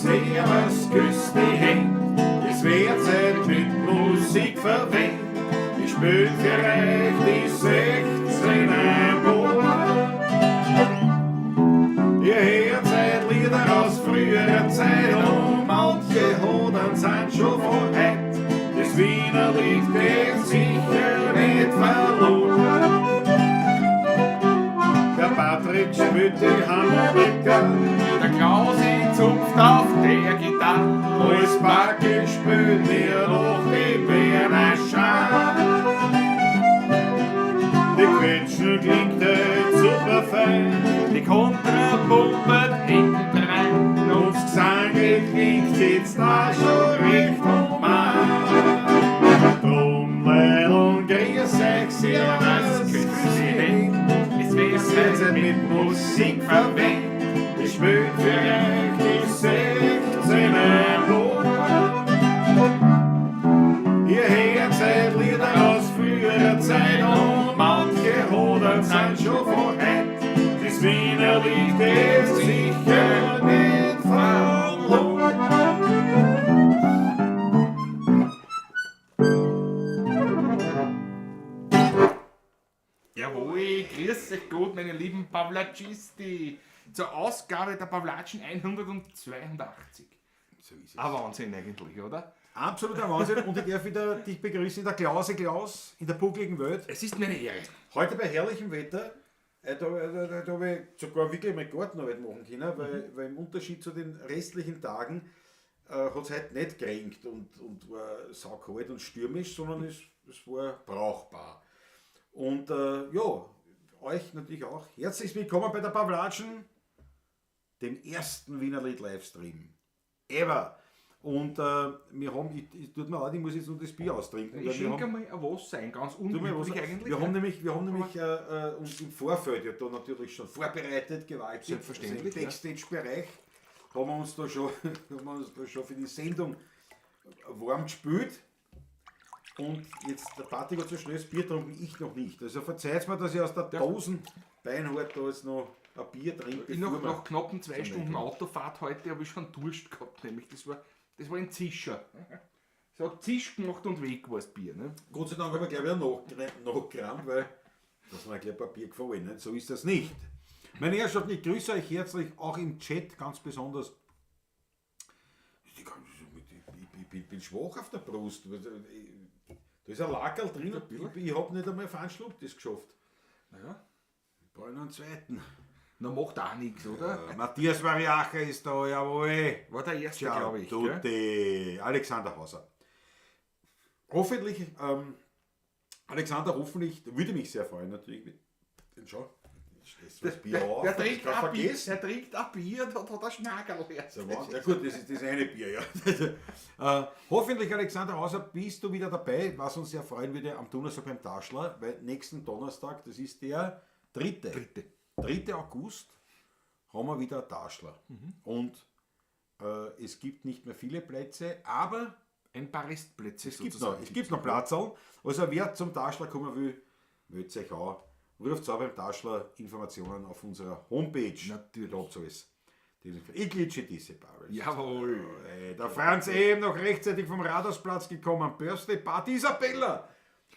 Servus, küss die Händ, es wird Zeit mit Musik verwendet. Ich spiel für euch die 16 Bohr. Ihr hört seit Lieder aus früherer Zeit und manche Hodern sind schon von heut. Das Wiener Lied geht sicher nicht verloren. Der Patrick spielt die Harmonika, Der Klausi zupft auf der Gitarre. Als Backe spielt mir noch die Berner Schar. Die Quetschen klingt heut super fein, Die Kontra pumpert hintendrein. und das Gesang klingt jetzt da schon Richtung Mann. Drum, Leidl, grüß euch, servus, küss die Händ. Es wär Seid Zeit mit Musik verwendet, ich spiel für euch die 16 Bohr. Ihr hört seit Lieder aus früherer Zeit und manche Hodern sind schon von heut. Das Wiener Lied ist sicher nicht verloren. Jawohl, grüß euch Gott, meine lieben Pavlacisti. Zur Ausgabe der Pavlatschen 182. So ist es. Ein Wahnsinn eigentlich, oder? Absoluter Wahnsinn und ich darf wieder dich begrüßen in der Klause Klaus, in der buckligen Welt. Es ist mir eine Ehre. Heute bei herrlichem Wetter, da habe ich sogar wirklich meinen Gartenarbeit machen können, weil im Unterschied zu den restlichen Tagen hat es heute nicht geregnet und war saukalt und stürmisch, sondern es war brauchbar. Und ja, euch natürlich auch herzlich willkommen bei der Pavlatschen, dem ersten Wienerlied Livestream ever. Und wir haben, ich tut mir leid, ich muss jetzt nur das Bier austrinken. Ich weil wir schenke haben- einmal ein Wasser ein, ganz Tu mir unüblich was- eigentlich. Wir haben nämlich uns im Vorfeld ja da natürlich schon vorbereitet, gewaltig. Selbstverständlich, Also im Backstage-Bereich haben wir uns da schon, haben wir uns da schon für die Sendung warm gespült. Und jetzt, der Patrick hat so schnell das Bier getrunken, ich noch nicht. Also verzeiht mir, dass ich aus der Dosen Beinhardt da jetzt noch ein Bier trinke. Ich bevor wir- nach knappen 2 Stunden Autofahrt heute habe ich schon Durst gehabt, nämlich das war ein Zischer. Es hat Zisch gemacht und weg war das Bier. Ne? Gott sei Dank haben wir gleich wieder nachgerammt, weil das war gleich ein paar Bier gefallen. Ne? So ist das nicht. Meine Herrschaften, ich grüße euch herzlich, auch im Chat ganz besonders. Ich bin schwach auf der Brust. Da ist ein Lackerl drin und ich habe nicht einmal auf einen Schluck das geschafft. Naja. Ich brauche noch einen zweiten. Na, macht auch nichts, oder? Matthias Variacher ist da, jawohl. War der erste, Ciao, glaube ich. Gell? tutti. Alexander Hauser. Hoffentlich, Alexander, hoffentlich, würde mich sehr freuen natürlich. Mit, schau, das das Bier auf, Der hab ich trinkt grad ein Bier, vergessen. der trinkt ein Bier, da hat er Schnagerl erst. So, Wahnsinn. Ja gut, das ist das eine Bier, ja. Hoffentlich, Alexander Hauser, bist du wieder dabei, was uns sehr freuen würde am Donnerstag beim Taschler, weil nächsten Donnerstag, das ist der dritte. Dritte. 3. August, haben wir wieder einen Taschler. Und es gibt nicht mehr viele Plätze, aber Ein paar Restplätze es gibt noch, es gibt noch Platzerl. Also wer zum Taschler kommen will, meldet euch an. Ruft auch beim Taschler Informationen auf unserer Homepage. Natürlich. Da habt ihr alles. Ich glitsche diese Paris. Jawohl. Der Franz eben noch rechtzeitig vom Rathausplatz gekommen. Birthday Party Isabella.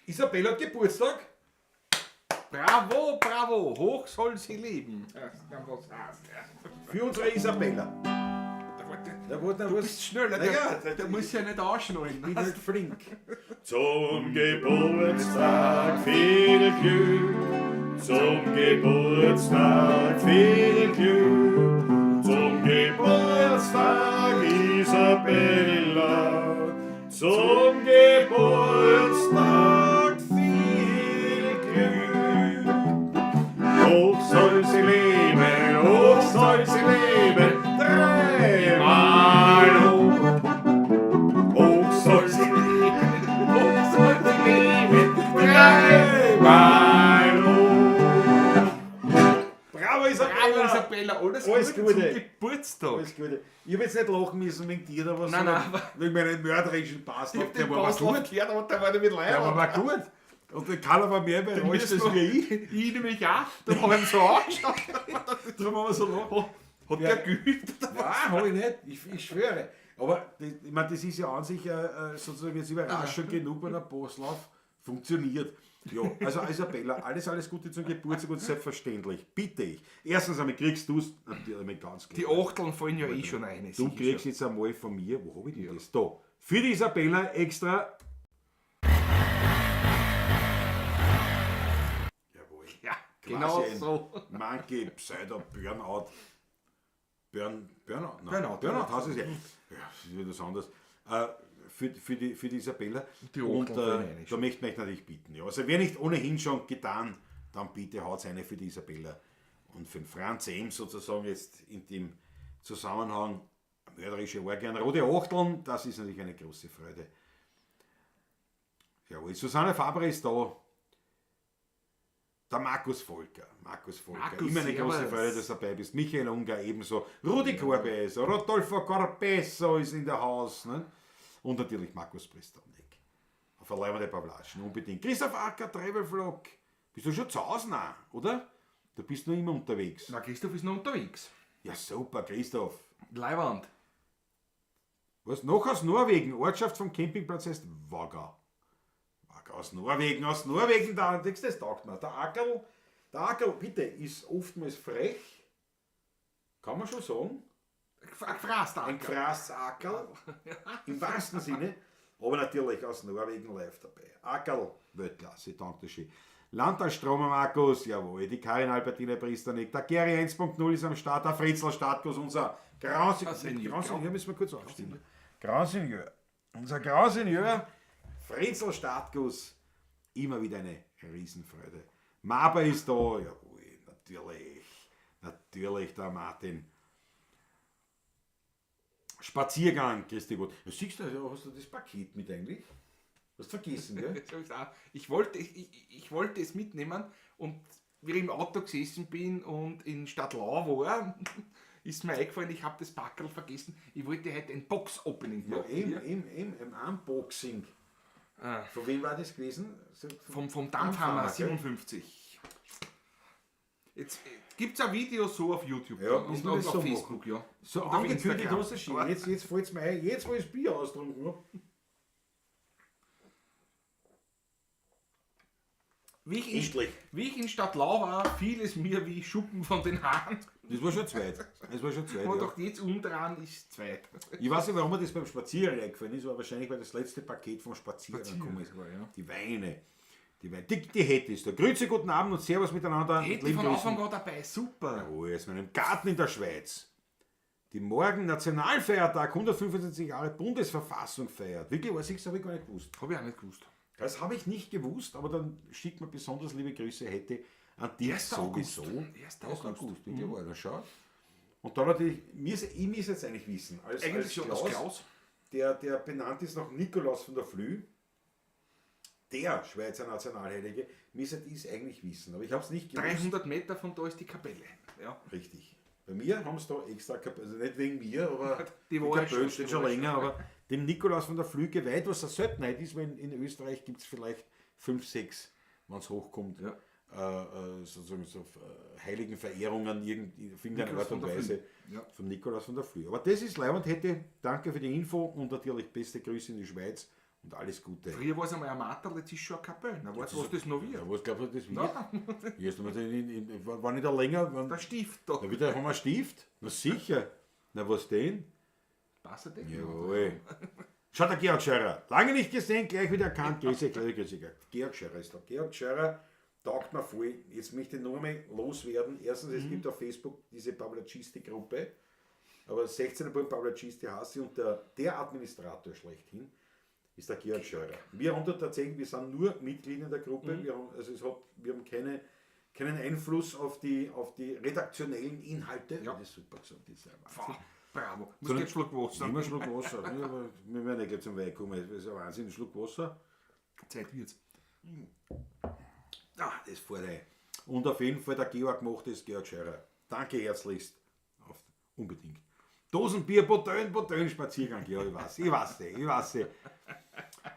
Isabella hat Geburtstag. Bravo, bravo, hoch soll sie leben. Ja, was heißt, ja. Für unsere Isabella. Da war der- Da wurde Du bist schneller, der, Naja, der muss ja nicht ausschnallen. Ich bin halt flink. Zum Geburtstag viel Glück, zum Geburtstag viel Glück, zum Geburtstag Isabella, zum Geburtstag viel Glück. Hoch soll sie leben, hoch soll sie leben, dreimal hoch. Hoch soll sie leben, hoch soll sie leben, dreimal hoch. Bravo Isabella! Bravo Isabella, alles, Alles Gute, Gute. zum Geburtstag. Alles Gute. Ich habe jetzt nicht lachen müssen wegen dir oder was, Nein, sondern nein, wegen meinen mörderischen Passlauf. Ich hab den Der war aber Passlauf gut. gehört, aber der war nicht mit Der war Leib. aber gut. Und der Karl war mehr überrascht als wie ich. Ich nämlich auch. Da habe ich ihn so angeschaut. Darum haben wir so lachen. Hat der geübt? Nein, habe ich nicht. Ich schwöre. Aber das, ich meine, das ist ja an sich sozusagen jetzt Überraschung genug, wenn ein Postlauf funktioniert. Ja, also Isabella, alles Gute zum Geburtstag und selbstverständlich, bitte ich. Erstens einmal kriegst du es, natürlich ganz klar. Die Achteln fallen ja eh schon ein. Du kriegst jetzt einmal von mir, wo habe ich denn das? Da. Für die Isabella extra. Jawohl. Ja, genau Quasi ein so. Monkey, Pseudo, Burnout. Burnout? Nein, Burnout, Burnout ja. heißt es ja. Ja, das ist wieder was anderes. Für die Isabella. Die und Achteln fallen rein, da möchte ich natürlich bitten. Ja. Also wer nicht ohnehin schon getan, dann bitte haut eine für die Isabella und für den Franz M. sozusagen jetzt in dem Zusammenhang mörderische Orgien, rote Achteln, das ist natürlich eine große Freude. Jawohl, Susanne Faber ist da. Der Markus Volker. Markus Volker. Markus, immer eine große servus. Freude, dass du dabei bist. Michael Unger ebenso. Rudi Korbes, Rodolfo Corpesso ist in der Haus. Ne? Und natürlich Markus Pristanek. Auf eine leibende Pavlatschen, unbedingt. Christoph Acker, Travel Vlog. Bist du schon zu Hause? Nein, oder? Du bist noch immer unterwegs. Na, Christoph ist noch unterwegs. Ja, super, Christoph. Leiwand. Was? Noch aus Norwegen. Ortschaft vom Campingplatz heißt Vaga. Vaga aus Norwegen, da, denkst du, das taugt mir. Der Ackerl, bitte, ist oftmals frech. Kann man schon sagen. Ein Gefraßt, Ein Ackerl. Ackerl. Im wahrsten Sinne. Aber natürlich aus Norwegen live dabei. Ackerl, Weltklasse, danke schön. Landtagstromer Markus, jawohl, die Karin Albertine Pristernik, der Gary 1.0 ist am Start, der Fritzl Startkus, unser Senior. Grand-Senior, müssen wir kurz aufstehen. Grand-Senior, unser Grand-Senior, Fritzl Startkus, immer wieder eine Riesenfreude. Maber ist da, jawohl, natürlich der Martin. Spaziergang, Christi Gott. Ja, siehst du, hast du das Paket mit eigentlich? Hast du vergessen, gell? Jetzt hab ich's auch. Ich wollte es mitnehmen und wie ich im Auto gesessen bin und in Stadlau war, ist mir eingefallen, ich habe das Packerl vergessen. Ich wollte heute ein Box-Opening Ja, machen. eben, eben, ein Unboxing. Ah. Von wem war das gewesen? So, Vom Dampfhammer Dampfhammer, gell? 57. Jetzt gibt es ein Video so auf YouTube Ja, und, müssen wir und das auf so Facebook, ja. So Und auf angekündigt Instagram. hast du schon. Jetzt fällt es mir ein, jetzt wo ich das Bier austrunken habe. Wie ich, Endlich. wie ich in Stadlau war, fiel es mir wie Schuppen von den Haaren. Das war schon zweit. Das war schon zweit, Und ja. auch jetzt umdrehen ist zweit. Ich weiß nicht, warum mir das beim Spazieren eingefallen ist, aber wahrscheinlich, weil das letzte Paket vom Spazieren gekommen ist. war, ja. Die Weine. Die Weine. Die Hätte ist da. Grüße, guten Abend und Servus miteinander. Hätte Lieben von Grüßen. Anfang an dabei, super. Oh, er ist in meinem Garten in der Schweiz. Die morgen Nationalfeiertag, 175 Jahre Bundesverfassung feiert. Wirklich, weiß ich, das habe ich gar nicht gewusst. Habe ich auch nicht gewusst. Das habe ich nicht gewusst, aber dann schickt man besonders liebe Grüße, Hätte an dich 1. August. sowieso. 1. 1. August. August, mhm. Jawohl, na schau. Und dann natürlich, ich muss jetzt eigentlich wissen, als, Eigentlich als schon Klaus, als Klaus. Der benannt ist nach Nikolaus von der Flüe, der Schweizer Nationalheilige, müsste ich es eigentlich wissen, aber ich habe es nicht gewusst. 300 Meter von da ist die Kapelle. Ja. Richtig. Bei mir haben sie da extra Kapelle, also nicht wegen mir, aber Die war Kapelle schon, steht die schon war länger, aber dem Nikolaus von der Flüe geweiht, was eine Seltenheit ist, weil in Österreich gibt es vielleicht 5, 6, wenn es hochkommt, Ja. sozusagen so heiligen Verehrungen auf irgendeine Nikolaus Art und von der Weise Flüe. Ja. vom Nikolaus von der Flüe. Aber das ist leibend, hätte. Danke für die Info und natürlich beste Grüße in die Schweiz und alles Gute. Früher war es einmal ein Materl, jetzt ist schon eine Kapelle. Na, weißt du, was das noch wird? Ja, was glaubst du, das wird? Nein, Erst einmal war nicht da länger. Wann, der Stift da. na, wieder haben wir einen Stift? Na sicher. Na, was denn? Passt das? Jawohl. Schaut der Georg Scherer. Lange nicht gesehen, gleich wieder erkannt. Grüße, Grüße, Grüße. Georg Scherer ist da. Georg Scherer taugt mir voll. Jetzt möchte ich nur mal loswerden. Erstens, es gibt auf Facebook diese Pavlacisti-Gruppe. Aber 16. Pavlacisti heißt sie und der Administrator schlechthin ist der Georg Scheurer. Wir haben da tatsächlich, wir sind nur Mitglieder in der Gruppe. Wir haben, also es hat, wir haben keinen Einfluss auf die redaktionellen Inhalte. Ja. Das ist super gesagt, das ist ja Wahnsinn. Pah, bravo. Muss jetzt Schluck Wasser. Immer einen Schluck Wasser. Ja, aber wir werden ja gleich zum Wein kommen. Das ist ein Wahnsinn, ein Schluck Wasser. Zeit wird's. Ah, das fährt ein. Und auf jeden Fall der Georg macht es, Georg Scheurer. Danke herzlichst. Unbedingt. Dosenbier, Botön, Spaziergang. Ja, ich weiß.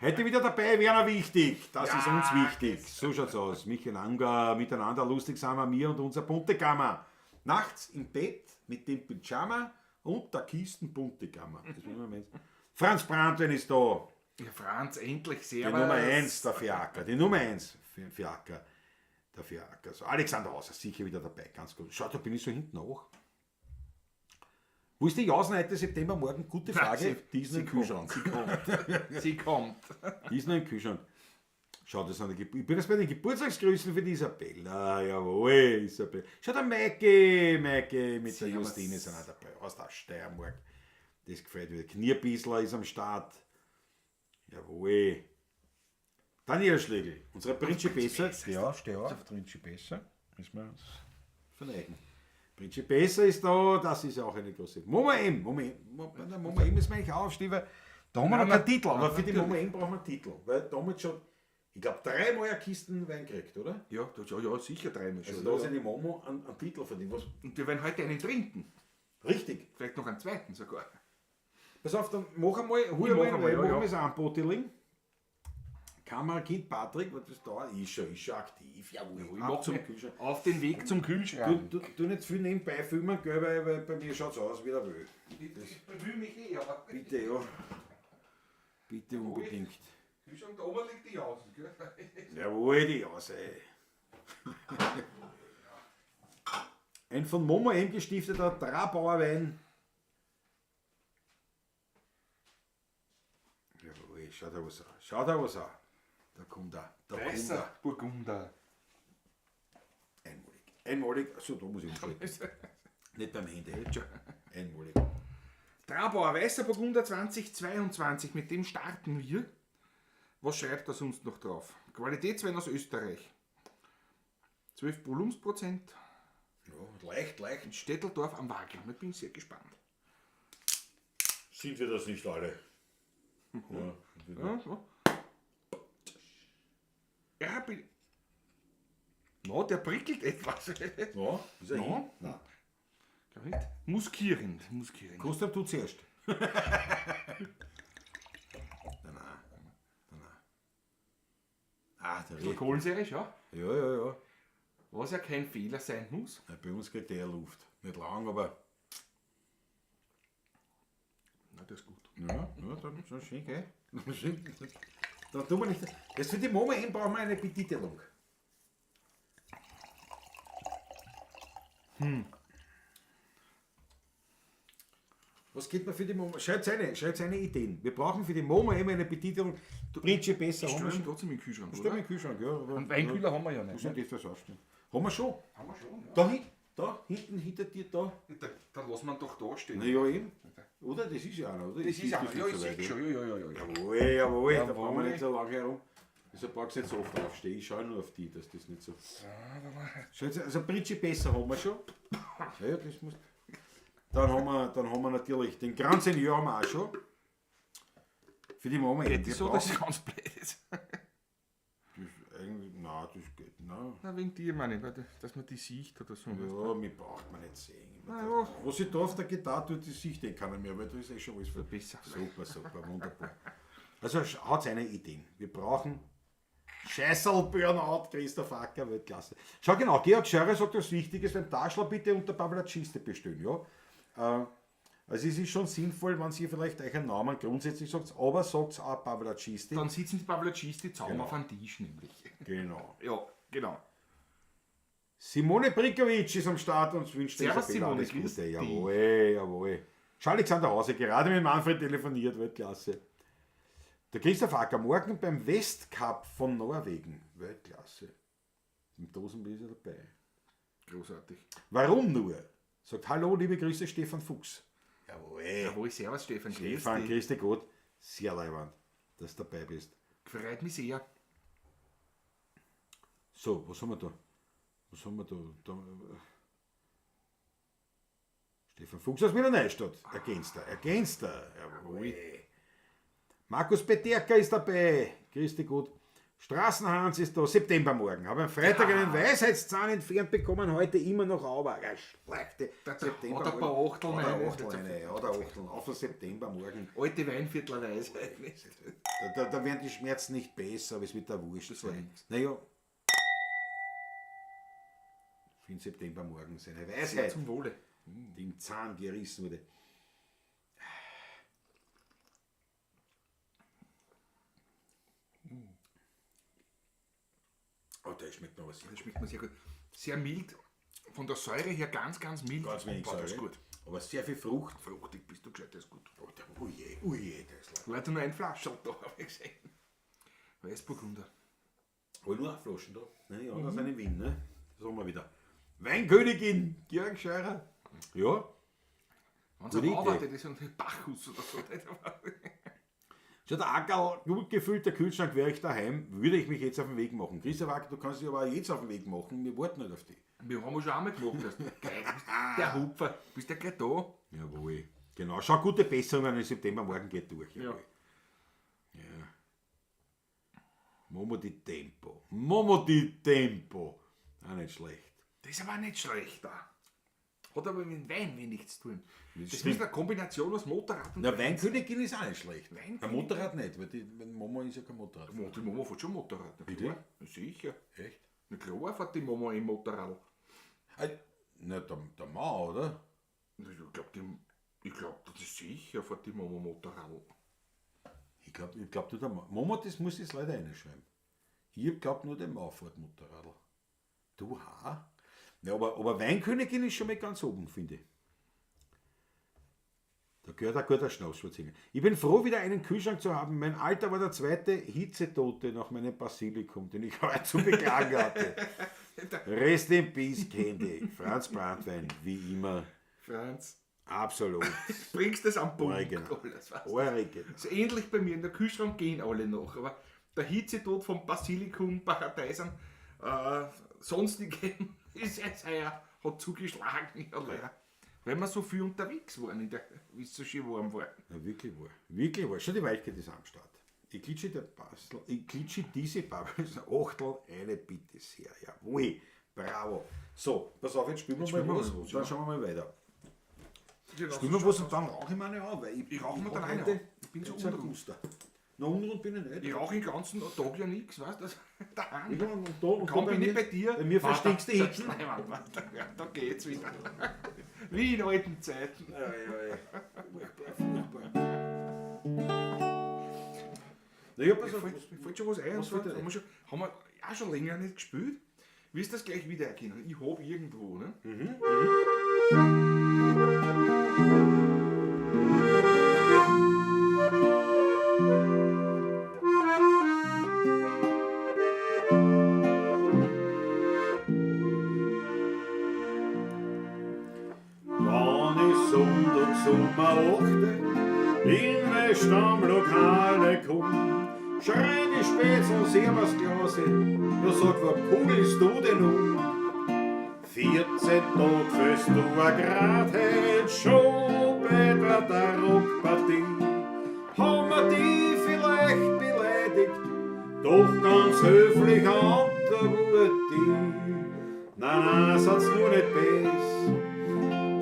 Heute wieder dabei, Werner wichtig. Das Ja, ist uns wichtig. So schaut's aus. Michael Anger, miteinander lustig sind wir, mir und unser Buntekammer. Nachts im Bett Mit dem Pyjama und der Kisten bunte Gamma. Das war immer meins. Franz Brandwein ist da. Ja, Franz, endlich, Die servus. Nummer 1 der Fiaker. Die Nummer 1 Fiaker. Der Fiaker. So, Alexander Hauser, sicher wieder dabei. Ganz gut. Schau, da bin ich so hinten auch. Wo ist die Jausen heute September morgen? Gute Frage. Die ist noch im Kühlschrank. Sie kommt. Sie kommt. Die ist noch im Kühlschrank. Schau, das sind die ich bin jetzt bei den Geburtstagsgrüßen für die Isabella. Jawohl, Isabella. Schau, der Maike, Maike mit der Servus. Justine sind auch dabei. Aus der Steiermark. Das gefällt mir. Knierbiesler ist am Start. Jawohl. Daniel Schlegel, unsere Prinzi Besser. Ja, steh auf, Prinzi Besser. Müssen wir uns verneigen. Prinzi Besser ist da, das ist ja auch eine große. Moma M, Moma M, Moma M ist mir eigentlich auch aufstehen, weil da haben wir noch Nein, keinen Titel, aber nein, für die natürlich. Moma M brauchen wir einen Titel, weil damals schon, ich glaube, dreimal eine Kisten Wein gekriegt, oder? Ja, das, ja, ja, sicher dreimal schon. Also da ja. hat sich die Momo einen Titel verdient. Was? Und wir werden heute einen trinken. Richtig. Vielleicht noch einen zweiten sogar. Pass auf, dann mach einmal, hol Ich einmal, mach einmal, weil ja, mach ja. mal so ein Botiling. Kamerakind Patrick, was das da ist schon, ist schon aktiv. Jawohl, Ich ab mach zum mir Kühlschrank. Auf den Weg zum Du, Kühlschrank. du nicht viel nebenbei filmen, gell, weil bei mir schaut es aus wie der Welt. Ich bemühe mich eh, aber. Bitte, ja. Bitte unbedingt. Kühlschrank, da oben liegt die Jausen, gell? Jawohl, die Jause. Ein von Momo M gestifteter Trabauer Wein. Jawohl, schau da was an. Schau da was an. Da kommt er. Da kommt er. Weißer Burgunder. Einmalig. Einmalig. Achso, da muss ich umschalten. Nicht beim Handy. Einmalig. Trabauer Weißer Burgunder 2022, mit dem starten wir. Was schreibt er sonst noch drauf? Qualitätswein aus Österreich. 12 Volumensprozent. Ja, leicht, leicht. In Stetteldorf am Wagram. Ich bin sehr gespannt. Sind wir das nicht alle? Ja. Ja, so. Ja, bin. No, der prickelt etwas. Ja, ist er No. hin? Nein. Glaub nicht. Muskierend, muskierend. Gustav, du zuerst. Nein, nein. Nein, nein. Ah, der Bisschen riecht. Kohlensäure, schau. Ja, ja, ja. Was ja kein Fehler sein muss. Ja, bei uns kriegt der Luft. Nicht lang, aber. Na, das ist gut. Ja, ja, dann schon schön, gell? Schön. Da tun wir nicht. Jetzt für die Moma M brauchen wir eine Betitelung. Was geht man für die Moma? Schreibt eine Ideen. Wir brauchen für die Moma M eine Betitelung. Prinzip besser haben wir Stellen schon. trotzdem im Kühlschrank, Stell oder? mir den Kühlschrank, ja. Aber, Einen Weinkühler haben wir ja nicht. Muss ich Ne? das was aufstellen? Haben wir schon. Haben wir schon, ja. Da hinten, da hinten, hinter dir, da. Da, dann lassen wir ihn doch da stehen. Na ja, eben. Oder? Das ist ja einer, oder? Das ist einer, ja, ich nicht so sehe weit, schon. Ja, ja, ja, ja. Jawohl, jawohl, da brauchen wir Jawohl. nicht so lange herum. Also brauchst du nicht so oft aufstehen. Ich schaue nur auf die, dass das nicht so. Schau jetzt, also Britschi besser haben wir schon. Ja, ja, das muss. Dann haben wir natürlich den Grand Senior haben wir auch schon. Für die Mama Geht Wir das so, dass brauchen- es ganz blöd ist? Das eigentlich, nein, das geht. Nein. Na, wegen dir meine ich, weil dass man die sieht oder so. Ja, mich braucht man nicht sehen. Na ja. Was ich da auf der Gitarre tut, das sieht eh keiner mehr, weil da ist eh schon alles voll. Besser. Super, super, wunderbar. Also hat seine Ideen. Wir brauchen Scheißerl Burnout, Christoph Acker, Weltklasse. Schau genau, Georg Scherer sagt was Wichtiges, beim Taschler bitte unter Pavlaciste bestellen, ja. Also es ist schon sinnvoll, wenn Sie vielleicht euch einen Namen grundsätzlich sagt, aber sagt auch Pavlaciste. Dann sitzen die Pavlacisti zusammen Genau. auf einem Tisch nämlich. Genau. Ja, genau. Simone Brikovic ist am Start und wünscht Servus, Isabella Simone, alles grüß Gute. dich. Jawohl, jawohl. Schau, Alexander Hause, gerade mit Manfred telefoniert, Weltklasse. Der Christoph Acker, morgen beim Westcup von Norwegen. Weltklasse. Im Dosenbier ist er dabei. Großartig. Warum nur? Sagt Hallo, liebe Grüße, Stefan Fuchs. Jawohl. Jawohl, servus Stefan. grüß Stefan, dich. grüß dich Gott. Sehr leibend, dass du dabei bist. Freut mich sehr. So, was haben wir da? Was haben wir da? Stefan Fuchs aus Wiener Neustadt. Ergänzt er, ergänzt er. Jawohl. Markus Peterka ist dabei. Grüß dich gut. Straßenhans ist da. Septembermorgen. Habe am Freitag einen Weisheitszahn entfernt bekommen, heute immer noch aber. Ja, schlechte. Da- da hat er ein paar Achteln Hat er rein. Achteln rein, hat er Achteln. Auf den Septembermorgen. Alte Weinviertler Weisheit. Da werden die Schmerzen nicht besser, aber es wird da wurscht Das war sein. nix. Naja. Für den Septembermorgen seine Weisheit. Zum Wohle. Die im Zahn gerissen wurde. Oh, der schmeckt noch was. Das schmeckt mir sehr gut. Sehr mild. Von der Säure her ganz, ganz mild. Ganz wenig Boah, Säure. Das ist gut. Aber sehr viel Frucht. Fruchtig bist du gescheit, das ist gut. Oh, der, uje, uje, der ist lecker. Leute, nur ein Flascherl da, habe ich gesehen. Weißburgunder. Hol nur Flaschen da. Ne, die anderen sind in Wien, ne? Das haben wir wieder. Weinkönigin, Georg Scheurer. Ja. Wenn Gute es Idee. arbeitet, ist ein Bacchus oder so. Schon der Ackerl, gut gefüllter Kühlschrank, wäre ich daheim, würde ich mich jetzt auf den Weg machen. Christoph Acker, du kannst dich aber auch jetzt auf den Weg machen, wir warten nicht auf dich. Wir haben ja schon einmal gemacht. Das. Geil, bist der Hupfer. Bist ja gleich da. Jawohl. Genau, schau, gute Besserung im September, morgen geht durch. Jawohl. Ja. Momo di Tempo. Momo di Tempo. Auch nicht schlecht. Das ist aber nicht schlecht da. Hat aber mit dem Wein wenig zu tun. Das, stimmt. ist eine Kombination aus Motorrad und Na, Weinkönigin ist auch nicht schlecht. Weinkönigin? Ein Motorrad nicht, weil die, weil Momo ist ja kein Motorrad. Die Mama fährt schon Motorrad. Na Bitte? klar. Na sicher. Echt? Na klar fährt die Mama im Motorrad. Ah, Na, der Mann, oder? Ich glaube, glaub, das ist sicher fährt die Mama Motorrad. Ich glaube, ich glaub nur der Mann. Momo, das muss ich jetzt leider reinschreiben. Ich glaube nur der Mann fährt Motorrad. Du, ha? Ja, aber Weinkönigin ist schon mal ganz oben, finde ich. Da gehört ein guter Schnaps-Schwarzinger. Ich bin froh, wieder einen Kühlschrank zu haben. Mein Alter war der zweite Hitzetote nach meinem Basilikum, den ich heute zu beklagen hatte. Rest in Peace, Candy. Franz Brandwein, wie immer. Franz, Absolut. bringst das am Punkt. Original. Alles, weißt du. Original. So ähnlich bei mir, in der Kühlschrank gehen alle noch, aber der Hitzetod vom Basilikum, Paradeisern, sonstigen ist jetzt heuer, hat zugeschlagen. Ja, leider. Weil wir so viel unterwegs waren, in der, wie es so schön warm war. Ja, wirklich wahr. Wirklich wahr. Schon die Weichkeit ist am Start. Ich klitsche der Bastel, ich klitsche diese Babel, Achtel, eine bitte sehr. Jawohl. Bravo. So, pass auf, jetzt spielen wir spielen mal wir was mal was, und dann ja. schauen wir mal weiter. Genau, Spielen wir was und dann rauche ich mir eine an, weil ich, Ich rauche mir hab dann eine heute an. Ich bin so jetzt einen unrund. Guster. Na, unrund bin ich nicht. Ich rauche den ganzen Tag ja nichts, weißt du? Daheim. Ja, und da, und Kaum da bin ich bei dir. Bei mir verstinkst du hinten. hinten. Ja, da geht's wieder. Wie in alten Zeiten. Ja, ja, ja. Furchtbar, furchtbar. Na ja, pass Mir auf. fällt schon was ein. Was fällt dir haben, wir schon, haben wir auch schon länger nicht gespielt. Wirst du das gleich wiedererkennen? Ich hab irgendwo, ne? Wann ich Sonntag um 8 in mein Stammlokale komm, schrei die Spätzl Servus Klause, ja sag, wo kugelst du denn um? 14 Tag fühlst du a grad heut schon bei der Tarockpartie. Haben wir die vielleicht beleidigt, doch ganz höflich antwortet die. Nein, nein, seid's nur nicht bes.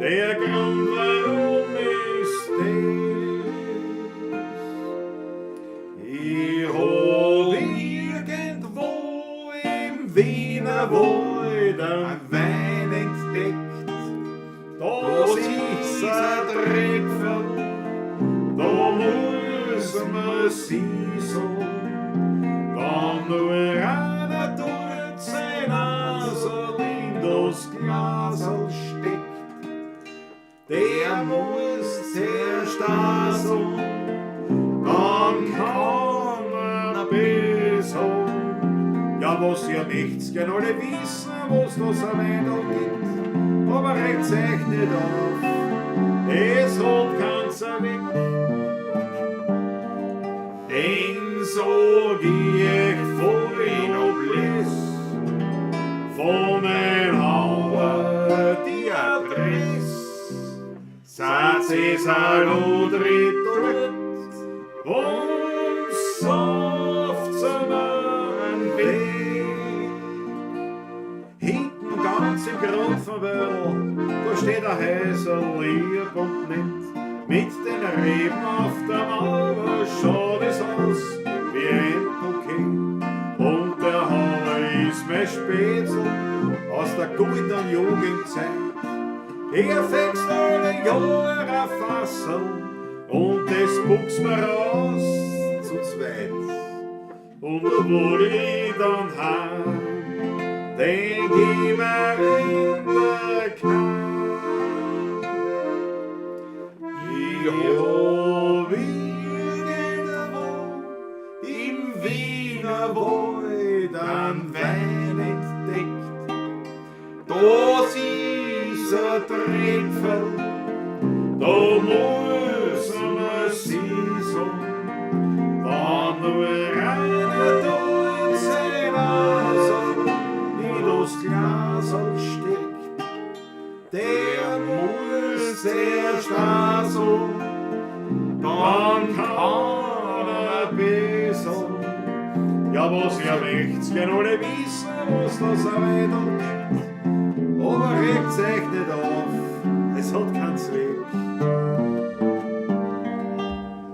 Der Grund, warum ist das? Ich hab irgendwo im Wiener Wald einen Wein entdeckt. Das ist ein Tröpfel, da muss man sie sagen. Wenn nur einer dort sein Naserl in das Glaserl steckt, der muss zuerst da sein, dann kann man besser. Ja, was ihr nichts gern alle wissen, was das am Ende gibt, aber regt's euch nicht auf, es hat keins weg. Den sag ich euch voll Noblesse, von ein Hauer die Adresse. Seid ihr Saludri dort und sauft's am Weg. Hinten ganz im Grund vom Wörl, da steht ein Häuserl lieb und nett. Mit den Reben auf der Mauer schaut es aus wie ein Bouquet. Und der Hauer ist mein Spätzl aus der goldenen Jugendzeit. Er fängst alle Jahre ein Fassel und das buchs mir raus zu zweit. Und wo ich dann heim, denk ich mir in der Kammer. Ich hab irgendwo im Wienerwald einen Wein entdeckt. Das ist ein Trepferl, da muss man sie sagen. Wenn nur einer da in sein Nasel in das Glasl steckt, der muss zuerst auch so, dann kann er besser. Ja, was ihr möcht's, gern alle wissen, was das auch weiter gibt. Aber regt's euch nicht auf, es hat keinen Zweck.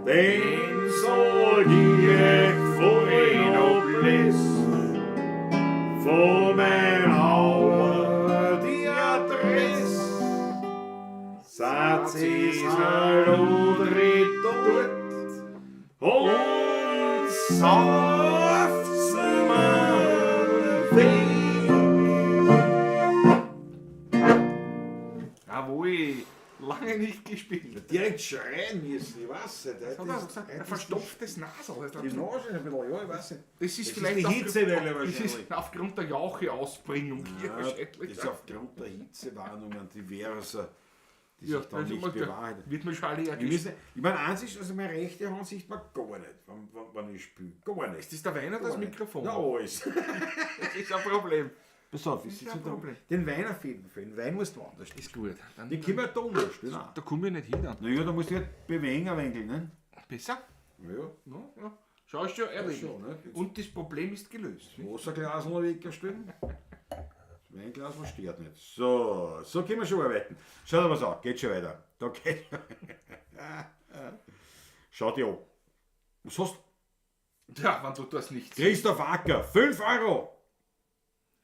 Den sag ich euch voll noch bliss, von mein Hauer die Adresse. Satz ist hallo dort und sauft's mir weg. Jawohl, lange nicht gespielt. Direkt schreien müssen, ich weiß nicht. Das hat er gesagt, ein verstopftes Nasel. Die Nase ist ein bisschen, ja, ich weiß nicht. Das ist Das ist vielleicht die Hitzewelle Das ist wahrscheinlich. aufgrund der Jauche-Ausbringung hier Ja, wahrscheinlich. das ist aufgrund der Hitzewarnungen diverser, die Ja, sich dann also nicht man- bewahrheiten. Wird mir schon Wir allergisch. müssen, ich meine, eins ist, also meine rechte Hand sieht man gar nicht, wenn ich spiele. Gar nicht. Ist das der Wein oder das Gar nicht. Mikrofon? Na, alles. Das ist ein Problem. Pass auf, ich ist sitze ein da. Problem. Den Wein auf jeden Fall. Den Wein musst du anders Ist gut. Dann, Den können wir da anders spielen. da komme ich nicht hin dann. Naja, da musst du halt bewegen ein wenig, ne? Besser? Ja. No, ja. Schau, ist schon erledigt. schon, ne? Jetzt- Und das Problem ist gelöst. nicht? Wasserglas noch wegstellen. Das Weinglas versteht nicht. So, so können wir schon arbeiten. Schau dir was an, geht schon weiter. Da geht. Schau dir an. Was hast du? Ja, wenn du das nicht Christoph Acker, 5 Euro.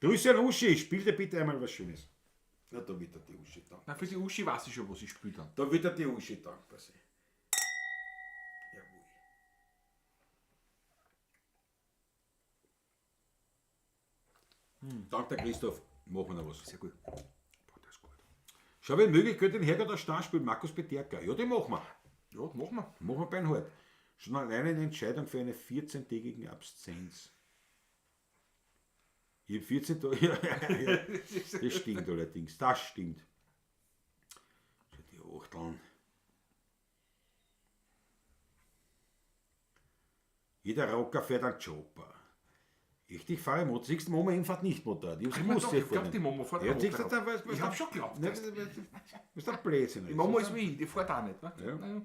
Grüße an Uschi, spiel dir bitte einmal was Schönes. Na, da wird dir die Uschi dankbar. Na, für die Uschi weiß ich schon, was ich spiele dann. Da wird dir die Uschi dankbar sein. Jawohl. Dank der Christoph, machen wir noch was. Sehr gut. Boah, das ist gut. Schau, wenn möglich, könnte den Herrgott aus Star spielen, Markus Peterka. Ja, den machen wir. Ja, machen wir. Machen wir Beinhard. Schon alleine eine Entscheidung für eine 14-tägigen Abstinenz. Ich hab 14 Tage. Ja, ja, ja. Das stimmt allerdings. Das stimmt. Schau, die Achteln. Jeder Rocker fährt einen Chopper. Echt, ich fahre Motor. Siehst du, Mama fährt nicht Motorrad. Ich Ich mein muss doch, sie ich glaub, fahren. die Mama fährt Ja, auch siehst du, Motorrad. da weißt- Ich hab schon geglaubt, Nein, dass- das ist der Blödsinn. Die Mama ist wie ich, die fährt auch nicht. Ne? Ja. Naja.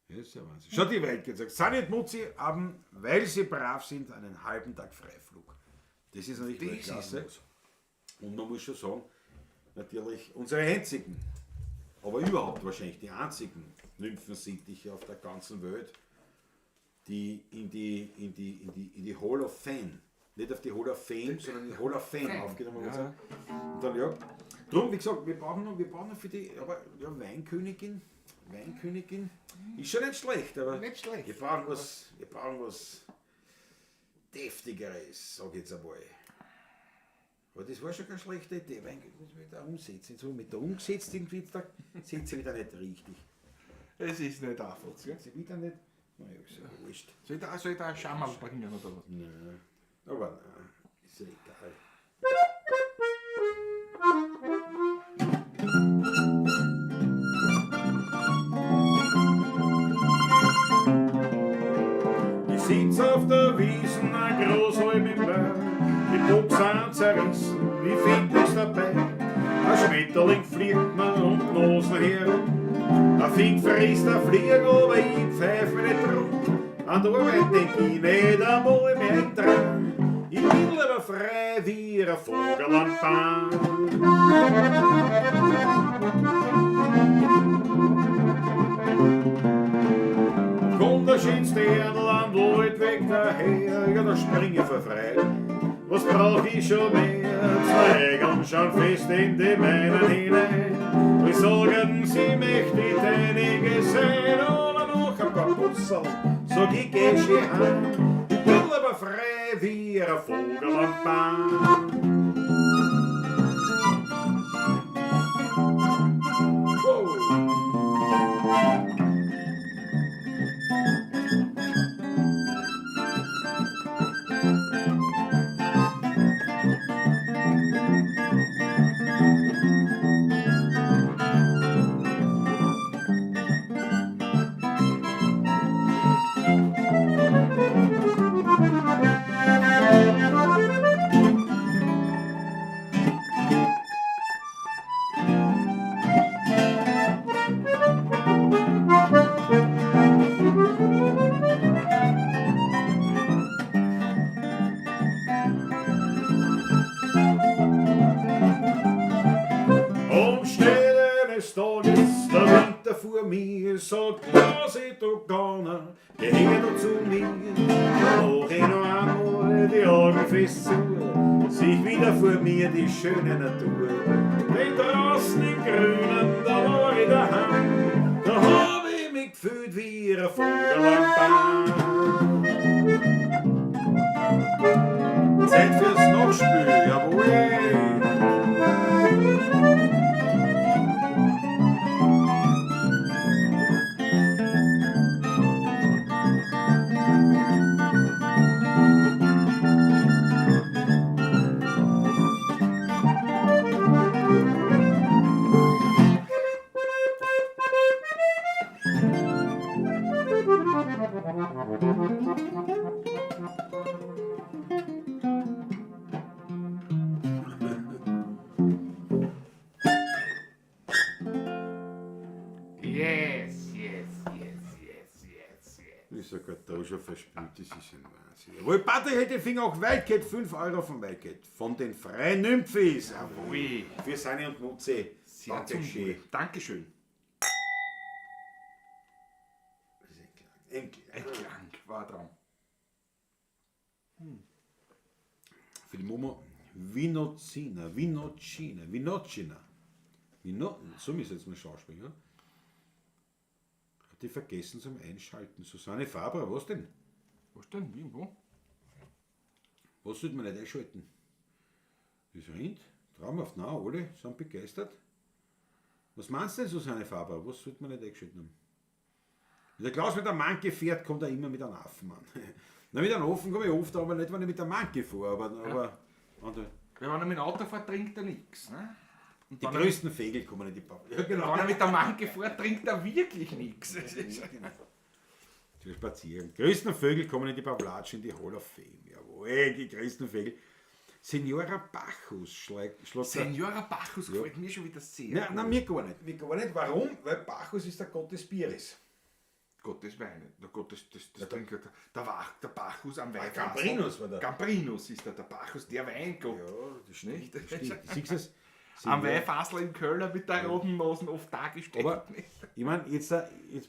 Das ist ja Wahnsinn. Schau, die Welt gesagt. Sani und Mutzi haben, weil sie brav sind, einen halben Tag Freiflug. Das ist natürlich Das Weltklasse. ist Und man muss schon sagen, natürlich unsere einzigen, aber überhaupt wahrscheinlich die einzigen Nymphensittiche auf der ganzen Welt, die in die Hall of Fame, nicht auf die Hall of Fame, sondern in die Hall of Fame Fame. aufgenommen worden Ja. sind. Und dann, ja, drum, wie gesagt, wir brauchen noch für die, aber ja, Weinkönigin, Weinkönigin ist schon nicht schlecht, aber Nicht schlecht. Wir brauchen was Deftigeres, sag ich jetzt einmal. Aber das war schon keine schlechte Idee. Weinkönigin muss man wieder umsetzen. So mit der umgesetzt irgendwie, da setzt sie wieder nicht richtig. Es ist nicht einfach. Gell? Setzt sie wieder nicht. Naja, ist ja wurscht. Soll ich da einen Schammerl bringen oder was? Nein, aber nein, ist ja egal. Ich sitz auf der Wiesen, ein Großholm im Berg. Die Buchsen zerrissen, wie find ich's dabei? Ein Schmetterling fliegt mir um die Nase herum. Ein Fink frisst ein Flieger, aber ich pfeif mir nicht drum. An der Arbeit denk ich nicht einmal mehr dran. Ich bin lieber frei wie ein Vogel am Baum. Kommt der schönste Erdl am Wald weg daher, ja, da spring ich vor Freude. Was brauch ich schon mehr? Zwei Eigeln Augen schauen fest in die meinen hinein. Und sagen, sie möchte die deinige sein, aber noch ein paar Busserl, sag ich, geh schön heim. Ich bin aber frei wie ein Vogel am Baum. Wow. Und steht eines Tages der Winter vor mir, sagt, was ich da gegangen, geh her da zu mir. Da mach ich noch einmal die Augen fest zu, sich wieder vor mir die schöne Natur. Denn draußen im Grünen, da war ich daheim, da hab ich mich gefühlt wie ein Vogel am Baum. Zeit fürs Nachspiel, jawohl! Yes, yes, yes, yes, yes, yes. Ist sogar da schon verspielt, das ist ein Wahnsinn. Jawohl, Patrick hätte den Finger auch Wildcat, 5 Euro von Wildcat. Von den Freien Nymphis. Jawohl. Für Sani und Mutzi. Sehr Danke zum schön. Wohl. Dankeschön. Das ist ein Klang. Ein Klang. Ein Klang war dran. Für die Momo Vinocina, Vinocina, Vinocina. Vino, so müssen jetzt mal Schauspiel, ja? Hat die vergessen zum Einschalten. Susanne Faber, was denn? Was denn? Wie, wo? Was sollte man nicht einschalten? Das rennt. Traumhaft, na, alle sind begeistert. Was meinst du denn, Susanne Faber? Was sollte man nicht eingeschalten haben? Wenn der Klaus mit der Manke fährt, kommt er immer mit einem Affen an. Na, mit einem Affen komme ich oft, aber nicht, wenn ich mit der Manke fahre. Aber und, Weil wenn er mit dem Auto fährt, trinkt er nichts. Ne? Und die wenn er- größten Vögel kommen in die Pub. Ja, genau. Wenn er mit der Manke fährt, trinkt er wirklich nichts. Zu spazieren. Größten Vögel kommen in die Pavlatsch in die Hall of Fame. Jawohl, die größten Vögel. Signora Bacchus schlägt. Senora Bacchus gefällt mir schon wieder sehr. Nein, nein, mir gar nicht. Mir gar nicht. Warum? Weil Bacchus ist der Gott des Bieres. Gott des Weines. Der Gott des, des, des Trinker. Der, der Bacchus am Wein. Gambrinus war der. Gambrinus ist der Bacchus, der Weingott. Ja, das stimmt. Nicht? Das stimmt. Siehst du das? Am Weinfassl im Köller mit der roten Nase oft dargestellt. Aber ich meine, jetzt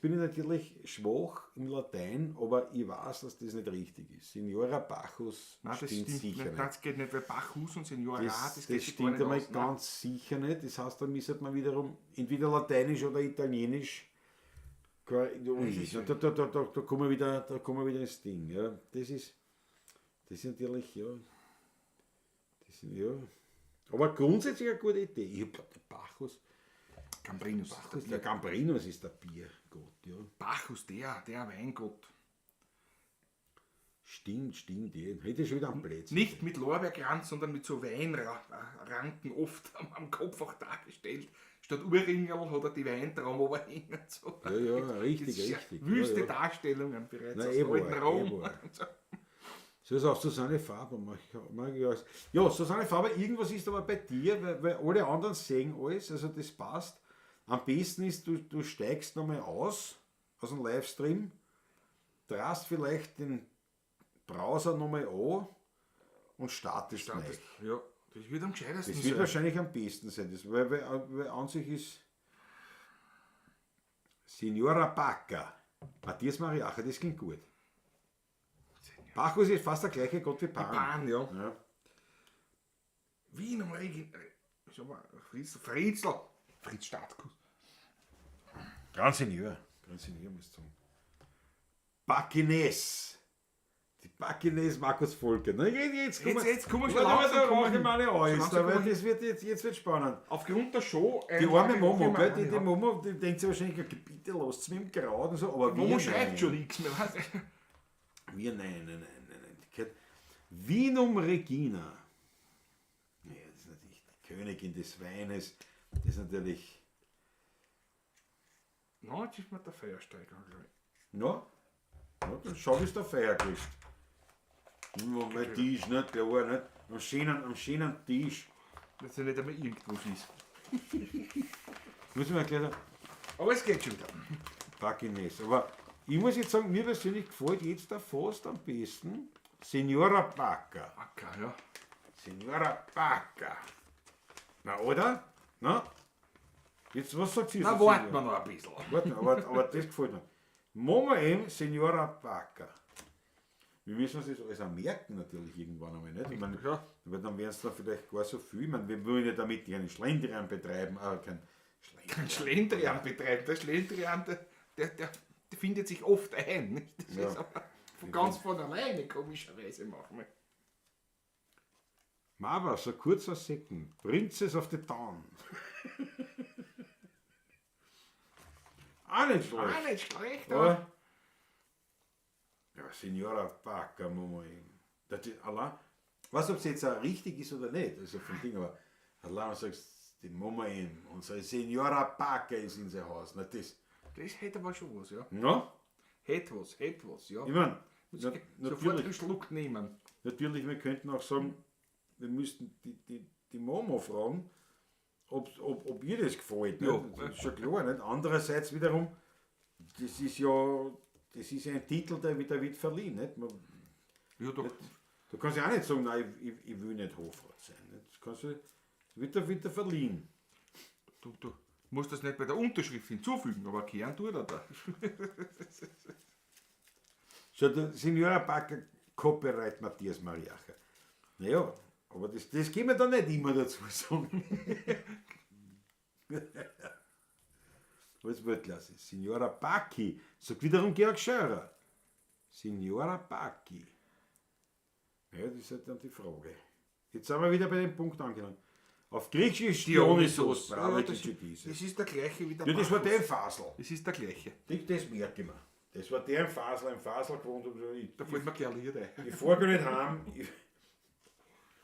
bin ich natürlich schwach im Latein, aber ich weiß, dass das nicht richtig ist. Signora Bacchus Nein, das stimmt, stimmt sicher nicht. nicht. Nein, das geht nicht, weil Bacchus und Senora, Das, das, geht das sich gar stimmt nicht einmal aus, ne? ganz sicher nicht. Das heißt, da müsste man wiederum entweder Lateinisch oder Italienisch. Da kommen wir wieder, da kommen wir wieder ins Ding. Ja. Das ist natürlich, ja. Das ist, ja. Aber grundsätzlich eine gute Idee. Ich hab geglaubt, der Bacchus, Gambrinus. Bacchus, der Gambrinus ist der Biergott, ja. Bacchus, der Weingott. Stimmt, stimmt. Ja. Hätte ich schon wieder am Platz. Nicht mit Lorbeerkranz, sondern mit so Weinranken oft am Kopf auch dargestellt. Statt Uhrringerl hat er die Weintraum oberhängen. So. Ja, ja, richtig, Das ist ja richtig. Wüste Ja, ja. Darstellungen bereits Na, aus eh dem alten wahr, Rom. eh wahr. So ist auch Susanne Faber. Ja, Susanne Faber, irgendwas ist aber bei dir, weil alle anderen sehen alles, also das passt. Am besten ist, du steigst nochmal aus dem Livestream, drast vielleicht den Browser nochmal an und startest neu. Ja, das wird am gescheitesten Das wird sein. wahrscheinlich am besten sein, das, weil an sich ist Signora Bacca, Matthias Mariacher, das klingt gut. Bacchus ist fast der gleiche Gott wie Pan. Pan, ja. Ja. Wien am Ist aber Fritzl. Fritzl. Fritz Staatskus. Grand Seigneur. Grand Seigneur, muss ich sagen. Bakines. Die Bakines Markus Volker. Na, jetzt Jetzt kommen wir schon Warte, langsam, warte, kommen mach ich wir meine hin. Alles, Schon langsam weil kommen wir das wird jetzt wird spannend. Aufgrund der Show. Die arme Momo, gell? Die, ja. die Momo, die denkt sich wahrscheinlich, bitte lasst mich im Kraut und so, aber Momo wir schreibt nein. schon nichts mehr. Weißt du? Wir nein, nein, nein, nein, nein. Die gehört Vinum Regina. Ja, das ist natürlich die Königin des Weines. Das ist natürlich. Na, jetzt ist mir der Feiersteiger, glaube ich. Ja, ja, dann schau, wie du da Feier kriegst. Mein Tisch, nicht? Klar, nicht? Am schönen Tisch. Dass er nicht einmal irgendwo ist. Muss ich mir erklären, Aber es geht schon wieder. Bakines. Aber ich muss jetzt sagen, mir persönlich gefällt jetzt der fast am besten Signora Bacca. Acker, ja. Signora Bacca. Na, oder? Na? Jetzt, was sagt sie? Na, warten wir noch ein bisschen. Warten, aber das gefällt mir. Momo M, Signora Bacca. Wir müssen uns das alles auch merken, natürlich, irgendwann einmal, nicht? Ich meine, Ja. weil dann werden es da vielleicht gar so viel. Ich meine, wir wollen ja damit keinen Schlendrian betreiben, aber kein Schlendrian. Kein Schlendrian betreiben. Der Schlendrian, der findet sich oft ein. Nicht? Das Ja. ist aber ganz von alleine, komischerweise manchmal. Mava, so kurzer Secken. Princess of the Town. Auch nicht schlecht. Ah, nicht schlecht, aber Aber ja, Signora Bacca, Momo M. Das ist allein, weiß, ob es jetzt auch richtig ist oder nicht, also vom Ding, aber allein, wenn du sagst, die Momo M, unsere Signora Bacca ist in sein Haus. Na, das. das hätte aber schon was, ja. Ja, Hätte was, ja. ich meine, Muss ich sofort natürlich, einen Schluck nehmen. natürlich, wir könnten auch sagen, wir müssten die Momo fragen, ob ihr das gefällt. Ja. Nicht? Das ist schon klar. Nicht? Andererseits wiederum, das ist ja ein Titel, der wird verliehen. Nicht? Man, Ja, doch. du kannst ja auch nicht sagen, nein, ich will nicht Hofrat sein. Nicht? Das kannst du, wird er verliehen. Du musst das nicht bei der Unterschrift hinzufügen, aber kehren tut er da. So, der Signora Bacca, Copyright Matthias Mariacher. Naja, aber das können wir dann nicht immer dazu sagen. Was Weltklasse? Signora Bacchi, sagt wiederum Georg Scheurer. Signora Bacchi. Ja, das ist halt dann die Frage. Jetzt sind wir wieder bei dem Punkt angelangt. Auf Griechisch Dionysos, bravo, Ja, das, das, das ist der gleiche wie der ja, das war Bacchus. der im Fasel. Das ist der gleiche. Das merke ich mir. Das war der im Fasel, im Fasel gewohnt. Und so. Da fällt mir gleich ein Lied ein. Ich fahr gar nicht heim.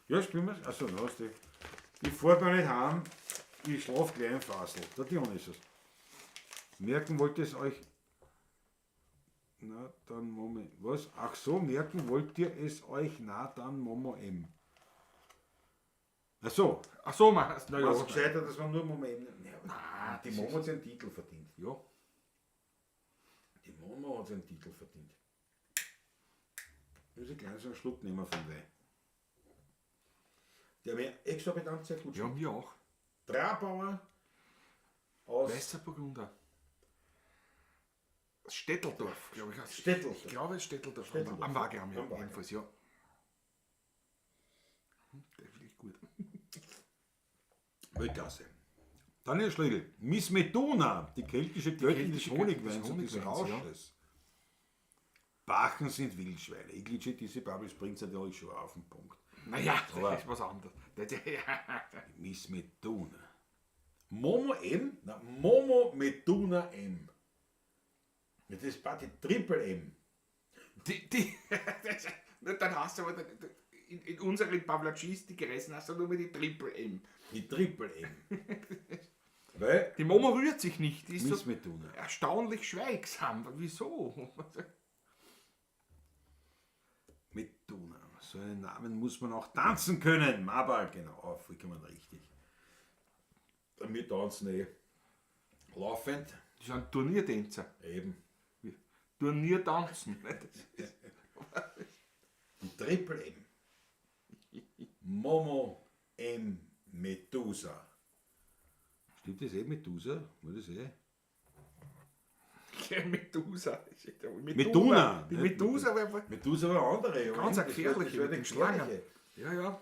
Ja, spielen wir's? Achso, na, hast du. Ich fahr gar nicht heim. Ich schlaf gleich im Fasel. Der Dionysos. Merken wollt ihr es euch. Na, dann Moment. Was? Ach so, merken wollt ihr es euch? Na, dann Momo M. Ach so. Ach so, man. Na ja. Was gescheiter, dass man nur Momo M nimmt. Nee, aber Nein, die das Momo hat seinen Titel verdient. Ja. Die Momo hat seinen Titel verdient. Ich muss einen kleinen so einen Schluck nehmen vom Wein. Der mir exorbitant sehr gut Ja, schmeckt. mir auch. Trabauer aus Weißer Burgunder. Stetteldorf, glaube ich. Stetteldorf. Ich glaube, Stetteldorf. Stetteldorf. Am Wagram, ja. Am Wagram. Jedenfalls, ja. Der ist wirklich gut. Weltklasse. Daniel Schlegel, Miss Medona, die keltische Göttin des keltische Göttin des Honigweins und des Honigweins, ja. Rausches. Bachen sind Wildschweine. Iglici, diese Bubbles bringt es natürlich schon auf den Punkt. Naja, das Aber- ist was anderes. Miss Medona. Momo M? Na, Momo Meduna M. Ja, das war die Triple M. Dann hast du aber in unseren Pavlatschis, die geressen hast du nur mit die Triple M. Die Triple M. Weil Die Momo rührt sich nicht, die ist Miss so Meduna. erstaunlich schweigsam. Wieso? Meduna. So einen Namen muss man auch tanzen können. Maba, genau, oh, vollkommen richtig. Wir tanzen eh. Laufend. Das sind Turniertänzer. Eben. Turniertanzen. Die Triple M. Momo M. Medusa. Stimmt das eh, Medusa? War das eh? Medusa. Meduna. Die Medusa war Medusa war eine andere. Ja. ganz eine Das war- gefährliche das war mit die den Schlangen. gefährliche. Ja, ja.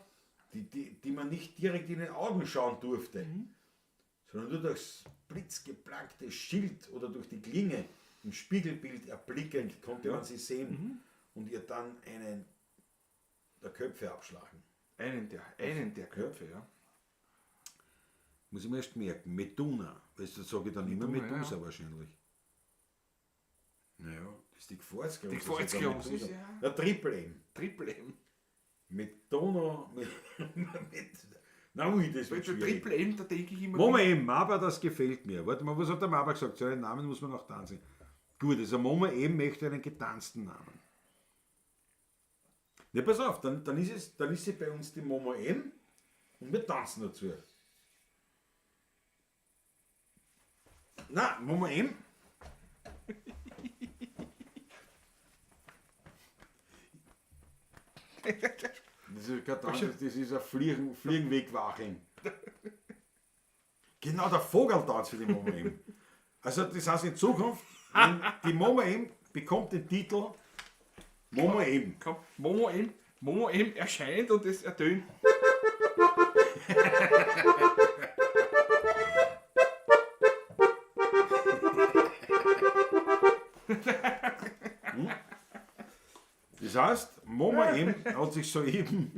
Die man nicht direkt in den Augen schauen durfte, sondern nur durchs blitzgeblankte Schild oder durch die Klinge im Spiegelbild erblickend konnte man sie sehen und ihr dann einen der Köpfe abschlagen. Einen der Köpfe, ja. Muss ich mir erst merken. Meduna. Weißt du, das sage ich dann immer Meduna, Medusa ja. wahrscheinlich. Naja, das ist die Gefahrtsgroße. Die Gefahrtsgroße ist, ja. Der Triple M. Triple M. Medona. Mit, na ui, das wird Bei schwierig. Triple M, da denke ich immer. Mama M, aber das gefällt mir. Warte mal, was hat der Mama gesagt? So einen Namen muss man auch tanzen. Gut, also Mama M möchte einen getanzten Namen. Ne, pass auf, dann ist sie bei uns die Mama M und wir tanzen dazu. Na, Mama M. Das ist kein Tanz, das ist ein Fliegenwegwaching. Genau, der Vogeltanz für die Mama M. Also das heißt in Zukunft, wenn die Mama M bekommt den Titel Mama M. Komm, Momo M, Momo M erscheint und es ertönt. Das heißt, Mama M hat sich soeben.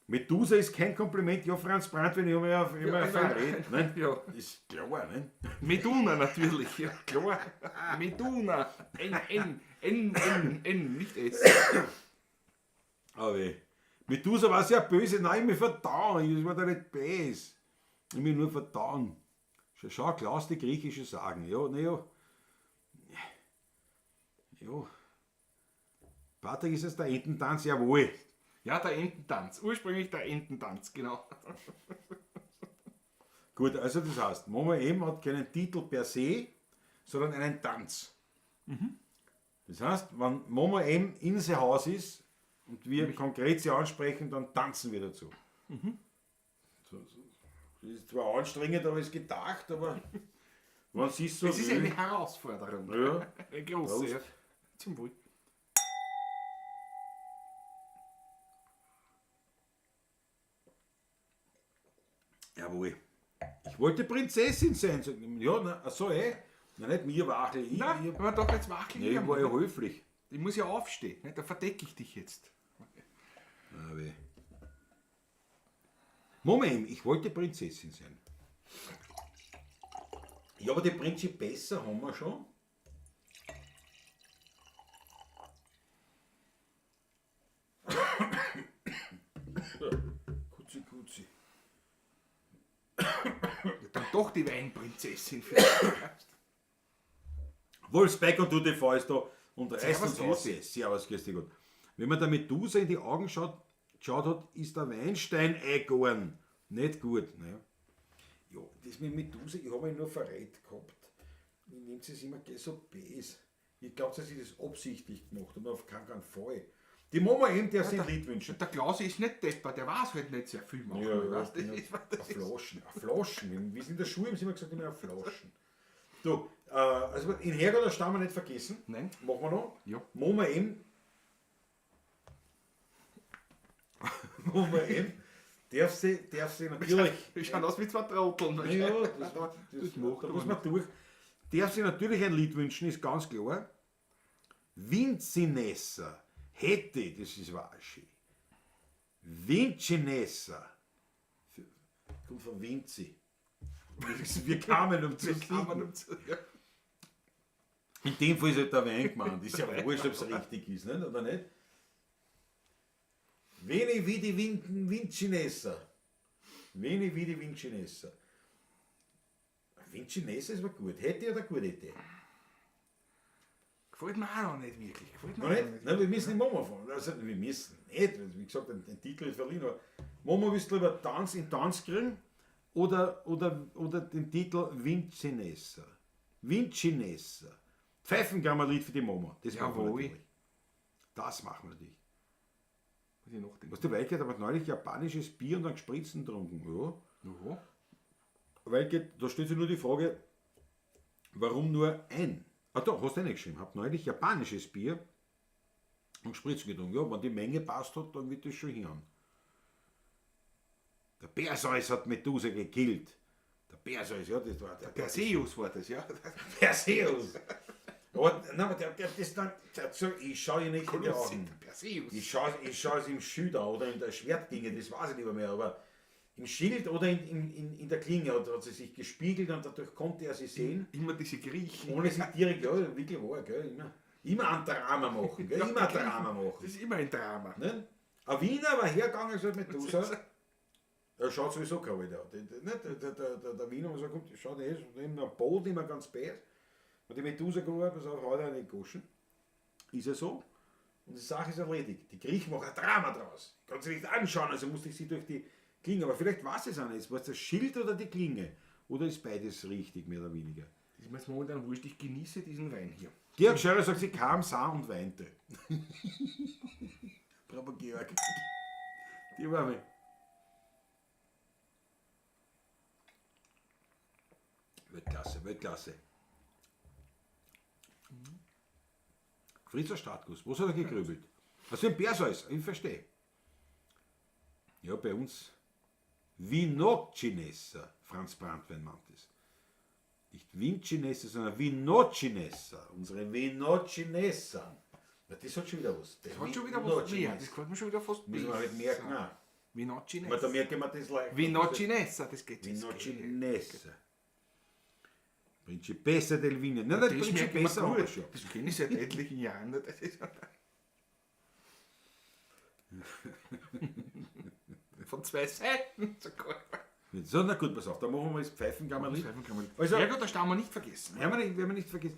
Medusa ist kein Kompliment. Ja, Franz Brandwein, ich habe mich ja, ich hab mich ja verredet. Ne? Ja. Ist klar, ne? Meduna natürlich, ja klar. Meduna. N, N, N, N, N, nicht S. Aber Medusa war sehr böse. Nein, ich mich verdauen. Ich war da nicht böse. Ich mich nur verdauen. Schau, schau, Klaus, die griechische Sagen. Ja, na ja. Ja. Patrick, ist es der Ententanz? Jawohl. Ja, der Ententanz. Ursprünglich der Ententanz, genau. Gut, also das heißt, Mama M hat keinen Titel per se, sondern einen Tanz. Das heißt, wenn Mama M in sein Haus ist und wir konkret sie ansprechen, dann tanzen wir dazu. So, so. Das ist zwar anstrengend, aber ist gedacht, aber wenn sie es so Es ist will- eine Herausforderung. Ja. Eine große. Prost. Ja. Zum Wohl. Jawohl. Ich wollte Prinzessin sein. Sag ich, ja, na, ach so, eh. Na, nicht mir, Wachel. Ich, Nein, ich, aber doch jetzt wackeln. nee, ich war ja höflich. Ich muss ja aufstehen, ne? Da verdecke ich dich jetzt. Na weh. Moment, ich wollte Prinzessin sein. Ja, aber die Prinzipessa haben wir schon. Kutzi, kutzi. Ja, dann doch die Weinprinzessin. Vielleicht. Wolfsbeck und du TV ist da und reißt Servus, uns aus. grüß dich. Servus, grüß dich Gott. Wenn man der Medusa in die Augen geschaut hat, ist der Weinstein eingegangen. Nicht gut. Ne? Ja, das mit Medusa, ich habe mich nur verrät gehabt. Ich nehme es immer gleich so böse. Ich glaube, dass ich das absichtlich gemacht habe, auf keinen Fall. Die Mama eben, der sich ein Lied wünschen. Der Klaus ist nicht deppert, der weiß halt nicht sehr viel machen. Ja, weißt du? ja. Das ist, das Eine ist, Flaschen, eine Flaschen. Wir sind in der Schule, haben sie immer gesagt, immer eine Flaschen. Du, also in Herrgott, das wir nicht vergessen. Nein. Machen wir noch. Ja. Mama M. Mama M. Darf sie natürlich. Wir schauen aus wie zwei Trotteln. Ja, das macht da aber muss man durch. Darf sie natürlich ein Lied wünschen, ist ganz klar. Vinzinesser hätte, das ist wahrscheinlich. Vincinessa. Kommt von Vinci. Wir kamen um zu Kann man siegen. um zu, ja. In dem Fall ist halt der Wein gemeint. Ist ja wurscht, ob es richtig ist, nicht? Oder nicht? Veni vidi Vincinessa. Veni vidi Vincinessa. Vincinessa ist aber gut. Hätte oder gute Idee? Gefällt mir auch noch nicht wirklich. Gefällt mir Noch auch nicht? Nein, wir müssen die Mama fahren. Also, wir müssen nicht. Wie gesagt, den Titel ist verliehen. Aber Mama, willst du lieber Tanz in Tanz kriegen oder den Titel Vincinessa? Vincinessa. Pfeifenkammerlied für die Mama. Das machen wir Jawohl. natürlich. Das machen wir natürlich. Muss ich nachdenken. Was du Weigert hat neulich japanisches Bier und dann gespritzten getrunken. Ja. Ja. Weigert, da stellt sich nur die Frage, warum nur ein? Ah doch, hast du nicht geschrieben. Hab neulich japanisches Bier und Spritzen getrunken. Ja, wenn die Menge passt hat, dann wird das schon hinhauen. Der Perseus hat Medusa gekillt. Der Perseus, ja, das war der Perseus war das, ja. Perseus. Aber, nein, aber der das dann, der, so, ich schaue ihr nicht in die Augen. Perseus. Ich schau es im Schild an oder in der Schwertklinge, das weiß ich nicht mehr, aber im Schild oder in der Klinge hat sie sich gespiegelt und dadurch konnte er sie sehen. Immer diese Griechen. Ohne sich direkt, ja, wirklich wahr, gell, immer ein Drama machen, gell, immer ein Drama machen. Das ist immer ein Drama. Ne? Ein Wiener war hergegangen und gesagt, Medusa, er schaut sowieso kein Alter an. Der Wiener hat gesagt, kommt, schaut eh, immer am Boden immer ganz bad. Und die Medusa gesagt, pass auf, heute nicht gewaschen. Ist ja so. Und die Sache ist erledigt. Die Griechen machen ein Drama draus. Kannst du nicht anschauen, also musste ich sie durch die Klinge. Aber vielleicht war es auch nicht. War es das Schild oder die Klinge? Oder ist beides richtig, mehr oder weniger? Das ist mir jetzt momentan wurscht, ich genieße diesen Wein hier. Georg Scherer sagt, sie kam, sah und weinte. Bravo, Georg. Die war mir. Weltklasse, Weltklasse. Fritzer Startguss, was hat er gegrübelt? Also im Perseus, ich verstehe. Ja, bei uns Vinocinessa, Franz Brandwein meint es. Nicht Vincinessa, sondern Vinocinessa. Unsere Vinocinessa. Na, das hat schon wieder was. Das hat schon wieder was mehr. Das gefällt mir schon wieder fast Müssen wir halt merken. Auch. Vinocinessa. Aber da merken wir das leicht. Vinocinessa, das geht jetzt. Vinocinessa. Principessa del Vino. Nein, nein, Das merkt man Principessa haben wir gut. schon. Das kenne ich seit etlichen Jahren. Das ist von zwei Seiten sogar. So, na gut, pass auf, da machen wir das Pfeifenkammerli. Also, ja gut, das darf man nicht vergessen. werden wir nicht vergessen.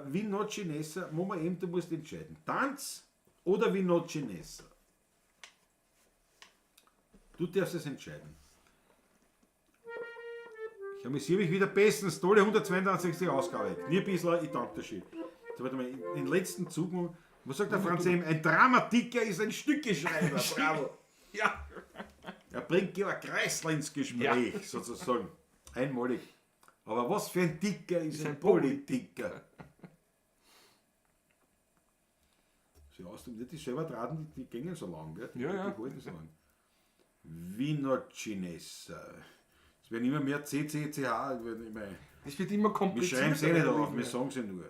Vinocinessa, machen wir eben, du musst entscheiden. Tanz oder Vinocinessa? Du darfst es entscheiden. Ich amüsiere mich wieder bestens. Tolle 182. Ausgabe. Knierbissler, ich danke dir schön. So, warte mal, den letzten Zug. Was sagt der Franz eben? Ein Dramatiker ist ein Stückeschreiber. Bravo. Ja. Er bringt Georg Kreisler ins Gespräch, ja. Sozusagen. Einmalig. Aber was für ein Dicker ist ein Politiker? Sie aus dem, die selber traten, die gängen so lang, gell? Ja, ja. Die halten so lang. Vinocinessa. Es werden immer mehr C, C, C, H. Das wird immer Wir komplizierter. schreiben es eh nicht auf, wir sagen sie nur.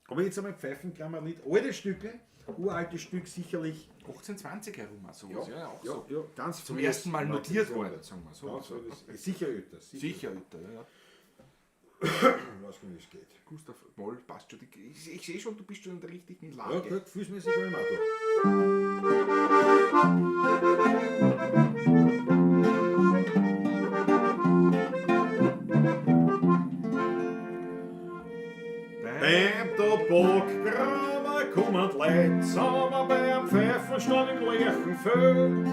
Aber jetzt einmal Pfeifenklammerlied. Alte Stücke, uralte Stück sicherlich. 1820 herum, auch sowas. Ja, auch ja, so. ja, ganz Zum frühes ersten Mal notiert 19. worden, sagen wir so. Ganz frühes- sicher älter. Sicher älter, ja, ja. Ich weiß nicht, wie es geht. Gustav Moll passt schon. Ich sehe schon, du bist schon in der richtigen Ja, Lage. gut, gefühlsmäßig war ich auch da. Beim Tabakkramer kommen die Leute zusammen beim Pfeifenstand im Lerchenfeld.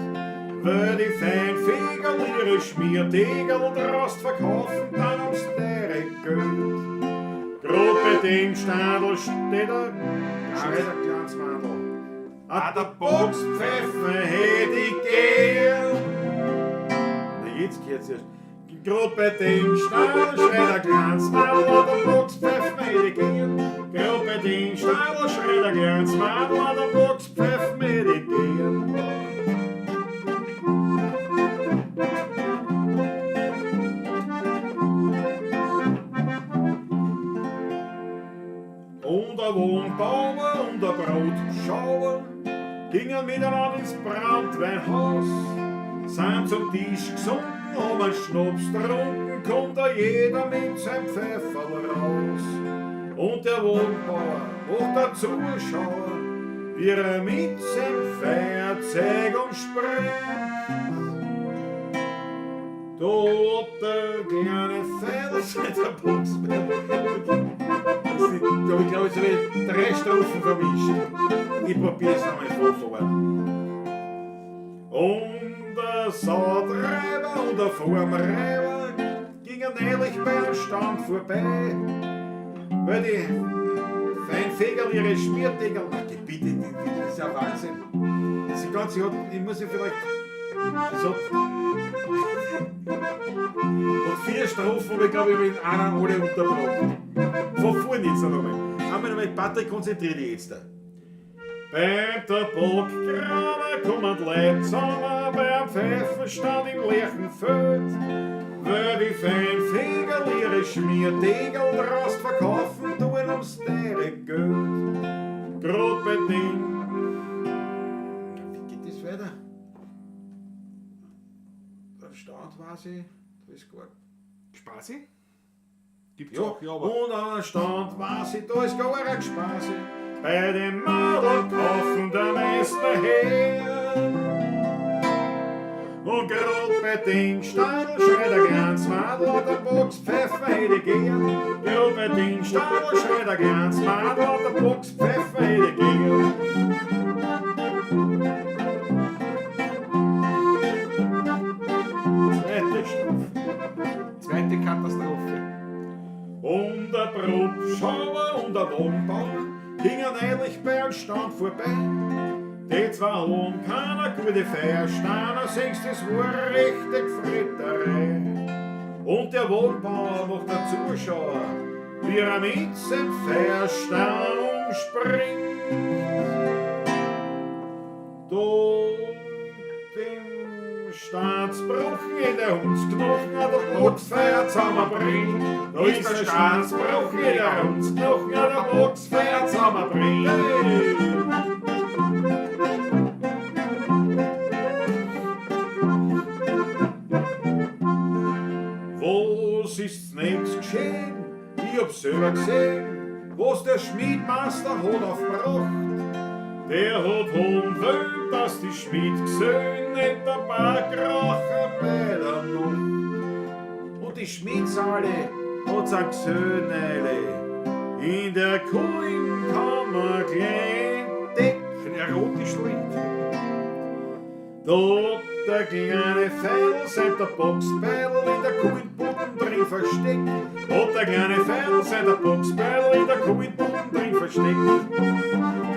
Weil die Feinfegerl ihre Schmiertegel draus verkaufen, dann ums teure Geld. Grad bei dem Standel steht ein Schneider kleines Mandel. A der Boxpfeife hätt ich gern. Na, jetzt geht's erst. Grad bei dem Stadl schreit ein kleines Madel, an der Boxpfeife hätt ich gern. Grad bei dem Stadl schreit ein kleines Madel, an der Boxpfeife hätt ich gern. Und ein Wohnbauer und ein Brotschauer gingen miteinander ins Brandweinhaus, sind zum Tisch gesunken, haben einen Schnaps getrunken, kommt da jeder mit seinem Pfeiferl raus. Und der Wohnbauer macht der Zuschauer, wie er mit seinem Feuerzeug umspringt. Da hat der kleine Pfeil seit der Boxbein. Da habe ich, glaube ich, so drei Strophen vermischt. Ich probiere es nochmal von vorn. Und der Sautreiber und der Formreiber gingen neulich beim Stand vorbei, weil die Feinfegerl ihre Schmiertegel. Ach, bitte, das ist ja Wahnsinn. Das ganze hat, ich muss ja vielleicht. Das hat. Und 4 Strophen habe ich, glaube ich, mit einer alle unterbrochen. Von vorne jetzt noch einmal. Einmal nochmal, Patrick, konzentrier dich jetzt da. Beim Tabakkramer kommen die Leute zusammen, beim Pfeifenstand im leeren Feld. Weil die Feinfegerl ihre Schmiertegel draus verkaufen tun ums teure Geld. Grad bei den. Wie geht das weiter? Der Stand weiß ich, da ist gar. Spaßi? Gibt's Ja, auch, ja, aber. und an der Stand weiß ich, da ist gar ein Spaß. Bei dem Madel kaufen der Meister her. Und grad bei dem Stadl schreit ein kleines Madel an der Boxpfeife hätte ich gern. Grad bei dem Stadl schreit ein kleines Madel an der Boxpfeife hätte ich gern. Zweite Strophe. Zweite Katastrophe. Und der Brotschauer und der Wohnbauer gingen eilig bei einem Stand vorbei. Die zwei haben keine gute Feiersteiner, singst, das war richtig Fretterei. Und der Wohnbauer macht der Zuschauer, wie er mit seinem Feierstein umspringt. Da dem Staatsbruch jeder Hundsknochen an der Boxfeier zusammenbringt. Da ist der Staatsbruch jeder Hundsknochen an der Boxfeier zusammenbringt. Was ist's nächst geschehen? Ich hab's selber gesehen, was der Schmiedmeister hat aufgebracht. Der hat holen wollen, dass die Schmiedgesellen nicht dabei krachen bei der Nacht. Und die Schmiedsaale hat's ein Gesöhnele in der Kohlenkammer gleich entdeckt. Ein erotisches Lied. Da hat der kleine Feil sein Tabaksbeil in der Kohlenboden drin versteckt. Hat der kleine Feil sein Tabaksbeil in der Kohlenboden drin versteckt.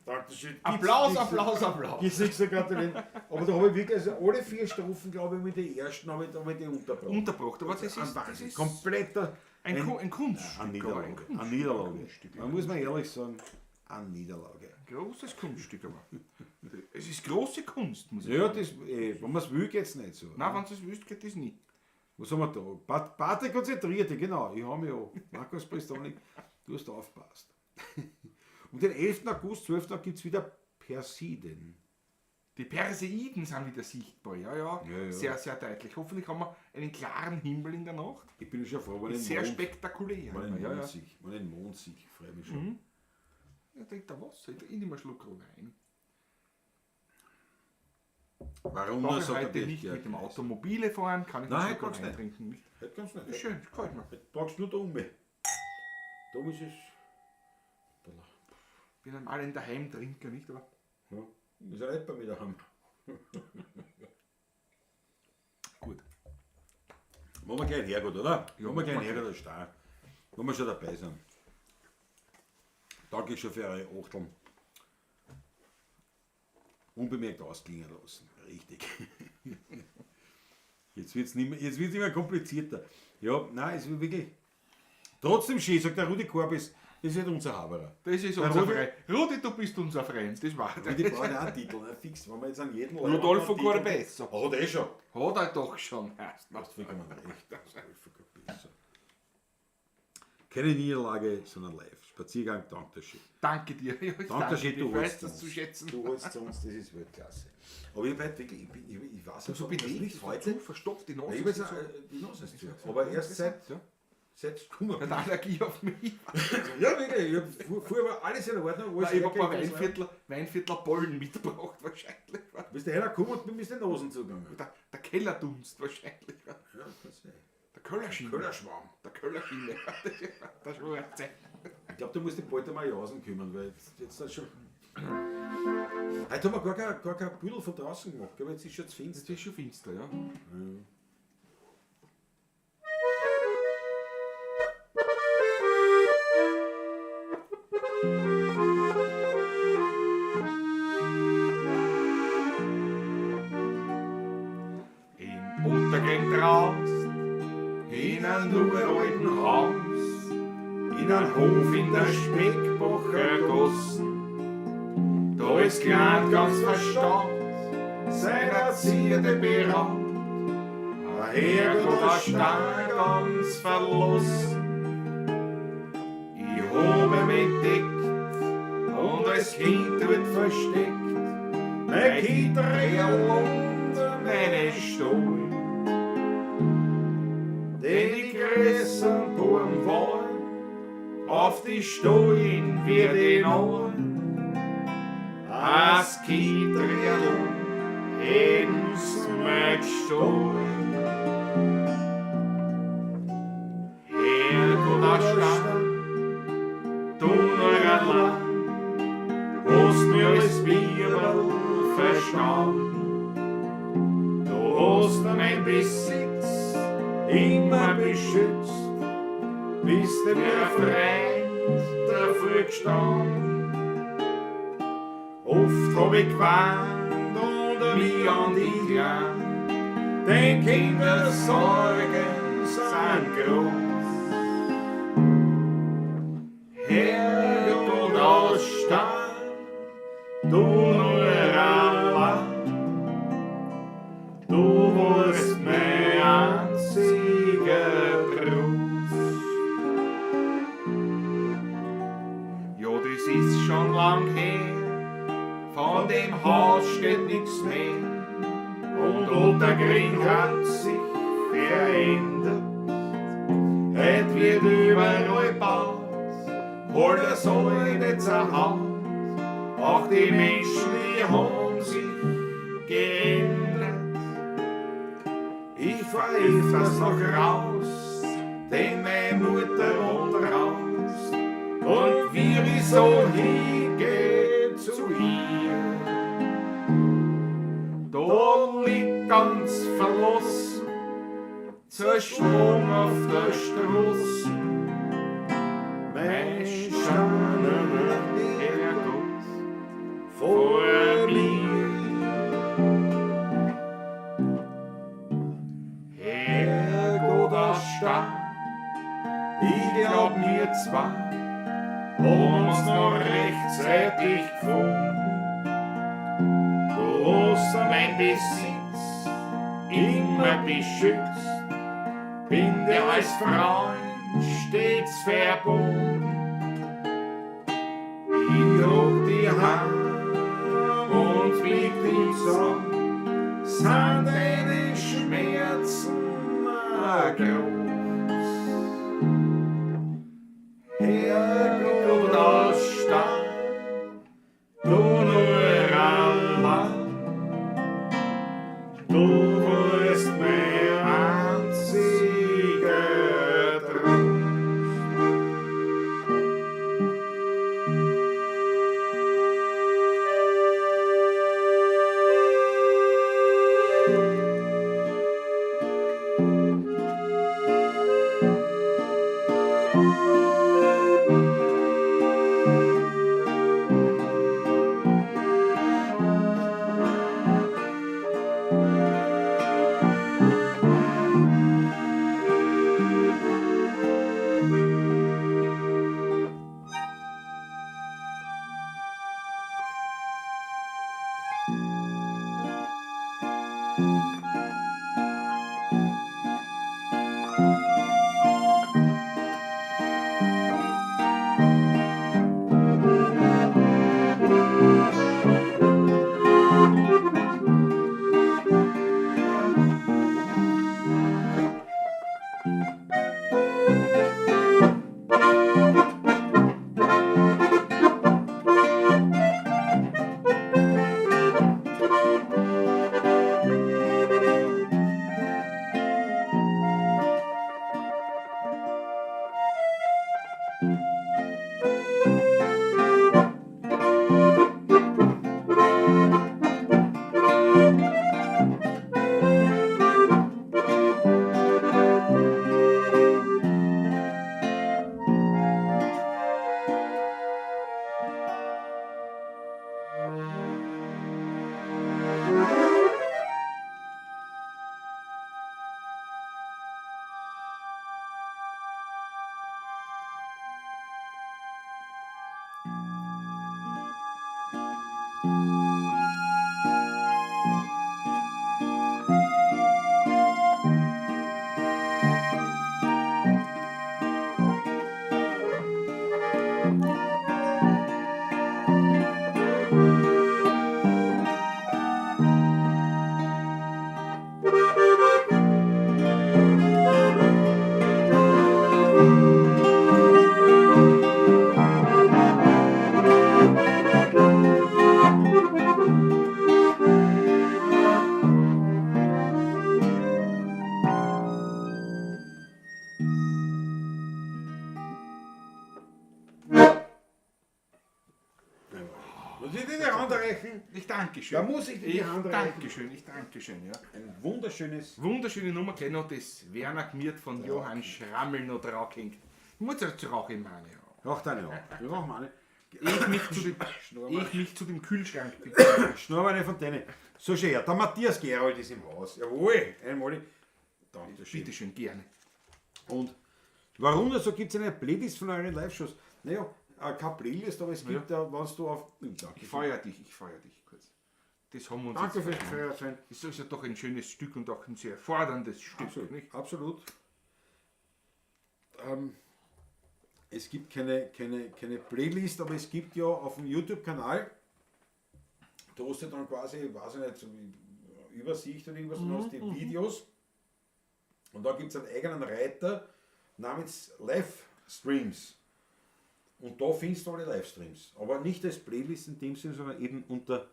Dankeschön. Applaus, Applaus, Applaus. Gibt's nichts zu gratulieren. Aber da habe ich wirklich, also alle vier Strophen, glaube ich, mit den ersten habe ich, da hab ich die unterbrochen. Unterbrochen, aber das ist, Ein das Wahnsinn. ist Kompletter ein Kunststück. Eine aber ein Niederlage. Kunststück, Eine Niederlage. Kunststück, ja. Man muss mal ehrlich sagen, eine Niederlage. Großes Kunststück, aber. Es ist große Kunst, muss ich Ja, sagen. das, wenn man es will, geht es nicht so. Nein, wenn du es willst, geht das nie. Was haben wir da? Patrick konzentrierte, genau. Ich habe mich auch. Markus Prestoni, du hast aufgepasst. Und den 11. August, 12. gibt es wieder Persiden. Die Perseiden sind wieder sichtbar, ja, ja. Ja, ja. Sehr, sehr deutlich. Hoffentlich haben wir einen klaren Himmel in der Nacht. Ich bin schon froh, wenn ich Sehr den Mond, spektakulär. wenn ich den Ja, Mond ja. sehe. Wenn ich den Mond sehe, freue ich mich schon. Ja, trink da Wasser, ich trinke immer einen Schluck Wein. Warum Brauche das ich hat heute der nicht Georg mit dem Automobile fahren, kann ich Nein, einen heute Schluck kannst du Wein nicht. trinken. Nicht? Heute kannst du nicht. Ist schön, gefällt mir. Heute brauchst du nur da um. Da ist es. Bin einmal ein Daheimtrinker, nicht? Aber Ja, ist ja nicht bei mir daheim. gut. Machen wir gleich einen Herrgott, oder? Ja, Machen wir gleich einen machen wir. Herrgott, das ist stark. Wenn wir schon dabei sind. Danke schon für eure Achteln. Unbemerkt ausklingen lassen. Richtig. Jetzt wird es immer komplizierter. Ja, nein, es wird wirklich. Trotzdem schön, sagt der Rudi Korbis, das ist halt unser Haberer. Das ist Der unser Rudi- Freund. Rudi, du bist unser Freund. Das war Rudi braucht auch einen Titel, ne? Fix, wenn wir jetzt an jeden Rodolfo einen Titel- Corbesso. Hat er eh schon. Hat er doch schon. Hast vollkommen recht. Rodolfo Corbesso. Keine Niederlage, sondern live. Spaziergang, Dankeschön. Danke dir. Ja, ich Danke, danke dir. du Ich weiß holst das uns. zu schätzen. Du holst zu uns, das ist Weltklasse. Aber ich habe heute wirklich, ich weiß So nicht, belegt, nicht so heute. zu, verstopft die Nase. Ich weiß, so. die Nase ist zu. Aber erst seit, Ja. seit ich gekommen Hat bin. Allergie auf mich. Ja, wirklich. Ich hab, vorher war alles in Ordnung. Alles Nein, ich habe ein paar hergekriegt, alles Weinviertler Pollen mitgebracht, wahrscheinlich. war- Bist du hergekommen und mir ist die Nasen zugegangen. Der Kellerdunst wahrscheinlich. Ja, kann sein. Der Köllerschiene. Köllerschwamm. Der Köllerschiene. Der Schwarze. Ich glaube, du musst dich bald einmal Jausen kümmern, weil jetzt ist schon. Heute haben wir gar kein Büdel von draußen gemacht, gell, aber jetzt ist schon zu finster. Das ist schon finster, ja. einem uralten Haus, in einem Hof in der Speckbacher Gasse. Da ist klein ganz verstaubt, seiner Zierde beraubt, ein Herrgott, ein Stein ganz verlassen. Ich hab ihn entdeckt und als Kind wird versteckt, mein Kindreal und meine Stuhl. Denn die größeren Buben wollen, auf die Stollen wird in allen. As Kindreal hätten's mir gestohlen. Herrgott, a Stein, du nur allein, hast mir als Bibel verstanden. Du hast mein Besitz immer beschützt, bist du mir ein Freund dafür gestanden. Oft hab ich geweint und mich an dich gelangt, denn Kindersorgen sind groß. Herrgott aus Stein, du nur allein, du warst mein einziger Trost. Ja, das ist schon lang her, von dem Haus steht nix mehr, und Ottakring hat sich verändert. Heut wird überall gebaut, alles alte zerhaut, auch die Menschen, die haben sich geändert. Ich fahr öfters noch raus, denn meine Mutter wohnt raus, und wie ich so hingeh zu ihr, da liegt ganz verlassen, zerschlagen auf der Straße, mein steinerner Herrgott vor mir. Herrgott aus Stein, ich glaub mir zwar, haben uns noch rechtzeitig gefunden. Du hast mein Besitz immer beschützt, bin dir als Freund stets verbunden. Ich trug die Hand und blick dich an, sind deine Schmerzen auch groß. Herrgott aus Stein, du nur allein, du warst mein einziger Trost. Muss ich dir die Hand reichen? Ich danke schön. Da muss ich dir die Hand reichen. Dankeschön, ich danke schön, ja. Ein wunderschönes. Wunderschöne Nummer, gleich noch das Werner Gmiert von Johann Schrammel noch draufhängt. Ich muss jetzt rauche ich meine. Raucht eine auch. Wir rauchen eine. Ich mich zu dem Kühlschrank bitte. Schnurr eine Fontäne. So schön, ja, der Matthias Gerold ist im Haus. Jawohl, einmal. Dankeschön. Bitte schön, gerne. Und warum das so, gibt es eine Playlist von euren Live-Shows? Naja, keine Playlist, aber es gibt ja, wenn du auf. Ich feuer dich, kurz. Das haben wir uns Danke jetzt fürs verdient. Feuer sein. Das ist ja doch ein schönes Stück und auch ein sehr forderndes Stück. Absolut. Nicht? Absolut. Es gibt keine Playlist, aber es gibt ja auf dem YouTube-Kanal, da hast du dann quasi, weiß ich nicht, so wie Übersicht oder irgendwas, du hast die Videos und da gibt es einen eigenen Reiter namens Livestreams. Und da findest du alle Livestreams. Aber nicht als Playlist in dem Sinn, sondern eben unter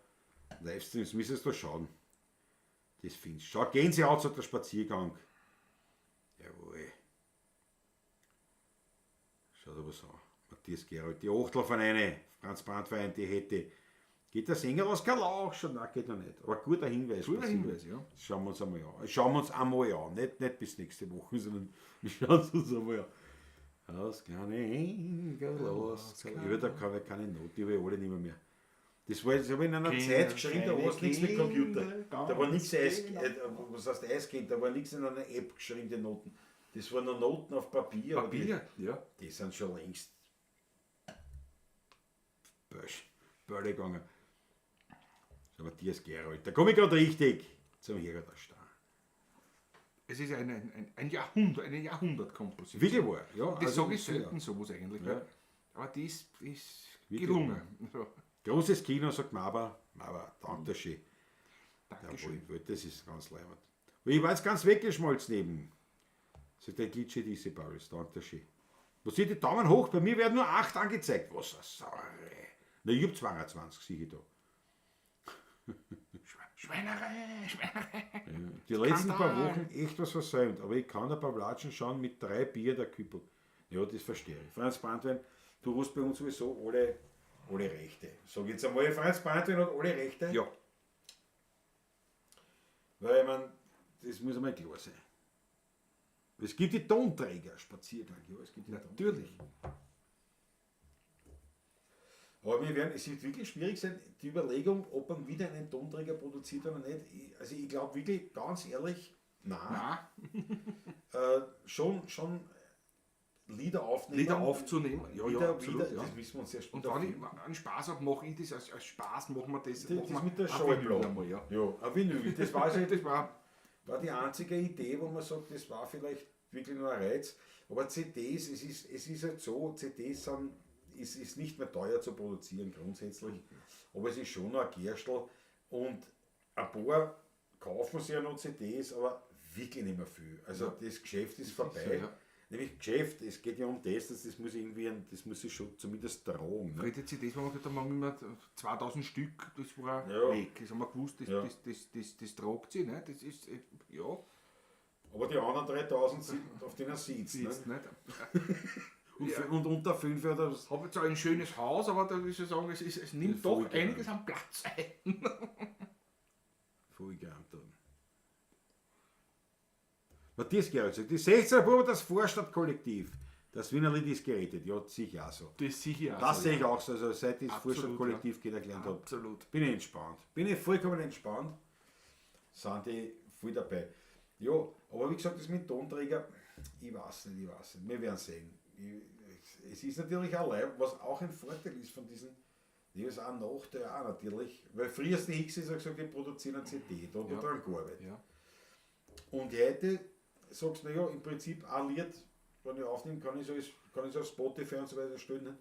Livestreams. Müsstest du schauen. Das findest du. Schau, gehen Sie out, sagt der Spaziergang. Jawohl. Schaut aber so. Matthias Gerold, die Achtel von eine, Franz Brandwein, die hätte. Geht der Sänger aus Karl auch schon? Nein, geht noch nicht. Aber guter Hinweis. Guter Hinweis, ja. Das schauen wir uns einmal an. Schauen wir uns einmal an. Nicht bis nächste Woche, sondern wir schauen es uns einmal an. Das kleine Engel, los. Ich habe da keine Note, die habe ich alle nicht mehr. Das war, das habe ich in einer Zeit geschrieben, da war es nichts mit Computer. Da war nichts Eis, was heißt Eisgeld, da war nichts in einer App geschrieben, die Noten. Das waren nur Noten auf Papier. aber Papier, ja. Die sind schon längst Bölle gegangen. Das ist Matthias Gerold. Da komme ich gerade richtig zum Herrgott Stein. Es ist ein Jahrhundert, eine Jahrhundertkomposition. Wirklich wahr, ja. Das also sage ich ja. selten sowas eigentlich. Ja. Ja. Aber das ist Wirklich gelungen. Ja. Großes Kino, sagt Maba. Maba, danke schön. Dankeschön. Jawohl, das ist ganz leibend. Und ich war jetzt ganz weggeschmolzen eben. Sagt der Glitsche diese Paris, danke schön. Wo sind die Daumen hoch? Bei mir werden nur 8 angezeigt. Was eine Sauerei. Na, ich hab 22, sehe ich da. Schweinerei, Schweinerei. Die letzten paar Skandal. Wochen echt was versäumt, aber ich kann ein paar Latschen schauen mit 3 Bier der Küppel. Ja, das verstehe ich. Franz Brandwein, du hast bei uns sowieso alle Rechte. Sag jetzt einmal, Franz Brandwein hat alle Rechte. Ja. Weil ich meine, das muss einmal klar sein. Es gibt die Tonträger, Spaziergang, ja, es gibt die Natürlich. Tonträger. Aber wir werden, es wird wirklich schwierig sein, die Überlegung, ob man wieder einen Tonträger produziert oder nicht. Also ich glaube wirklich, ganz ehrlich, nein. Nein. Schon Lieder aufnehmen. Lieder aufzunehmen, ja, Lieder, ja, absolut. Lieder, ja. Das müssen wir uns erst Und wenn ich einen Spaß habe, mache ich das als Spaß, machen wir das. Das, machen das wir mit der ein Schallplatte. Vinyl einmal, ja. Ja, ein Vinyl. Das war, also, Das war war die einzige Idee, wo man sagt, das war vielleicht wirklich nur ein Reiz. Aber CDs, es ist halt so, CDs sind, es ist nicht mehr teuer zu produzieren grundsätzlich, aber es ist schon noch ein Gerstl und ein paar kaufen sich ja noch CDs, aber wirklich nicht mehr viel. Also Ja. das Geschäft ist vorbei. so, ja. Nämlich Geschäft, es geht ja um das, das muss irgendwie, das muss sich schon zumindest tragen. Ne? Früher die CDs, wo wir gesagt haben, wir haben immer 2000 Stück, das war Ja. weg. Das haben wir gewusst, das, Ja. das tragt sich, ne? Das ist, ja, Aber die anderen 3000 sind, auf denen sitzt. sitzt, Ne? nicht? Und, Ja. und unter 5 oder was. Habe zwar ein schönes Haus, aber da muss ich sagen, es nimmt Voll doch geil. einiges an Platz ein. Voll geil, Anton. Matthias Gerold sagt, die 16er Buben, das Vorstadtkollektiv. Das Wiener Lied ist gerettet. Ja, sicher auch so. Das sicher auch. Das so, sehe ich ja. auch so. Also seit ich das Absolut, Vorstadtkollektiv kennengelernt habe, Absolut. bin ich entspannt. Bin ich vollkommen entspannt. Sind die voll dabei. Ja, aber wie gesagt, das mit Tonträger, ich weiß nicht. Wir werden sehen. Es ist natürlich auch leid, was auch ein Vorteil ist von diesen, das ist auch ein Nachteil auch natürlich, weil früher ist die Hicks hat gesagt, die produzieren eine CD, da hat man Ja. dran gearbeitet. Ja. Und heute sagst du, naja, im Prinzip ein Lied, wenn ich aufnehme, kann ich es auf Spotify und so weiter stellen.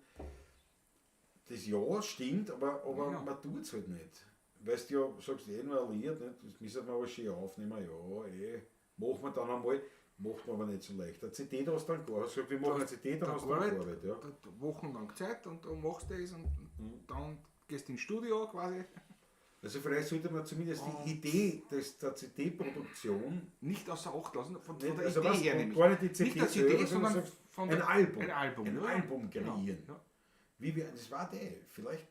Das ja stimmt, aber Ja. man tut es halt nicht. Weißt du ja, sagst eh nur ein Lied, nicht? Das müssen wir aber schön aufnehmen, ja, eh. Machen wir dann einmal, macht man aber nicht so leicht. Eine CD, da hast du dann gar, hast gesagt, wir machen eine CD, dann Da hast du dann Arbeit, gearbeitet, ja. da wochenlang Zeit und dann machst du das und dann gehst du ins Studio quasi. Also vielleicht sollte man zumindest die Idee der CD-Produktion Nicht außer Acht lassen, von Nicht, der also Idee was, her und nämlich. gar nicht die CD Nicht als selber, Idee, sondern sondern sagst, von ein der, Album. Ein Album, Ein ja. Album kreieren. Genau, ja. Wie wir, das war der, vielleicht.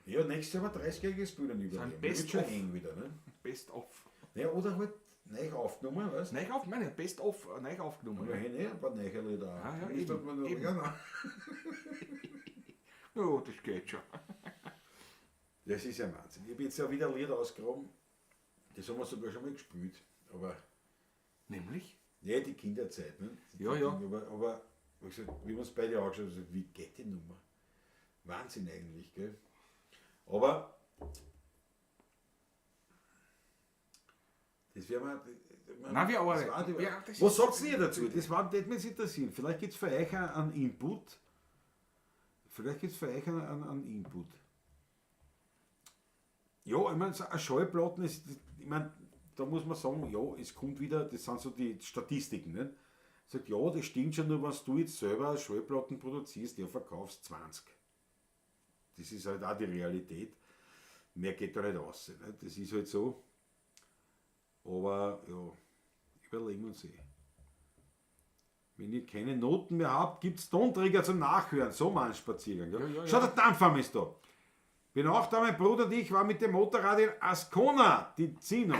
Ja, nächstes Jahr war 30-jähriges Bühnenüberleben. Ein Wird Best schon of. eng wieder, ne? Best of. Ja, oder halt neu aufgenommen, weißt du? Neu auf, meine, Best of, neu aufgenommen. Aber hey, ne, ein paar neue Lieder. Ah, ja, Ist eben, das man noch- eben. Ja, nein. Ja, das geht schon. Das ist ja Wahnsinn. Ich habe jetzt ja wieder ein Lied ausgegraben. Das haben wir sogar schon mal gespielt. Aber Nämlich? ja, die Kinderzeit. Ne? Die Ja, ja. Aber wie gesagt, wie wir uns beide angeschaut haben, gesagt, wie geht die Nummer? Wahnsinn eigentlich, gell? Aber das werden wir. Nein, wir das arbeiten. war die- Ja, das Was ist- sagt ihr dazu? Das war, das mich interessieren. Vielleicht gibt es für euch einen Input. Vielleicht gibt es für euch einen Input. Ja, ich meine, so eine Schallplatten ist, ich meine, da muss man sagen, ja, es kommt wieder, das sind so die Statistiken, ne? Sagt, ja, das stimmt schon, nur wenn du jetzt selber Schallplatten produzierst, ja, verkaufst 20. Das ist halt auch die Realität. Mehr geht da nicht raus. Ne? Das ist halt so. Aber ja, überlegen wir uns eh. Wenn ihr keine Noten mehr habt, gibt es Tonträger zum Nachhören. So mal ein Spaziergang. Ja? Ja, ja, Schau, ja. der Dampfer ist da. Bin auch da, mein Bruder und ich waren mit dem Motorrad in Ascona, Ticino.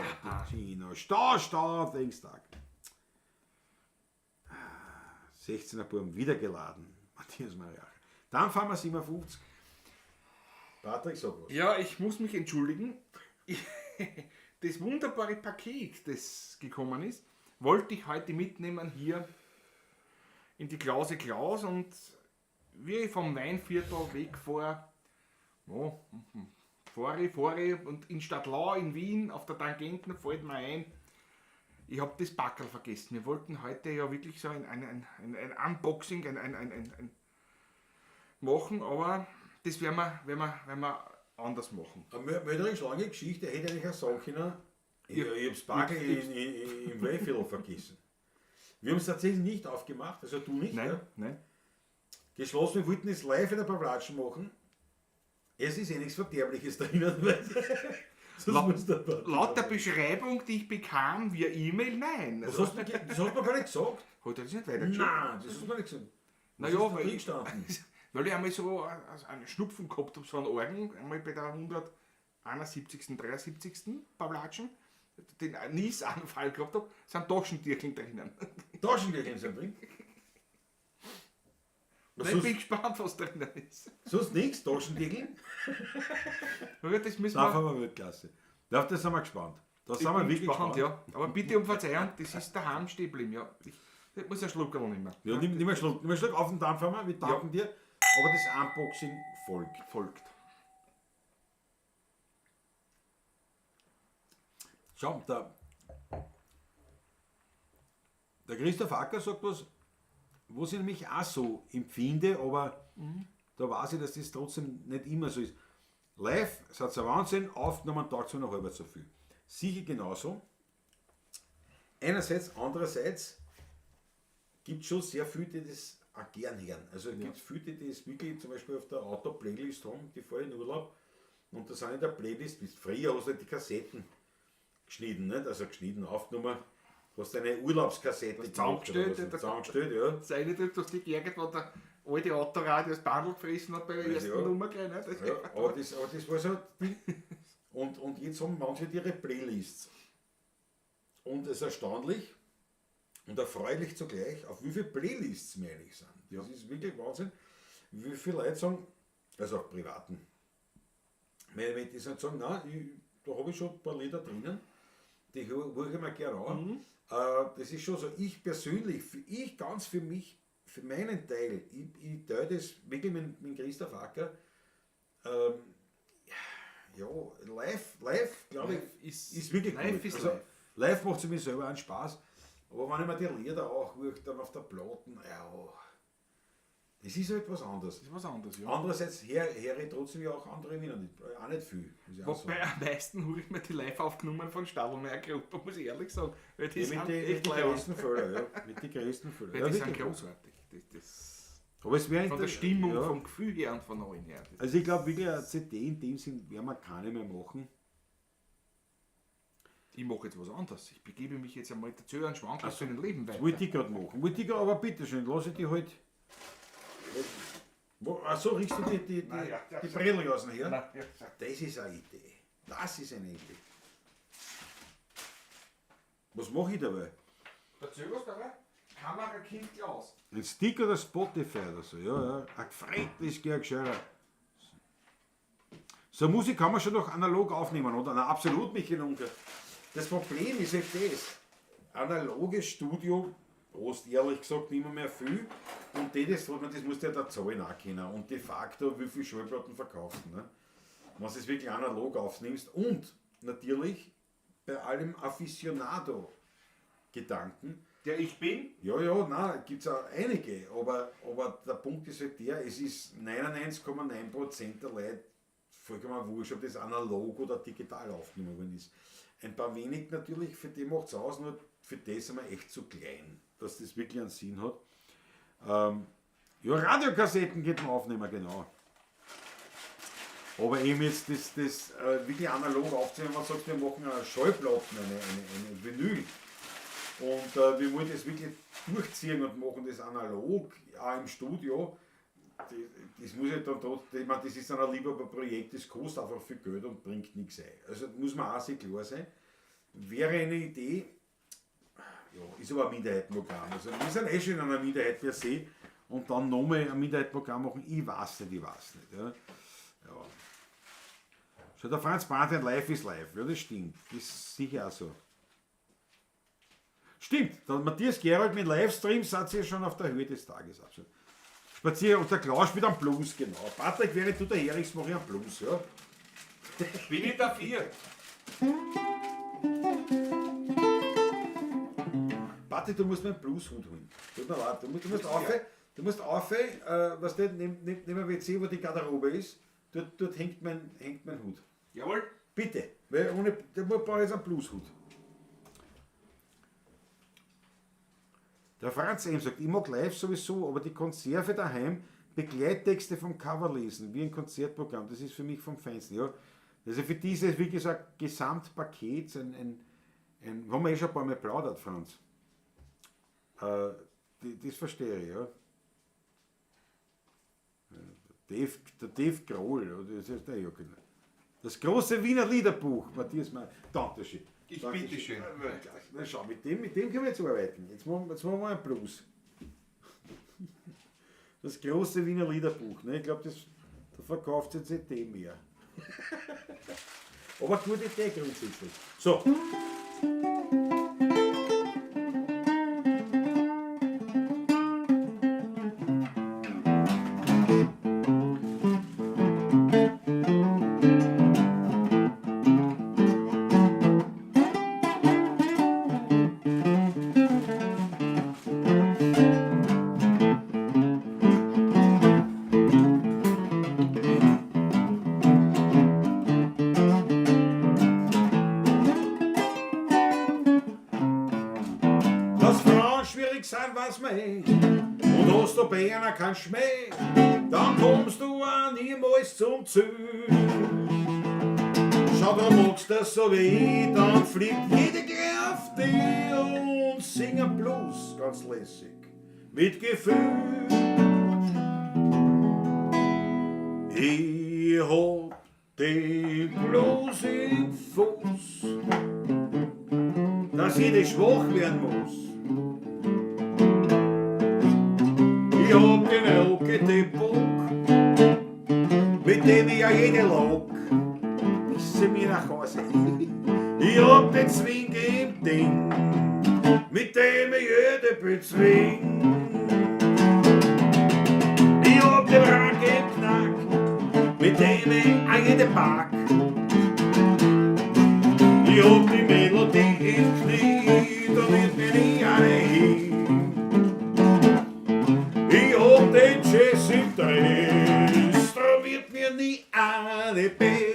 Ticino. Stau, Stau, Dingstag. 16er Burm, wieder geladen. Matthias Mariacher. Dann fahren wir 57. Patrick, sag was. Ja, ich muss mich entschuldigen. Das wunderbare Paket, das gekommen ist, wollte ich heute mitnehmen hier in die Klause Klaus und wie ich vom Weinviertel wegfahre, ja, fahre und in Stadlau in Wien auf der Tangenten fällt mir ein, ich habe das Packerl vergessen. Wir wollten heute ja wirklich so ein Unboxing, ein machen, aber das werden wir anders machen. Eine mörderisch lange Geschichte, hätte ich eigentlich auch sagen können, ich hab's Spargel im Weinviertel vergessen. Wir haben es tatsächlich nicht aufgemacht, also du nicht. Nein, Ja? nein. Geschlossen, wir wollten es live in ein paar Platschen machen. Es ist eh nichts Verderbliches drinnen. Sonst muss der Party Laut der Beschreibung, die ich bekam via E-Mail, nein. Das Also, hast du, das hast du mir gar nicht gesagt. hat er das nicht weitergeschickt? Nein, das hast du mir nicht gesagt. Na Was ja, ist da weil- drin gestanden? Weil ich einmal so einen Schnupfen gehabt habe, so einen Argen, einmal bei der 171., 73. Pavlatschen, den Niesanfall gehabt habe, sind Taschentürchen drinnen. Taschengeld sind drin. Was Ich bin sonst, gespannt, was drinnen ist. sonst nichts, Taschendeckel? Aber das müssen Da wir. fahren wir Weltklasse. Auf das sind wir gespannt. Da Ich sind wir bin wirklich gespannt, gespannt. ja. Aber bitte um Verzeihung, das ist daheim stehen geblieben, ja. Ich muss einen Schluck nehmen. Ja, nimm einen Schluck. Nimm einen Schluck auf den Dampfer, wir danken dir. Aber das Unboxing folgt. Folgt. Schau, der Christoph Acker sagt was, was ich nämlich auch so empfinde, aber da weiß ich, dass das trotzdem nicht immer so ist. Live, seid ihr Wahnsinn, aufgenommen, taugt es noch halb so viel. Sicher genauso. Einerseits, andererseits gibt es schon sehr viele, die das auch gern hören. Also es gibt viele, die das wirklich zum Beispiel auf der Auto-Playlist haben, die fahren in Urlaub und da sind in der Playlist, bis früher hast du halt die Kassetten geschnitten, nicht? Also geschnitten, aufgenommen, hast eine Urlaubskassette Das gemacht oder zusammengestellt, was, der- zusammengestellt, ja. Das eine drückt, dass die geärgert, weil der alte Autoradio das Bandel gefressen hat bei der Ja. ersten Nummer gleich. Ne? Das Ja, aber das war so ein Ding. Und jetzt haben manche ihre Playlists. Und es ist erstaunlich und erfreulich zugleich, auf wie viele Playlists wir eigentlich sind. Das ist wirklich Wahnsinn, wie viele Leute sagen, also auch privaten, wenn die sind, sagen, nein, da habe ich schon ein paar Lieder drinnen, die höre ich mir gerne an. Das ist schon so, ich persönlich, ich ganz für mich, für meinen Teil, ich teile das wirklich mit Christoph Acker, ja, live, glaube ich, ist, wirklich live gut. Ist also, live. Live macht es mir selber einen Spaß, aber wenn ich mir die Lieder auch höre, dann auf der Platten, ja, Das ist halt was anderes. Das ist was anderes, ja. Andererseits höre ich trotzdem ja auch andere Wiener nicht, auch nicht viel. Muss ich auch Wobei sagen. am meisten habe ich mir die live aufgenommen von Stadelmeier Gruppe, muss ich ehrlich sagen. Weil die Ja, sind mit die, echt mit die leibend. größten Fehler, ja. Mit die größten Fehler. Weil Ja, die sind wirklich. großartig. Das Aber es wäre von der Stimmung, ja. vom Gefühl her und von allem her. Das Also ich glaube wirklich, eine CD in dem Sinn werden wir keine mehr machen. Ich mache jetzt was anderes. Ich begebe mich jetzt einmal dazu einen Schwank aus seinem Leben weiter. Wollte ich gerade machen. Wollte ich grad, aber bitteschön, lass ich die halt. Achso, riechst du die Nein, ja, ja, die Brille aus dem her? Nein, ja, ja. Das ist eine Idee. Das ist eine Idee. Was mache ich dabei? Erzähl was dabei? Kamerakind Klaus. Ein Stick oder Spotify oder so, ja, ja. Ein gefreutes Georg Scheurer. So Musik kann man schon noch analog aufnehmen, oder? Na, absolut, Michael Unker. Das Problem ist halt das. Analoges Studio kostet ehrlich gesagt nicht mehr viel. Und das, das musst du ja da zahlen auch können. Und de facto, wie viel Schallplatten verkaufst du, ne? Wenn du es wirklich analog aufnimmst. Und natürlich bei allem Aficionado-Gedanken. Der ich bin. Ja, ja, nein, gibt es auch einige, aber der Punkt ist halt der, es ist 99,9% der Leute vollkommen wurscht, ob das analog oder digital aufgenommen worden ist. Ein paar wenig natürlich, für die macht es aus, nur für die sind wir echt zu klein, dass das wirklich einen Sinn hat. Ja, Radiokassetten geht man aufnehmen, genau. Aber eben jetzt das wirklich analog aufzunehmen, wenn man sagt, wir machen eine Schallplatten, eine Vinyl. Und wir wollen das wirklich durchziehen und machen das analog, auch im Studio. Das muss ich dann trotzdem, ich meine, das ist dann ein Liebhaberprojekt, das kostet einfach viel Geld und bringt nichts ein. Also muss man auch sehr klar sein. Wäre eine Idee, ja, ist aber ein Minderheitenprogramm. Also wir sind eh schon in einer Minderheit per se und dann nochmal ein Minderheitenprogramm machen, ich weiß nicht. Ja. Ja. Schau, der Franz Brandt, Live ist live. Ja, das stimmt. Das ist sicher auch so. Stimmt, der Matthias Gerold mit Livestream seid ihr schon auf der Höhe des Tages. Absolut. Spazier und der Klaus spielt am Blues, genau. Patrick, während du da herrichst, mache ich einen Blues, ja. Bin ich dafür? Patrick, du musst mir einen Blueshut holen. Tut mir leid, du musst auf, weißt du, neben dem WC, wo die Garderobe ist, dort hängt mein Hut. Jawohl. Bitte, weil ohne, da brauche ich jetzt einen Blueshut. Der Franz M. sagt, ich mag live sowieso, aber die Konserve daheim, Begleittexte vom Cover lesen, wie ein Konzertprogramm, das ist für mich vom Feinsten. Ja. Also für dieses, wie gesagt, Gesamtpaket, ein haben wir eh schon ein paar Mal plaudert, Franz. Das verstehe ich, ja. Der Dave Grohl, das ist der, ja, genau. Das große Wiener Liederbuch, Matthias Meyer. Dankeschön. Ich bitte schön. Na schau, mit dem können wir jetzt arbeiten. Jetzt machen wir einen Blues. Das große Wiener Liederbuch. Ne? Ich glaube, da verkauft jetzt CD mehr. Aber gute Idee grundsätzlich. So. Und hast du bei einer keinen Schmäh, dann kommst du auch niemals zum Ziel. Schau, du magst das so weh, dann fliegt jede gleich auf dich und sing Blues ganz lässig, mit Gefühl. Ich hab den Blues im Fuß, dass ich nicht schwach werden muss. Ich hab den Rocket-Bock, mit dem ich ja jede log, bis sie mir nach Hause. Ich hab den Zwing im Ding, mit dem ich jede bezwing. Ich hab den Rack im Knack, mit dem ich auch jede pack. Ich hab die Melodie im Knie, damit bin ich eine hin. Ich hab den Jazz eine bes.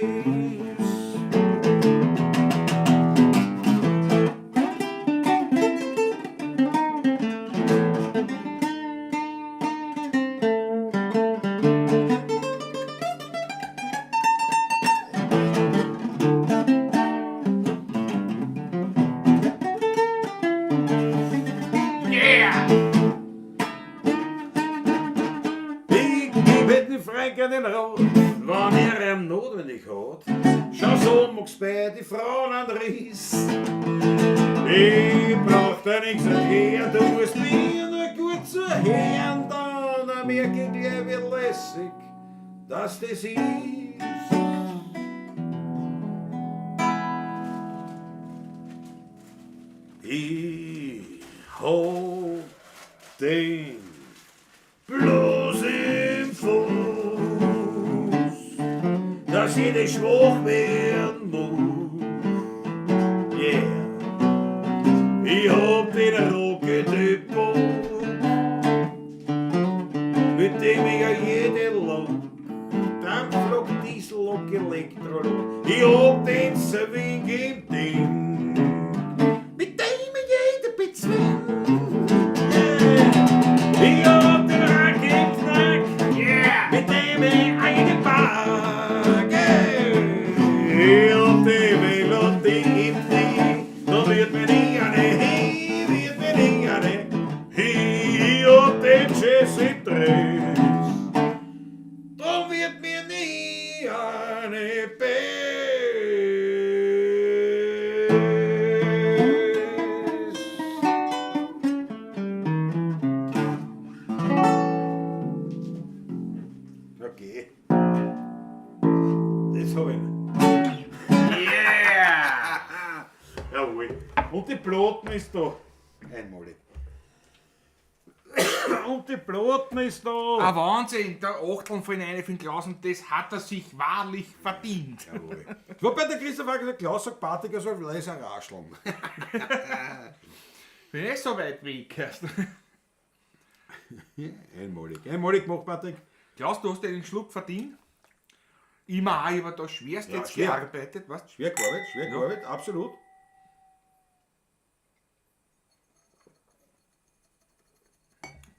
Yeah! Ich geb den Frank den Rat, wann ihm notwendig hat. Schau so mag's bei die Frauen an Riss. Ich brauch da nix erklären, du musst mir nur gut zuhören, dann merk ich gleich wie lässig, dass das ist. Ich hab den bloß im Fuß, dass ich nicht schwach werden muss. Yeah. Ich hab den Rocket-Typo, mit dem ich ja jede Lok, Dampflok, Diesellok, Elektrolok, ich hab den Swing im Ding, mit dem ich jede bezwing. Yeah. Ich hab den Rack im Knack, Yeah! mit dem ich eine Pack. Ich hab die Melodie im Knie, da wird mir nie eine, wird mir nie eine. Ich hab den Jazz im Dress, drum wird mir nie eine Bess. Okay. Das hab ich noch. Yeah! Jawohl. Und die Platten ist da. Einmalig. Und die Platten ist da. Ein Wahnsinn, der Achteln von einer für den Klaus und das hat er sich wahrlich verdient. Jawohl. Wobei der Christoph auch gesagt, Klaus sagt, Patrick, er soll leiser rascheln. Bin eh so weit weg. Erst. Einmalig. Einmalig gemacht, Patrick. Klaus, du hast dir den Schluck verdient. Immer auch, ich habe da schwerst Ja, jetzt schwer. gearbeitet, weißt du? Schwer gearbeitet, absolut.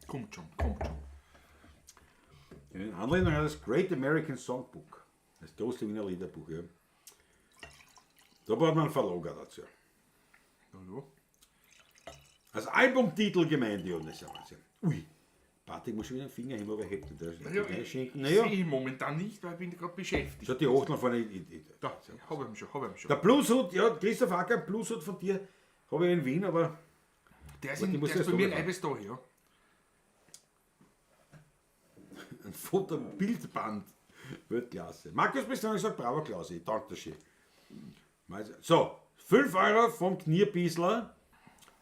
Kommt schon, kommt schon. In Anlehnung an das Great American Songbook. Das große Wiener Liederbuch, ja. Da braucht man einen Verlag auch dazu. Ja, ja. Als Albumtitel gemeint, ja, das ist ja Wahnsinn. Ui, Patrick muss schon wieder den Finger heben, aber hebt nicht. Das Ja, einschenken. Naja, Sehe ich momentan nicht, weil ich bin gerade beschäftigt. schaut die Achteln vorne. Da, hab ich ihn schon, hab ich ihn schon. Der Blueshut, ja, Christoph Acker, Blueshut von dir, habe ich in Wien, aber Der ist, Warte, in, ich muss der ist erst bei mir in runterfahren. Eibes da, ja. ein Foto, ein Bildband. Weltklasse. Markus Bistang sagt, bravo Klausi, ich danke dir schön. So, 5 Euro vom Knierbiesler.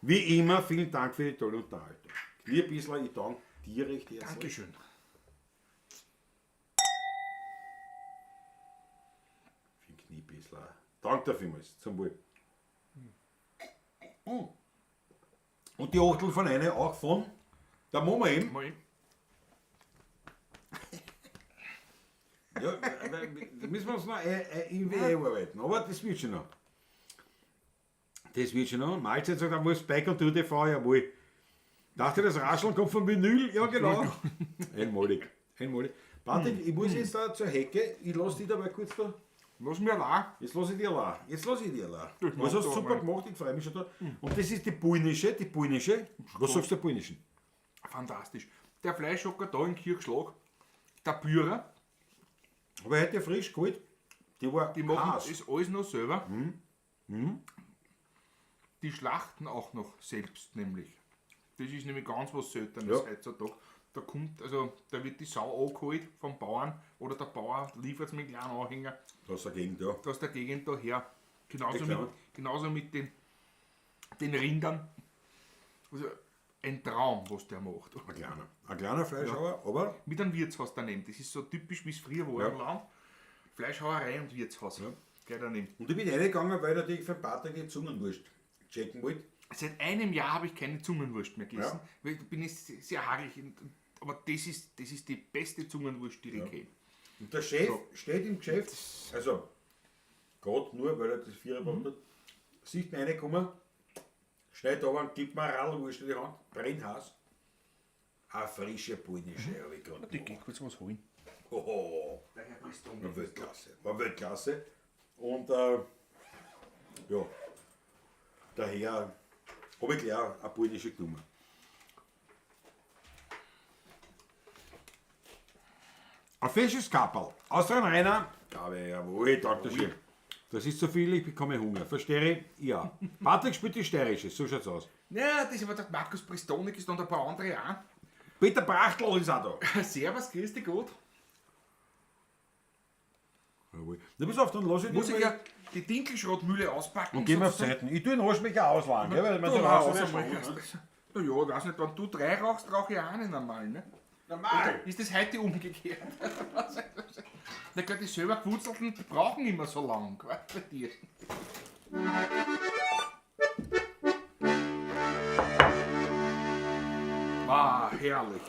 Wie immer, vielen Dank für die tolle Unterhaltung. Knierbiesler, ich danke dir recht herzlich. Dankeschön. Für den Kniebiesler. Danke dir vielmals. Zum Wohl. Und die Achtel von einer auch von der Mama eben. Mal. Ja, da müssen wir uns noch irgendwie einarbeiten. Aber das wird schon noch. Das wird schon noch. Mahlzeit sagt, da muss Spike und TV, jawohl. Dachte, das Rascheln kommt vom Vinyl? Ja, genau. Einmalig. Einmalig. Patrick, ich muss jetzt da zur Hecke. Ich lasse dich dabei kurz da. Lass mich allein. Jetzt lasse ich dich allein. Jetzt lasse ich dich allein. Das Was hast du macht super aber. gemacht, ich freue mich schon da. Und das ist die polnische, die polnische. Was sagst du der polnischen? Fantastisch. Der Fleischhocker da in Kirchschlag, der Bührer, Aber heute frisch geholt. Die war die machen heiß. das alles noch selber. Die schlachten auch noch selbst, nämlich. Das ist nämlich ganz was Seltenes Ja. heutzutage. Da kommt, also da wird die Sau angeholt vom Bauern oder der Bauer liefert es mit einem kleinen Anhänger Das ist eine Gegend, ja. aus der Gegend daher. Genauso Ja, klar. mit den Rindern. Also ein Traum, was der macht. Ein kleiner. Ein kleiner Fleischhauer, aber Mit einem Wirtshaus daneben. Das ist so typisch, wie es früher war Ja. im Land. Fleischhauerei und Wirtshaus. Ja. Gleich daneben. Und ich bin reingegangen, weil ich natürlich für Patrick die Zungenwurst checken wollte. Seit einem Jahr habe ich keine Zungenwurst mehr gegessen. Ja. Weil ich bin ich sehr hagelig. Aber das ist die beste Zungenwurst, die ich kenne. Und der Chef steht im Geschäft, also gerade nur, weil er das Vierer gebraucht hat, sieht mich reinkommen, schneidet runter, gibt mir eine Radlwurst in die Hand, brennhaß. Eine frische polnische habe ich gerade. Ich geh kurz was holen. Hoho. Der Herr Priston. War Weltklasse. War Weltklasse. Und ja, daher habe ich gleich eine polnische genommen. Ein fesches Kapperl. Außer ein Rainer. Glaube ich, jawohl, danke schön. Das ist zu viel, ich bekomme Hunger. Verstehe ich? Ja. Patrick spielt die steirische, so schaut's aus. Ja, das ist aber der Markus Pristonik ist und ein paar andere auch. Peter Brachtl ist auch da. Servus, grüß dich gut. Jawohl. Na, pass auf, dann lass ich Muss dich ich mal- ja die Dinkelschrotmühle auspacken. Und gehen wir auf sozusagen? Seiten. Ich tue den Aschbecher ausleihen, gell? Weil man Du den rauchst rauchst einmal. Na ja, ich weiß nicht, wenn du drei rauchst, rauche ich einen einmal, ne? Normal. Ist das heute umgekehrt? Na klar, die selber gewurzelten die brauchen immer so lang, weißt du, bei dir. Ah, herrlich.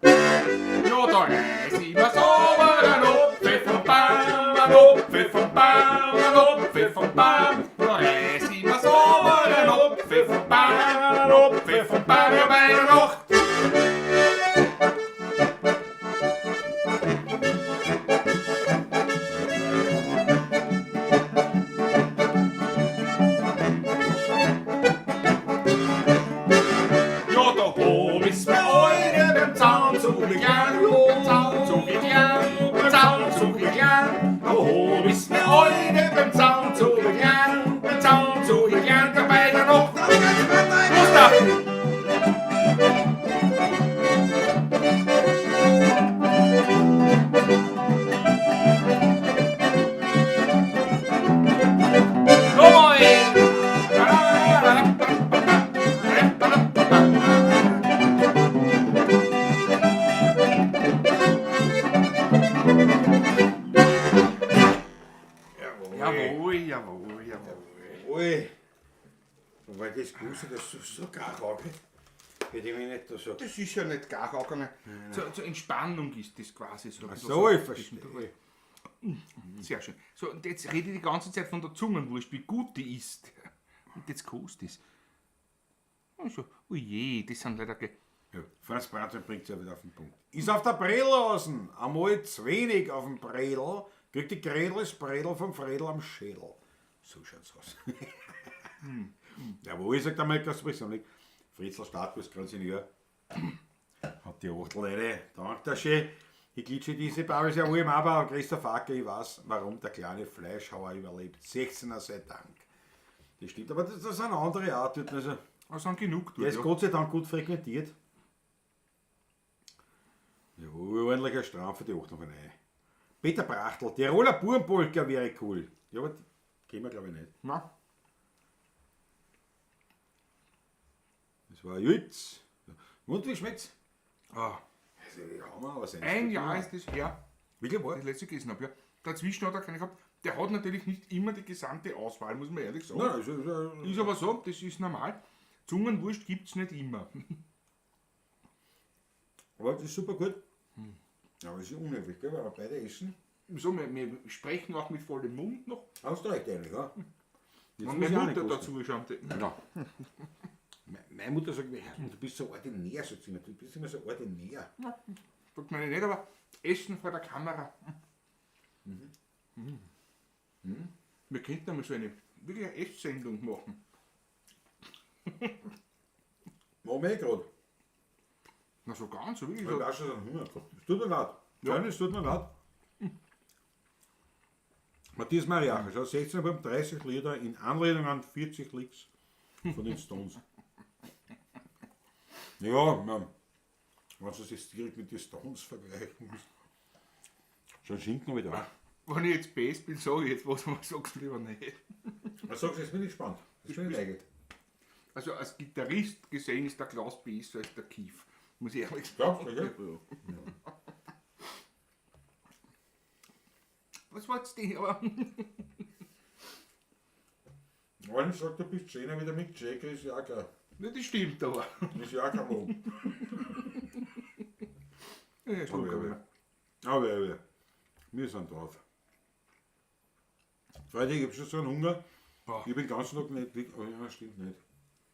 Ja, da reiß ich mir's over ein Apfel vom Baum, ein Apfel vom Baum, ein Apfel vom Baum. Da reiß ich mir's over ein Apfel vom Baum, ein Apfel vom Baum, ja, bei der Nacht. Ja, da oben ist mir eure beim Zaun zu klein, beim Zaun zu klein, beim Zaun zu klein. Da oben ist mir eure beim Zaun zu klein, beim Zaun zu klein, da bei der Nacht. Gustav! Nochmal! Jawohl. Jawohl, jawohl, jawohl. Jawohl. Wobei das Guse, das ist so gar rauche. Hätte ich mich nicht da so. Das ist ja nicht gar gegangen. Zur Entspannung ist das quasi so. ein Ach bisschen so, ich verstehe. Sehr schön. So, und jetzt rede ich die ganze Zeit von der Zungenwurst, wie gut die ist. Und jetzt kostet es. Also, oh je, das sind leider. Ja, Franz Bratl bringt es ja wieder auf den Punkt. Ist auf der Bredel außen, einmal zu wenig auf dem Bredel, kriegt die Gredel das Bredel vom Fredel am Schädel. So schaut's aus. Jawohl, sagt einmal Kasprisonik. Fritzl Startbus, Grand-Senior. Hat die Achtel rein. Danke schön. Ich glitsche diese Babel sehr wohl im Aber Christoph Acker, ich weiß, warum der kleine Fleischhauer überlebt. 16er sei Dank. Das stimmt, aber das sind andere auch dort. Also, Aber sind genug der dort. ist Ja. Gott sei Dank gut frequentiert. Jawohl, ordentlicher Stramm für die Achtung von Ei. Peter Brachtl, Tiroler Burenpolka wäre cool. Ja, aber die kennen wir glaube ich nicht. Na, Das war jetzt. Und wie schmeckt's? ah, Also, die haben wir aber sein. ein Jahr ist das her, Wirklich das wahr? letzte gegessen habe. Ja. Dazwischen hat er keine gehabt. Der hat natürlich nicht immer die gesamte Auswahl, muss man ehrlich sagen. Nein, also, Ist aber so, das ist normal. Zungenwurst gibt es nicht immer. Aber das ist super gut. Ja, aber es ist unhöflich, gell, weil wir beide essen. Wieso? Wir sprechen auch mit vollem Mund noch. Hast du recht eigentlich, ja. Jetzt Und muss meine ich auch nicht Mutter kosten. dazu schaut. Ja. Meine Mutter sagt mir, du bist so ordinär, sagt sie immer, du bist immer so ordinär. Sagt man nicht, aber Essen vor der Kamera. Mhm. Wir könnten einmal so eine wirklich eine Esssendung machen. Machen wir eh gerade. Na, so ganz, so wirklich Ich so. habe auch schon so einen Hunger gehabt. Es tut mir leid. Ja. Es tut mir leid. Matthias Mariacher, schau, 16 beim 30 Liter in Anlehnung an 40 Licks von den Stones. Ja, man, wenn du das direkt mit den Stones vergleichen musst. Schon Schinken wieder. Wenn ich jetzt best bin, sage ich jetzt was, aber sag's lieber nicht. Was sagst du, jetzt bin ich gespannt. Jetzt bin ich neugierig. Also als Gitarrist gesehen ist der Klaus besser als der Kief. Muss ich ehrlich sagen. Glaubst du, gell? Ja. Was war jetzt die? Aber Wenn ich sage, du bist schöner wie der Mick Jagger, ist ja auch kein, ne, das stimmt aber. ist ja auch kein Mann. Ja, Schluck Aber, aber. aber, wir sind drauf. Freitag, ich habe schon so einen Hunger. Boah. Ich bin den ganzen Tag nicht weg. Oh ja, stimmt nicht.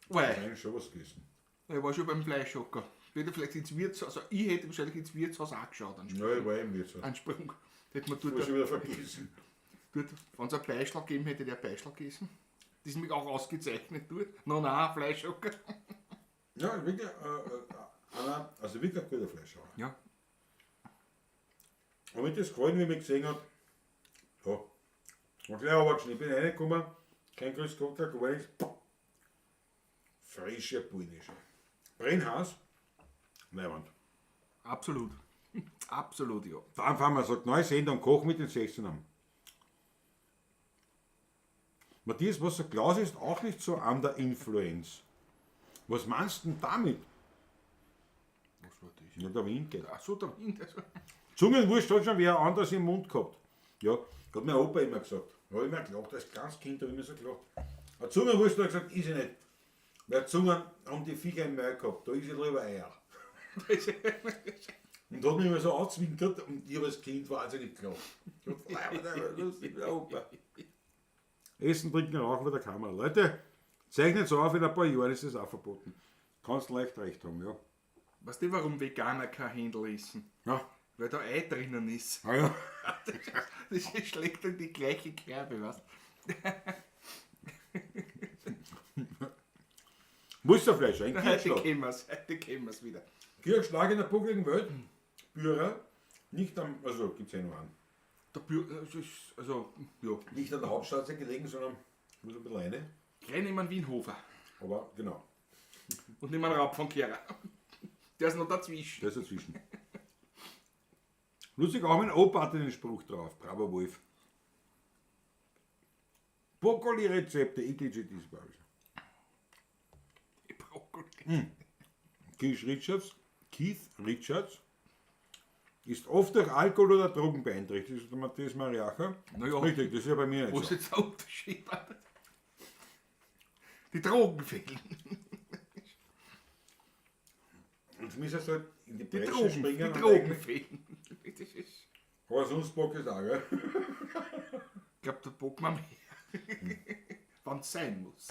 Ich Weil, habe eigentlich schon was gegessen. ich war schon beim Fleischhocker. Ich hätte vielleicht ins Wirtshaus, also ich hätte wahrscheinlich ins Wirtshaus auch geschaut. Einen Ja, ich war eben jetzt. Einen Sprung. Hätte man Ich habe dort, schon wieder vergessen. dort wenn es einen Beischel gegeben hätte, der Beischel gegessen. Das ist mich auch ausgezeichnet dort. Nein, nein, Fleischhocker. Ja, wirklich, einer, also wirklich ein guter Fleischhauer. Ja. Aber mir das gefallen, wie man gesehen hat, ja, war gleich runtergeschnitten. Ich bin reingekommen, kein Grüß Gott, gar nichts. Frische polnische. Brennhaus, Leiwand. Absolut. Absolut, ja. Dann fahren wir, sagt, neue Sendung, Koch mit den 16ern. Matthias, was sagt Klaus ist auch nicht so an der Influenz. Was meinst du denn damit? Was war das? Ja, der Wind geht. Ach so, der Wind. Also. Zungenwurst hat schon wer anders im Mund gehabt. Ja, hat mein Opa immer gesagt. Habe ich immer gelacht, als kleines Kind habe ich immer so gelacht. Eine Zungenwurst hat er gesagt, ist ich nicht. Weil Zungen haben die Viecher im Maul gehabt, da ist ich lieber Eier. Und hat mich immer so angezwinkert und ich habe als Kind wahnsinnig gelacht. Ich hab gedacht, "Ah, lustig, der Opa." Essen, trinken, rauchen vor der Kamera. Leute, zeichnet so auf, in ein paar Jahren ist das auch verboten. Kannst leicht recht haben, ja. Weißt du, warum Veganer kein Händel essen? Ja. Weil da Ei drinnen ist. Ah, ja. Das schlägt dann die gleiche Kerbe, weißt du? Musterfleisch, ein Heute Kirchschlag. kennen wir's, heute kennen wir's wieder. Kirchschlag in der buckligen Welt, Bührer, nicht am, also gibt es ja nur einen, Der Bür das ist, also, ja. nicht an der Hauptstraße gelegen, sondern muss ein bisschen rein. Gleich nehmen wir einen Wienhofer Aber genau, und nehmen einen Raub von Kehrer. Der ist noch dazwischen. der ist dazwischen. Lustig, auch mein Opa hatte den Spruch drauf. Bravo Wolf. Brokkoli-Rezepte, ITGTs, glaube ich. Die Brokkoli. Keith Richards ist oft durch Alkohol oder Drogen beeinträchtigt. Das ist der Matthias Mariacher. Naja. Richtig, das ist ja bei mir nicht Wo ist so. jetzt der Unterschied? Die Drogen fehlen. Jetzt müssen sie halt in die Die Bresche Drogen, springen. die und Drogen eigentlich- fehlen. Das ist, Aber sonst bock ist auch, gell? ich glaube, da bockt man mehr. Wenn es sein muss.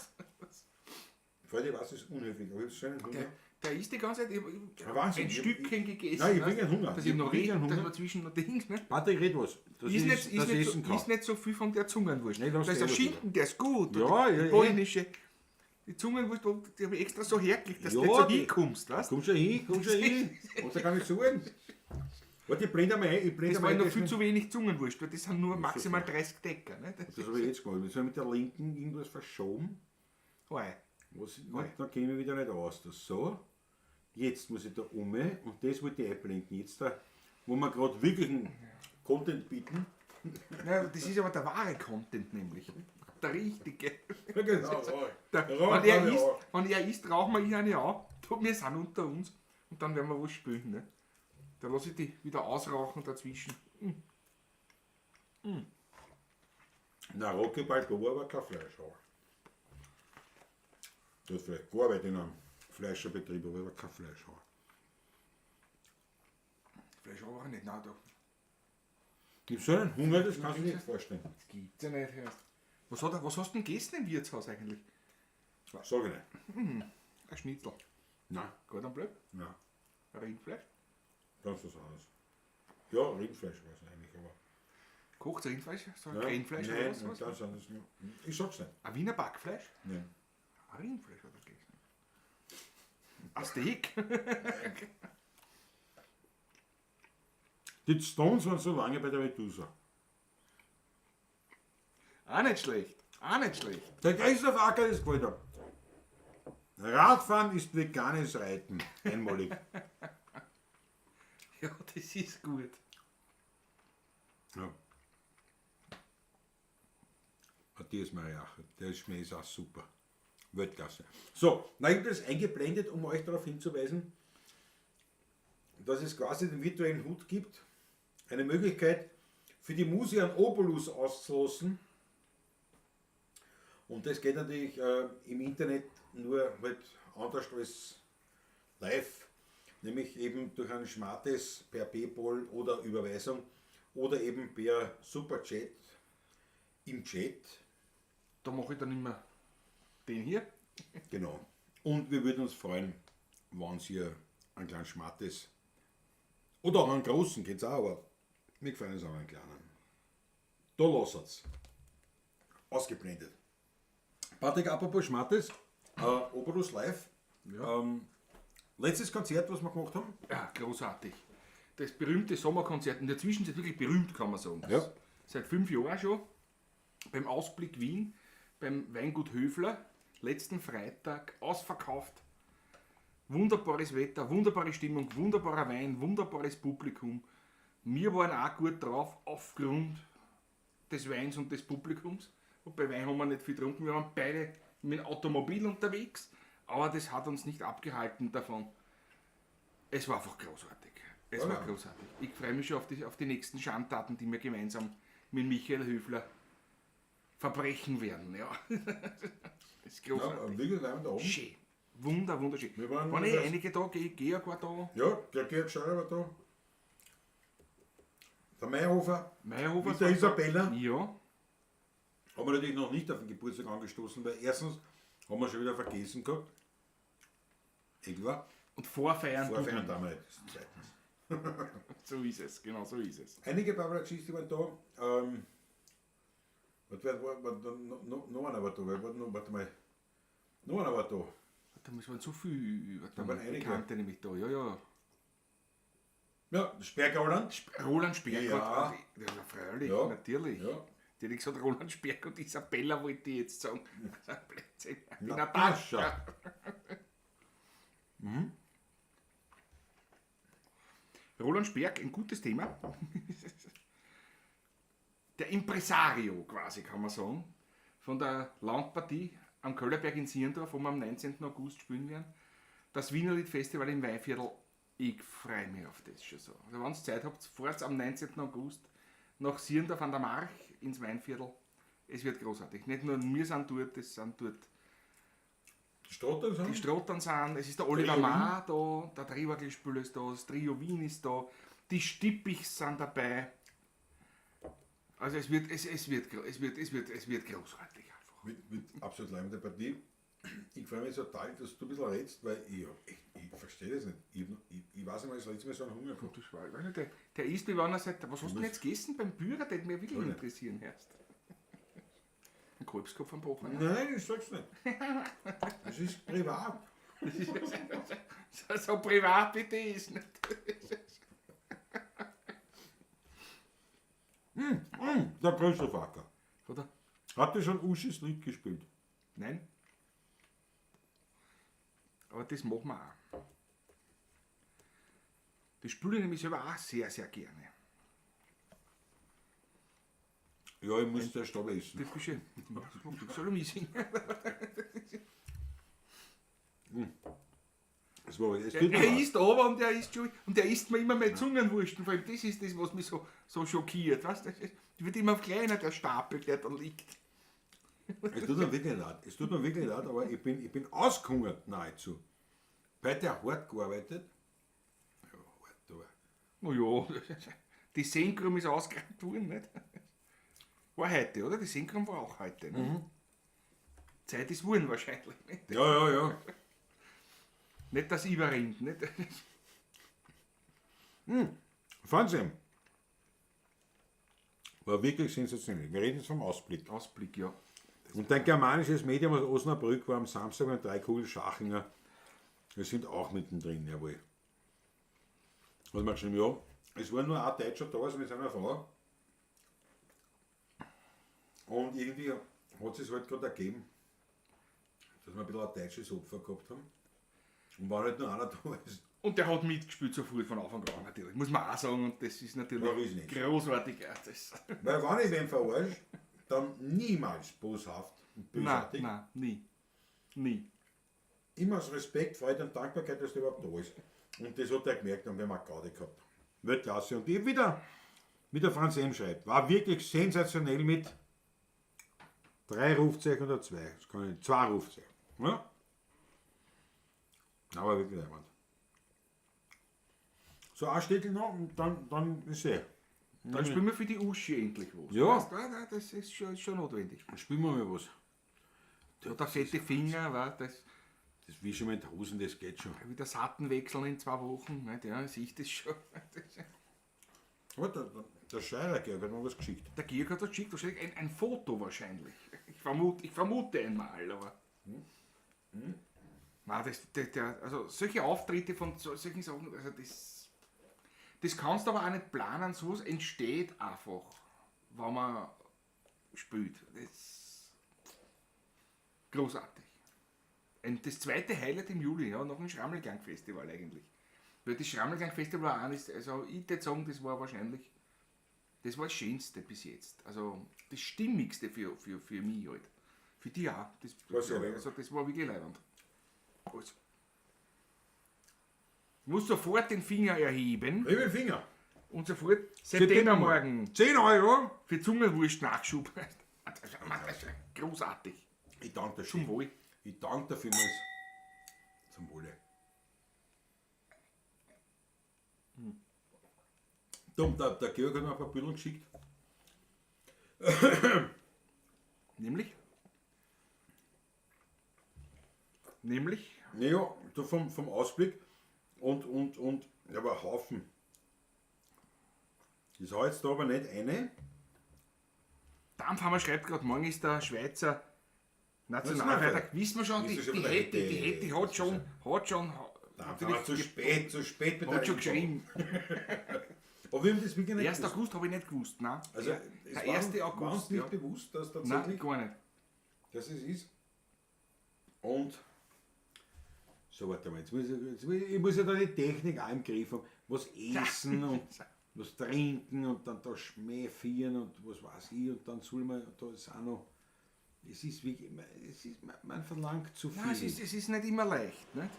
Freunde, was ist unhöflich, aber ich hab so einen Hunger. Der ist die ganze Zeit ich, ich, Ja, Wahnsinn. ein Ich- Stückchen gegessen. Nein, ich weißt bin kein Hunger. Dass Ich ich noch bin rede, kein dass Hunger. man zwischen noch Dings, ne? Patrick, red was. Das Ist nicht, ist, dass ich nicht essen so, kann. ist nicht so viel von der Zungenwurst. Nein, lass da ist die der eh Schinken, der ist gut. Ja, und die, ja, die eh. polnische. Die Zungenwurst, die habe ich extra so hergelegt, dass Ja, du nicht so die- hinkommst, weißt Komm schon hin, komm schon hin. Und da kann ich suchen. Warte, ich blende mal ein. Ich blende Das mal war ein, noch das viel mit- zu wenig Zungenwurst, weil das sind nur maximal 30 Decker. Ne? Das Das habe ich jetzt gemacht. Ich habe mit der linken irgendwas verschoben. Oi. Was, na, da käme ich wieder nicht aus. Das so. Jetzt muss ich da um und das wollte ich einblenden. Jetzt da, wo wir gerade wirklich einen Content bieten. Ja, das ist aber der wahre Content nämlich. Der richtige. Ja, genau. Der, Rauchen wenn, er wir isst, auch. wenn er isst, rauchen wir ich eine an. Du, wir sind unter uns. Und dann werden wir was spielen. Ne? Da lasse ich die wieder ausrauchen dazwischen. Na, Rocky Balboa war kein Fleischhauer. Der hat vielleicht gearbeitet in einem Fleischerbetrieb, aber er war kein Fleischhauer. Fleisch aber auch nicht. Nein, da. Ich hab so einen Hunger, das kannst du dir nicht vorstellen. Das gibt's ja nicht. Hörst. Was hast du denn gegessen im Wirtshaus eigentlich? Sag ich nicht. Ein Schnitzel. Nein. Cordon Bleu? Nein. Ein Rindfleisch? Ganz was anderes. Ja, Rindfleisch war es eigentlich, aber. Kocht Rindfleisch? So ein Ja, Rindfleisch nein, oder was? Was? ganz anders. Ich sag's nicht. Ein Wiener Backfleisch? Nein. Ein Rindfleisch hat er gegessen. Ein Steak? Die Stones waren so lange bei der Medusa. Auch nicht schlecht. Auch nicht schlecht. Der Christoph Acker ist gefällt. Radfahren ist veganes Reiten. Einmalig. Ja, das ist gut. Ja. Matthias Mariacher, der Schmäh ist auch super. Weltklasse. So, dann habe ich das eingeblendet, um euch darauf hinzuweisen, dass es quasi den virtuellen Hut gibt. Eine Möglichkeit für die Muse einen Obolus auszulassen. Und das geht natürlich im Internet nur halt anders als live, nämlich eben durch ein Schmates per PayPal oder Überweisung oder eben per Superchat im Chat. Da mache ich dann immer den hier. Genau. Und wir würden uns freuen, wenn ihr einen kleinen Schmates oder auch einen großen, geht's auch, aber mir gefallen es auch einen kleinen. Da lassert's. Ausgeblendet. Patrick, apropos Schmates, Obolus Live. Ja. Letztes Konzert, was wir gemacht haben. Ja, großartig. Das berühmte Sommerkonzert, in der Zwischenzeit wirklich berühmt, kann man sagen. Ja. Seit 5 Jahren schon. Beim Ausblick Wien, beim Weingut Höfler, letzten Freitag, ausverkauft. Wunderbares Wetter, wunderbare Stimmung, wunderbarer Wein, wunderbares Publikum. Wir waren auch gut drauf, aufgrund des Weins und des Publikums. Wobei Wein haben wir nicht viel getrunken, wir waren beide mit dem Automobil unterwegs, aber das hat uns nicht abgehalten davon. Es war einfach großartig. Es Ja, war ja. großartig. Ich freue mich schon auf die nächsten Schandtaten, die wir gemeinsam mit Michael Höfler verbrechen werden. Ja. Das ist Ja, großartig. wirklich da oben. Schön. Wunderschön. Wir waren Waren eh das- einige da, Georg war da, Ja, der Georg Scheuer war da. Der Meyerhofer. Meyerhofer Mit der war da. Isabella. Ja. Haben wir natürlich noch nicht auf den Geburtstag angestoßen, weil erstens haben wir schon wieder vergessen gehabt. Eh klar. Und vorfeiern. tut Vorfeiern man da wir nicht. Das ist zweitens. nicht. So ist es, genau so ist es. Einige Barbara Geschichte waren da. Noch einer war da. Wer war noch, warte mal. Noch einer war da. Warte mal, es waren so viele, warte Da waren mal, einige. Bekannte nämlich da. Ja, ja. Ja, Sperrgauland. Roland Sperrgott. Ja. Ja, ja, freilich, Ja. natürlich. Ja. Die hätte gesagt, Roland Sperrgott, Isabella wollte ich jetzt sagen. Das ist ein Blödsinn. Die Natascha. Natascha. Roland Sperg, ein gutes Thema. Der Impresario quasi, kann man sagen, von der Landpartie am Köllerberg in Sierndorf, wo wir am 19. August spielen werden. Das Wienerlied Festival im Weinviertel. Ich freue mich auf das schon so. Also wenn ihr Zeit habt, fahrt am 19. August nach Sierndorf an der March ins Weinviertel. Es wird großartig. Nicht nur wir sind dort, es sind dort Die Strottern sind. die Strottern sind, es ist der Oliver Trio Ma da, der Drehorgelspieler ist da, das Trio Wien ist da, die Stippichs sind dabei. Also es wird, es, es wird, es wird, es wird, es wird großartig einfach. Mit absolut leibender Partie. Ich freue mich total, dass du ein bisschen redst, weil ich, hab echt, ich verstehe das nicht. Ich weiß nicht, wann ich das letzte Mal so einen Hunger gehabt Das war, ich weiß nicht, der isst, wie wenn er seit, was hast du denn jetzt gegessen beim Bührer? Der hätte mich wirklich interessieren erst. Ein Kalbskopf am Wochenende. Nein, ich sag's nicht. Das ist privat. Das ist so, so privat wie das ist. Nicht? Der Christoph Acker. Oder? Hat er schon Uschis Lied gespielt? Nein. Aber das machen wir auch. Das spiele ich nämlich selber auch sehr, sehr gerne. Ja, ich muss zuerst aber essen. Das ist schön. Ich soll mich singen. Es war, es tut mir Er leid. isst aber und er isst schon, und er isst mir immer meine Zungenwursten. Vor allem das ist das, was mich so, so schockiert. Weißt du? Die wird immer kleiner, der Stapel, der da liegt. Es tut mir wirklich leid. Es tut mir wirklich leid, aber ich bin ausgehungert nahezu. Heute hart gearbeitet. Ja, hart, aber Na ja, die Senkrum ist ausgeräumt worden, nicht? War heute, oder? Die Senkrum war auch heute. Ne? Zeit ist worden wahrscheinlich. Nicht, Ja, ja, ja. nicht dass überrennt, nicht? Fernsehen. War wirklich sensationell. Wir reden jetzt vom Ausblick. Ausblick, ja. Und dein germanisches Medium aus Osnabrück war am Samstag beim Dreikugel Schachinger. Wir sind auch mittendrin, jawohl. Was man geschrieben, ja, es war nur ein Deutscher da, also mit seiner Frau. Und irgendwie hat es halt gerade ergeben, dass wir ein bisschen ein deutsches Opfer gehabt haben. Und war halt nur einer da ist. Und der hat mitgespielt sofort von Anfang an, natürlich. Muss man auch sagen, und das ist natürlich Ja, ist nicht. großartig. Ja, das, Weil wenn ich wen verarsche, dann niemals boshaft und nein, bösartig. nein, nie. Nie. Immer aus Respekt, Freude und Dankbarkeit, dass der überhaupt da ist. Und das hat er gemerkt und wir haben auch Gaudi gehabt. Weltklasse. Und ich wieder, wie der Franz M. schreibt, war wirklich sensationell mit 3 Rufzeichen oder 2. Das kann ich, 2 Rufzeichen. Ja? Aber wirklich leibend. So, ein Stettel noch und dann ist eh. Dann spielen wir für die Uschi endlich was. Ja. Weißt du, nein, nein, das ist schon notwendig. Dann spielen wir mal was. Ja, der fette Finger, weißt, das Das wischen wir in die Hosen, das geht schon. wieder Satten wechseln in 2 Wochen. Nicht? Ja, sehe ich das schon. Aber der Scheirer Georg hat mir was geschickt. Der Georg hat das geschickt, wahrscheinlich ein Foto wahrscheinlich. Ich vermute einmal, aber. Nein, also solche Auftritte von solchen Sachen, also das kannst du aber auch nicht planen, sowas entsteht einfach, wenn man spielt. Das ist großartig. Und das zweite Highlight im Juli, ja, nach dem Schrammelklang-Festival eigentlich. Weil das Schrammelklang-Festival war eines, also ich würde sagen, das war wahrscheinlich, das war das Schönste bis jetzt. Also das Stimmigste für mich halt. Für die auch. Das, War sehr leibend. also das war wirklich leibend. Also. Ich muss sofort den Finger erheben Hebe den Finger. und sofort September morgen 10 Euro. für Zungenwurst Nachschub. Das ist großartig. Ich danke dir Zum schön. Wohl. Ich danke dir vielmals. Zum Wohle. Du, der Georg hat mir ein paar Bilder geschickt. Nämlich? Nämlich? Naja, du vom Ausblick und, ja, aber ein Haufen. Ich hau jetzt da aber nicht eine. Dampfhammer schreibt gerade, morgen ist der Schweizer Nationalfeiertag. Wissen wir schon, Wissen die, schon, die der hätte, die hätte- hätte, hat schon, hat schon, Dampfhammer, natürlich zu spät mit hat der schon Info. geschrieben. Aber wir haben das wirklich nicht 1. gewusst. August habe ich nicht gewusst, nein. Also, der es war 1. uns- war uns August, nicht ja. bewusst, dass Nein, tatsächlich gar nicht. dass es ist. Und so, warte mal, jetzt muss ich muss ja da die Technik auch im Griff haben. Was essen und was trinken und dann da Schmäh frieren und was weiß ich und dann soll man, da ist auch noch, es ist wirklich, es ist, man verlangt zu viel. Nein, es ist nicht immer leicht, nicht?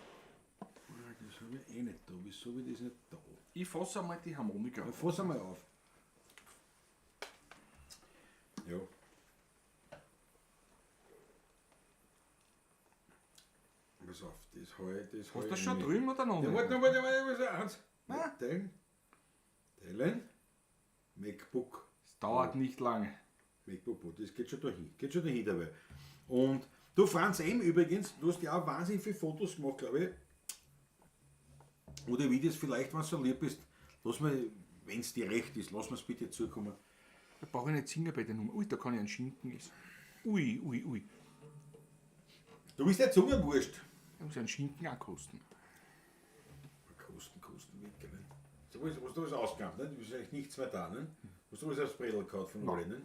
Das habe ich eh nicht da, wieso habe ich das nicht da? Ich fasse einmal die Harmonika. Na, fass einmal auf. Ja. Pass auf, das hau ich, das hau Hast du ich das schon nicht. drüben oder noch Ja, nicht? warte, warte, warte, warte, eins. Teilen. Teilen. MacBook. Es dauert nicht lange. MacBook Pro, das geht schon dahin. Geht schon dahin dabei. Und du, Franz M. übrigens, du hast ja auch wahnsinnig viele Fotos gemacht, glaube ich. Oder Videos, vielleicht, wenn du so lieb bist, lass mir, wenn es dir recht ist, lass mir's bitte zukommen. Da brauche ich nicht singen bei der Nummer. Ui, da kann ich einen Schinken essen. Ui, ui, ui. Du bist ja Zungenwurst. Da muss ich einen Schinken auch kosten. Kosten, kosten, weg, ne? So, was, hast du was ausgegangen, ne? Du bist eigentlich nichts mehr da, ne? Hast du was aufs Bredel gehabt von allen, ne?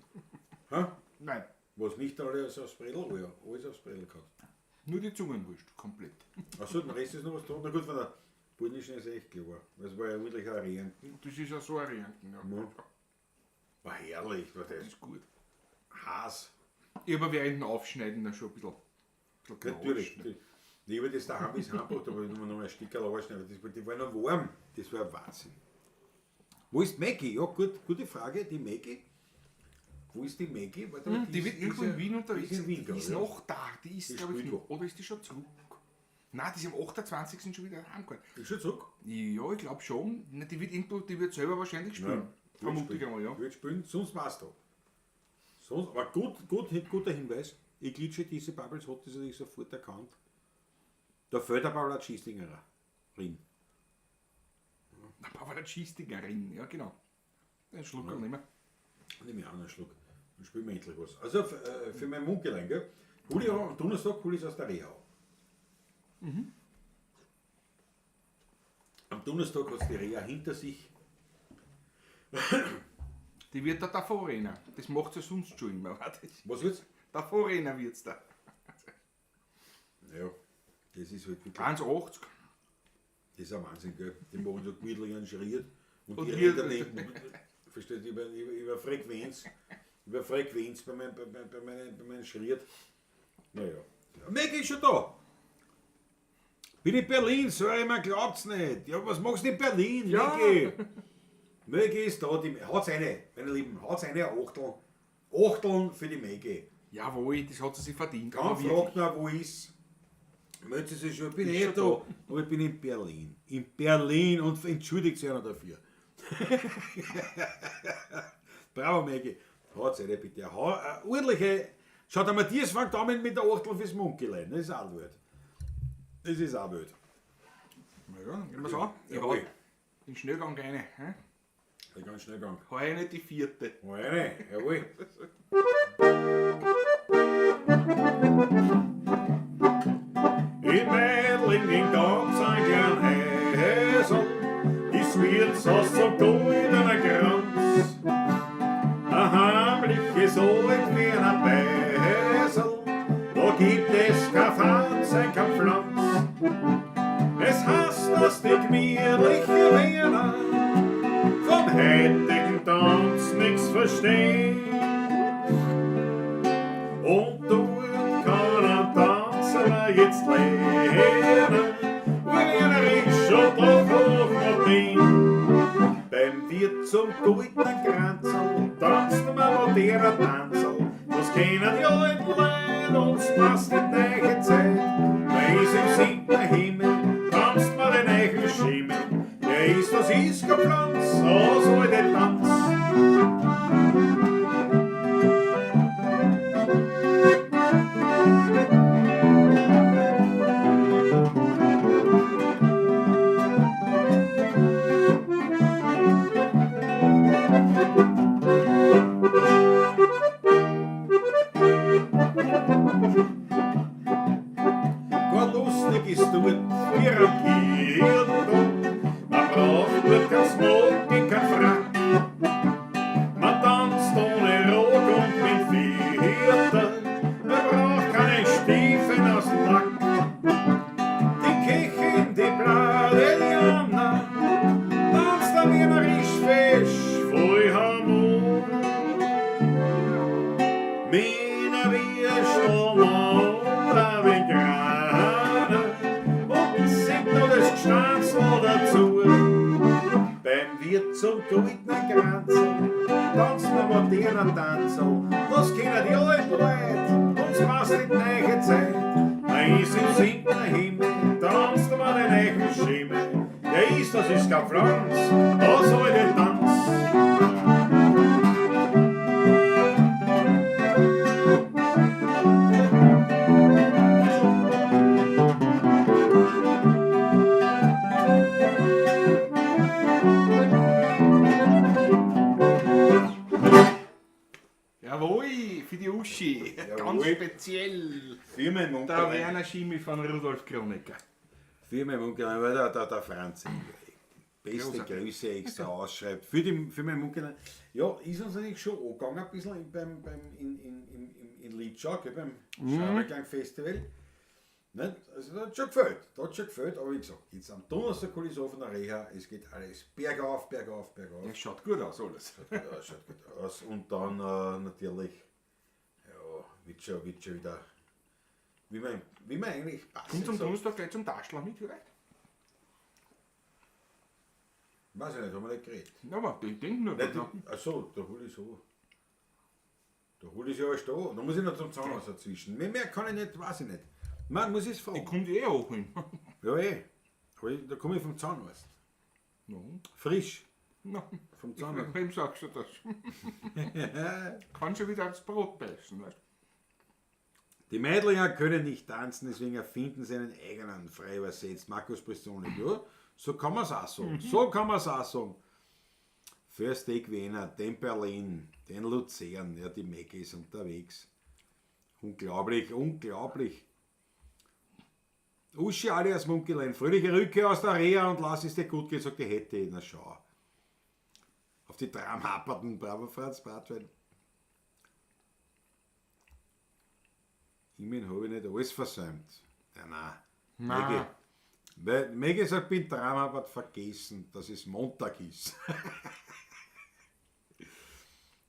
Ha? Nein, Was nicht alles aufs Bredel? Oh ja, alles aufs Bredel gehabt. nur die Zungenwurst, komplett. Achso, den Rest ist noch was da. Na gut, von der polnischen ist echt klar. Das war ja wirklich ein Renten. Das ist ja so ein Renten, ja. Ja. War herrlich, war das. Das ist gut. Haas. Ich habe während dem Aufschneiden da schon ein bisschen Natürlich. genascht, ne? Ich habe das daheim bis heimgebracht, aber ich nur noch ein Stickerl anschneiden. Die war noch warm. Das war ein Wahnsinn. Wo ist Maggie? Ja, gut, gute Frage. Die Maggie. Wo ist die Maggie? Warte mal, Die ist- wird irgendwo ist in Wien unterwegs. Die ist in Wien, die glaub ist ich, ja. noch da. Die ist, Die glaube ich, spielt noch. wo? Oder ist die schon zurück? Nein, die ist am 28. schon wieder heimgefahren. Ist schon zurück? Ja, ich glaube schon. Na, die wird irgendwo, die wird selber wahrscheinlich spielen. Vermute ich einmal, ja. Wird spielen, sonst war's da. Sonst, aber guter Hinweis. Ich glitsche diese Bubbles hat das natürlich sofort erkannt. Da fehlt der Paula Schießdingerin. Der Paula Schießdingerin, ja genau. Den Schluck ja. Nehmen wir. Nehme ich auch einen Schluck. Dann spielen wir endlich was. Also für mein Mundgelenk, gell? Hol ich am Donnerstag hol ich es aus der Reha. Mhm. Am Donnerstag hat es die Reha hinter sich. Die wird da davor rennen. Das macht sie sonst schon immer. Was wird's? Davor rennen wird's da. Ja, das ist halt wirklich. 1,80. Das ist ein Wahnsinn, gell? Die machen so gemütlich einen Schritt und die rennen daneben. Versteht über Frequenz. Über Frequenz bei meinem Schritt. Naja. Maggie ist schon da. Bin in Berlin, sorry, man glaubt's nicht. Ja, was machst du in Berlin, ja. Maggie? Maggie ist da, die, haut's eine, meine Lieben, haut's eine Achteln. Achteln für die Maggie. Jawohl, das hat sie sich verdient. Kaum fragt nach, wo ist. Meldet sie sich schon, bin eh da, aber ich bin in Berlin. In Berlin und entschuldigt sich einer dafür. Bravo, Maggie. Haut's eine bitte. Ordentliche. Schaut, der Matthias fängt an mit der Achtel fürs Munkelein. Das ist auch wild. Das ist auch wild. Na ja, gehen wir's an. Ich hau den Schnellgang rein. Hä? Den ganz Schnellgang. Hau eine die vierte. Hau eine, jawohl. In Meidling in ganz ein klein Häsel, ist Wirtshaus zum goldenen Kranz. Ein heimliches alt wie ein Beisel, da gibt es kein Fahrzeug, kein Pflanz. Es heißt, dass die gemütliche Wiener vom heutigen Tanz nix verstehen. Und dort kann ein Tanzer jetzt lernen, Wiener ist schon doch auf Martin. Beim Wirt zum goldenen Kranzl tanzt man moderner Tanzl. Das kennen die alten Leute, uns passt die neue Zeit. Man ist im siebten Himmel, tanzt man den neuen Schimmel. Der ist, das ist kein Pflanz, aus alte Tanz. Gar lustig ist dort, wie am Kirchturm. Man braucht dort kein Smoking, kein Frack. Man tanzt ohne Rock und mit Viertel. Man braucht keine Stiefel aus Lack. Die Köchin, die Blade, die Anna, tanzt am Wiener Rischfisch voll Harmonie. Mina Wierstel oder wie Grane und singt noch das Gstanzl dazu. Beim Wirt zum goldenen Kranzl tanzt man moderner Tanzl. Das kennen die alten Leute, uns passt die neue Zeit. Man ist im siebten Himmel, tanzt man den neuen Schimmel. Der ist, das ist kein Pflanz, das alte Tanz. Jawohl, für die Uschi. Jawohl. Ganz speziell. Für meinen Der Munkel. Werner Schimi von Rudolf Kronecker. Für meinen Munkel, weil der Franz beste Großartig. Grüße extra ausschreibt. Für meinen Munkel. Ja, ist uns natürlich schon angegangen, ein bisschen in Litschau, gell, beim Schauerklang-Festival. Nicht? Also das hat schon gefällt. Das hat schon gefällt, aber wie gesagt, jetzt am Donnerstag hole ich es auf von der Reha, es geht alles bergauf, bergauf, bergauf. Ja, schaut gut aus alles. Ja, schaut gut aus. Und dann natürlich, ja, wird schon wieder, wie man eigentlich passt. Kommt am Donnerstag gleich zum Taschler mit vielleicht? Weiß ich nicht, haben wir nicht geredet. Ja, aber ich denke nur. Nein, achso, da hole ich so. Da hole ich ja alles da. Da muss ich noch zum Zahnarzt dazwischen. Mehr kann ich nicht, weiß ich nicht. Nein, muss ich es fragen. Ich komme eh auch hin. Ja, eh. Aber da komme ich vom Zahnarzt. No. Frisch. No. Vom Zahnarzt. Wem sagst du das? Kann schon wieder aufs Brot beißen, weißt Die Meidlinger können nicht tanzen, deswegen erfinden sie einen eigenen, frei übersetzt. Markus Brissoni, ja, so kann man es auch sagen. So kann man es auch sagen. First Take Wiener, den Berlin, den Luzern, ja, die Mecke ist unterwegs. Unglaublich, unglaublich. Uschi alias Munkelein, fröhliche Rückkehr aus der Reha und lass es dir gut gehen, sagt die Hätte. Na schau. Auf die Tram haperten, bravo Franz Bratwein. Immerhin habe ich nicht alles versäumt. Ja, nein. Nein. Weil Maggie sagt, bin Tram hat vergessen, dass es Montag ist.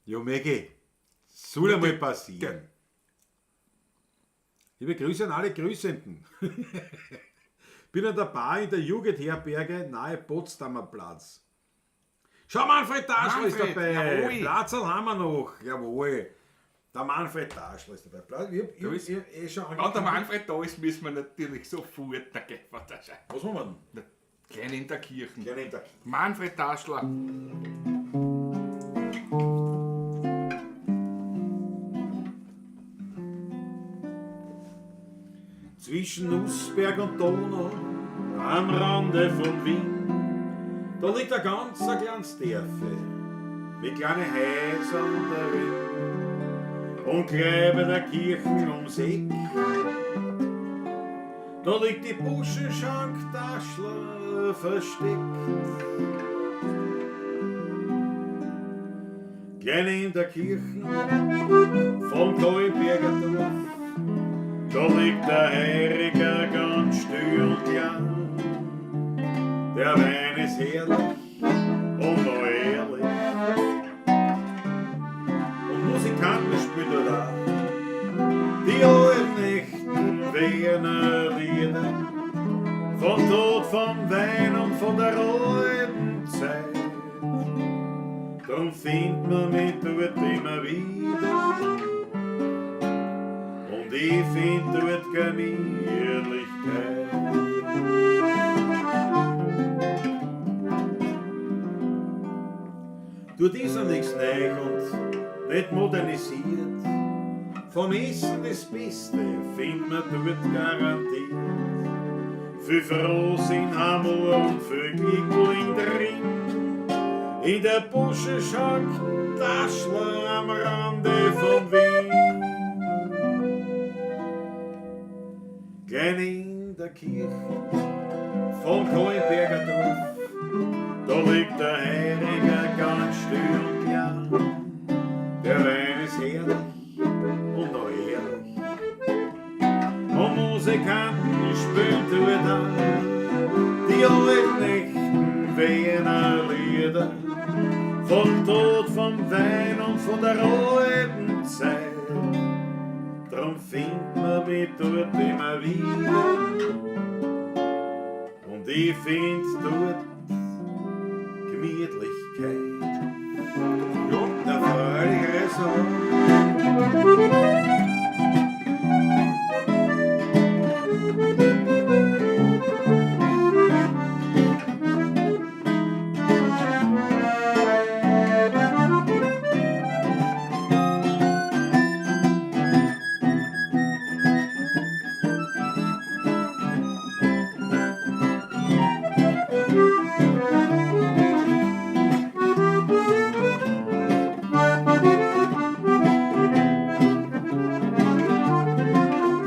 Ja, Maggie, soll einmal passieren. Liebe Grüße an alle Grüßenden. Bin an der Bar in der Jugendherberge nahe Potsdamer Platz. Schau, Manfred Taschler ist Manfred, dabei. jawohl. Platzl haben wir noch. Jawohl. Der Manfred Taschler ist dabei. Platz, ich hab eh schon Wenn der angekündigt. Manfred da ist, müssen wir natürlich sofort da gehen. Das ist Was machen wir denn? Klein in der Kirche. Klein in der Kirche. Manfred Taschler. Zwischen Nussberg und Donau, am Rande von Wien, da liegt ein ganz ein kleines Dörfe mit kleinen Häusern darin und gleich bei der Kirche ums Eck. Da liegt die Buschenschank Taschler versteckt. Klein in der Kirche vom Kahlenberger Dorf, da liegt der Heiriger ganz still und klein. Der Wein ist herrlich und noch ehrlich. Und Musikanten spielen dort auch. Die alten echten Wiener Lieder. Vom Tod, vom Wein und von der alten Zeit. Drum findet man mich dort immer wieder. Und ich find dort Gemütlichkeit. Dort ist ja nichts neu und nicht modernisiert. Vom Essen das Beste findet man dort garantiert. Viel Frohsinn haben wir und viel Glück drin. In der Buschenschank Taschler am Rande von Wien. Klein in der Kirche vom Kahlenberger Dorf, da liegt der Heiriger ganz still und klein. Der Wein ist herrlich und noch ehrlich. Und Musikanten spielen dort auch die alten echten Wiener Lieder. Vom Tod, vom Wein und von der alten Zeit. Drum findet man mich dort immer wieder. Und ich find dort Gemütlichkeit. Ja, Der fröhlichere Song.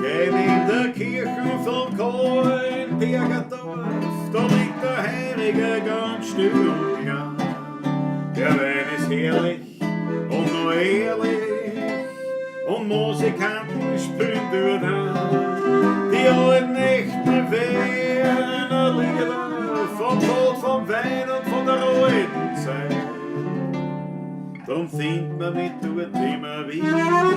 Gehen in der Kirche vom Kahlenberger Dorf, da liegt der Heilige ganz still und klein. Der Wein ist herrlich und noch ehrlich, und Musikanten spielen dort an. Die alten echten Wiener Lieder vom Tod, vom Wein und von der alten Zeit. Drum findet man mich dort immer wieder.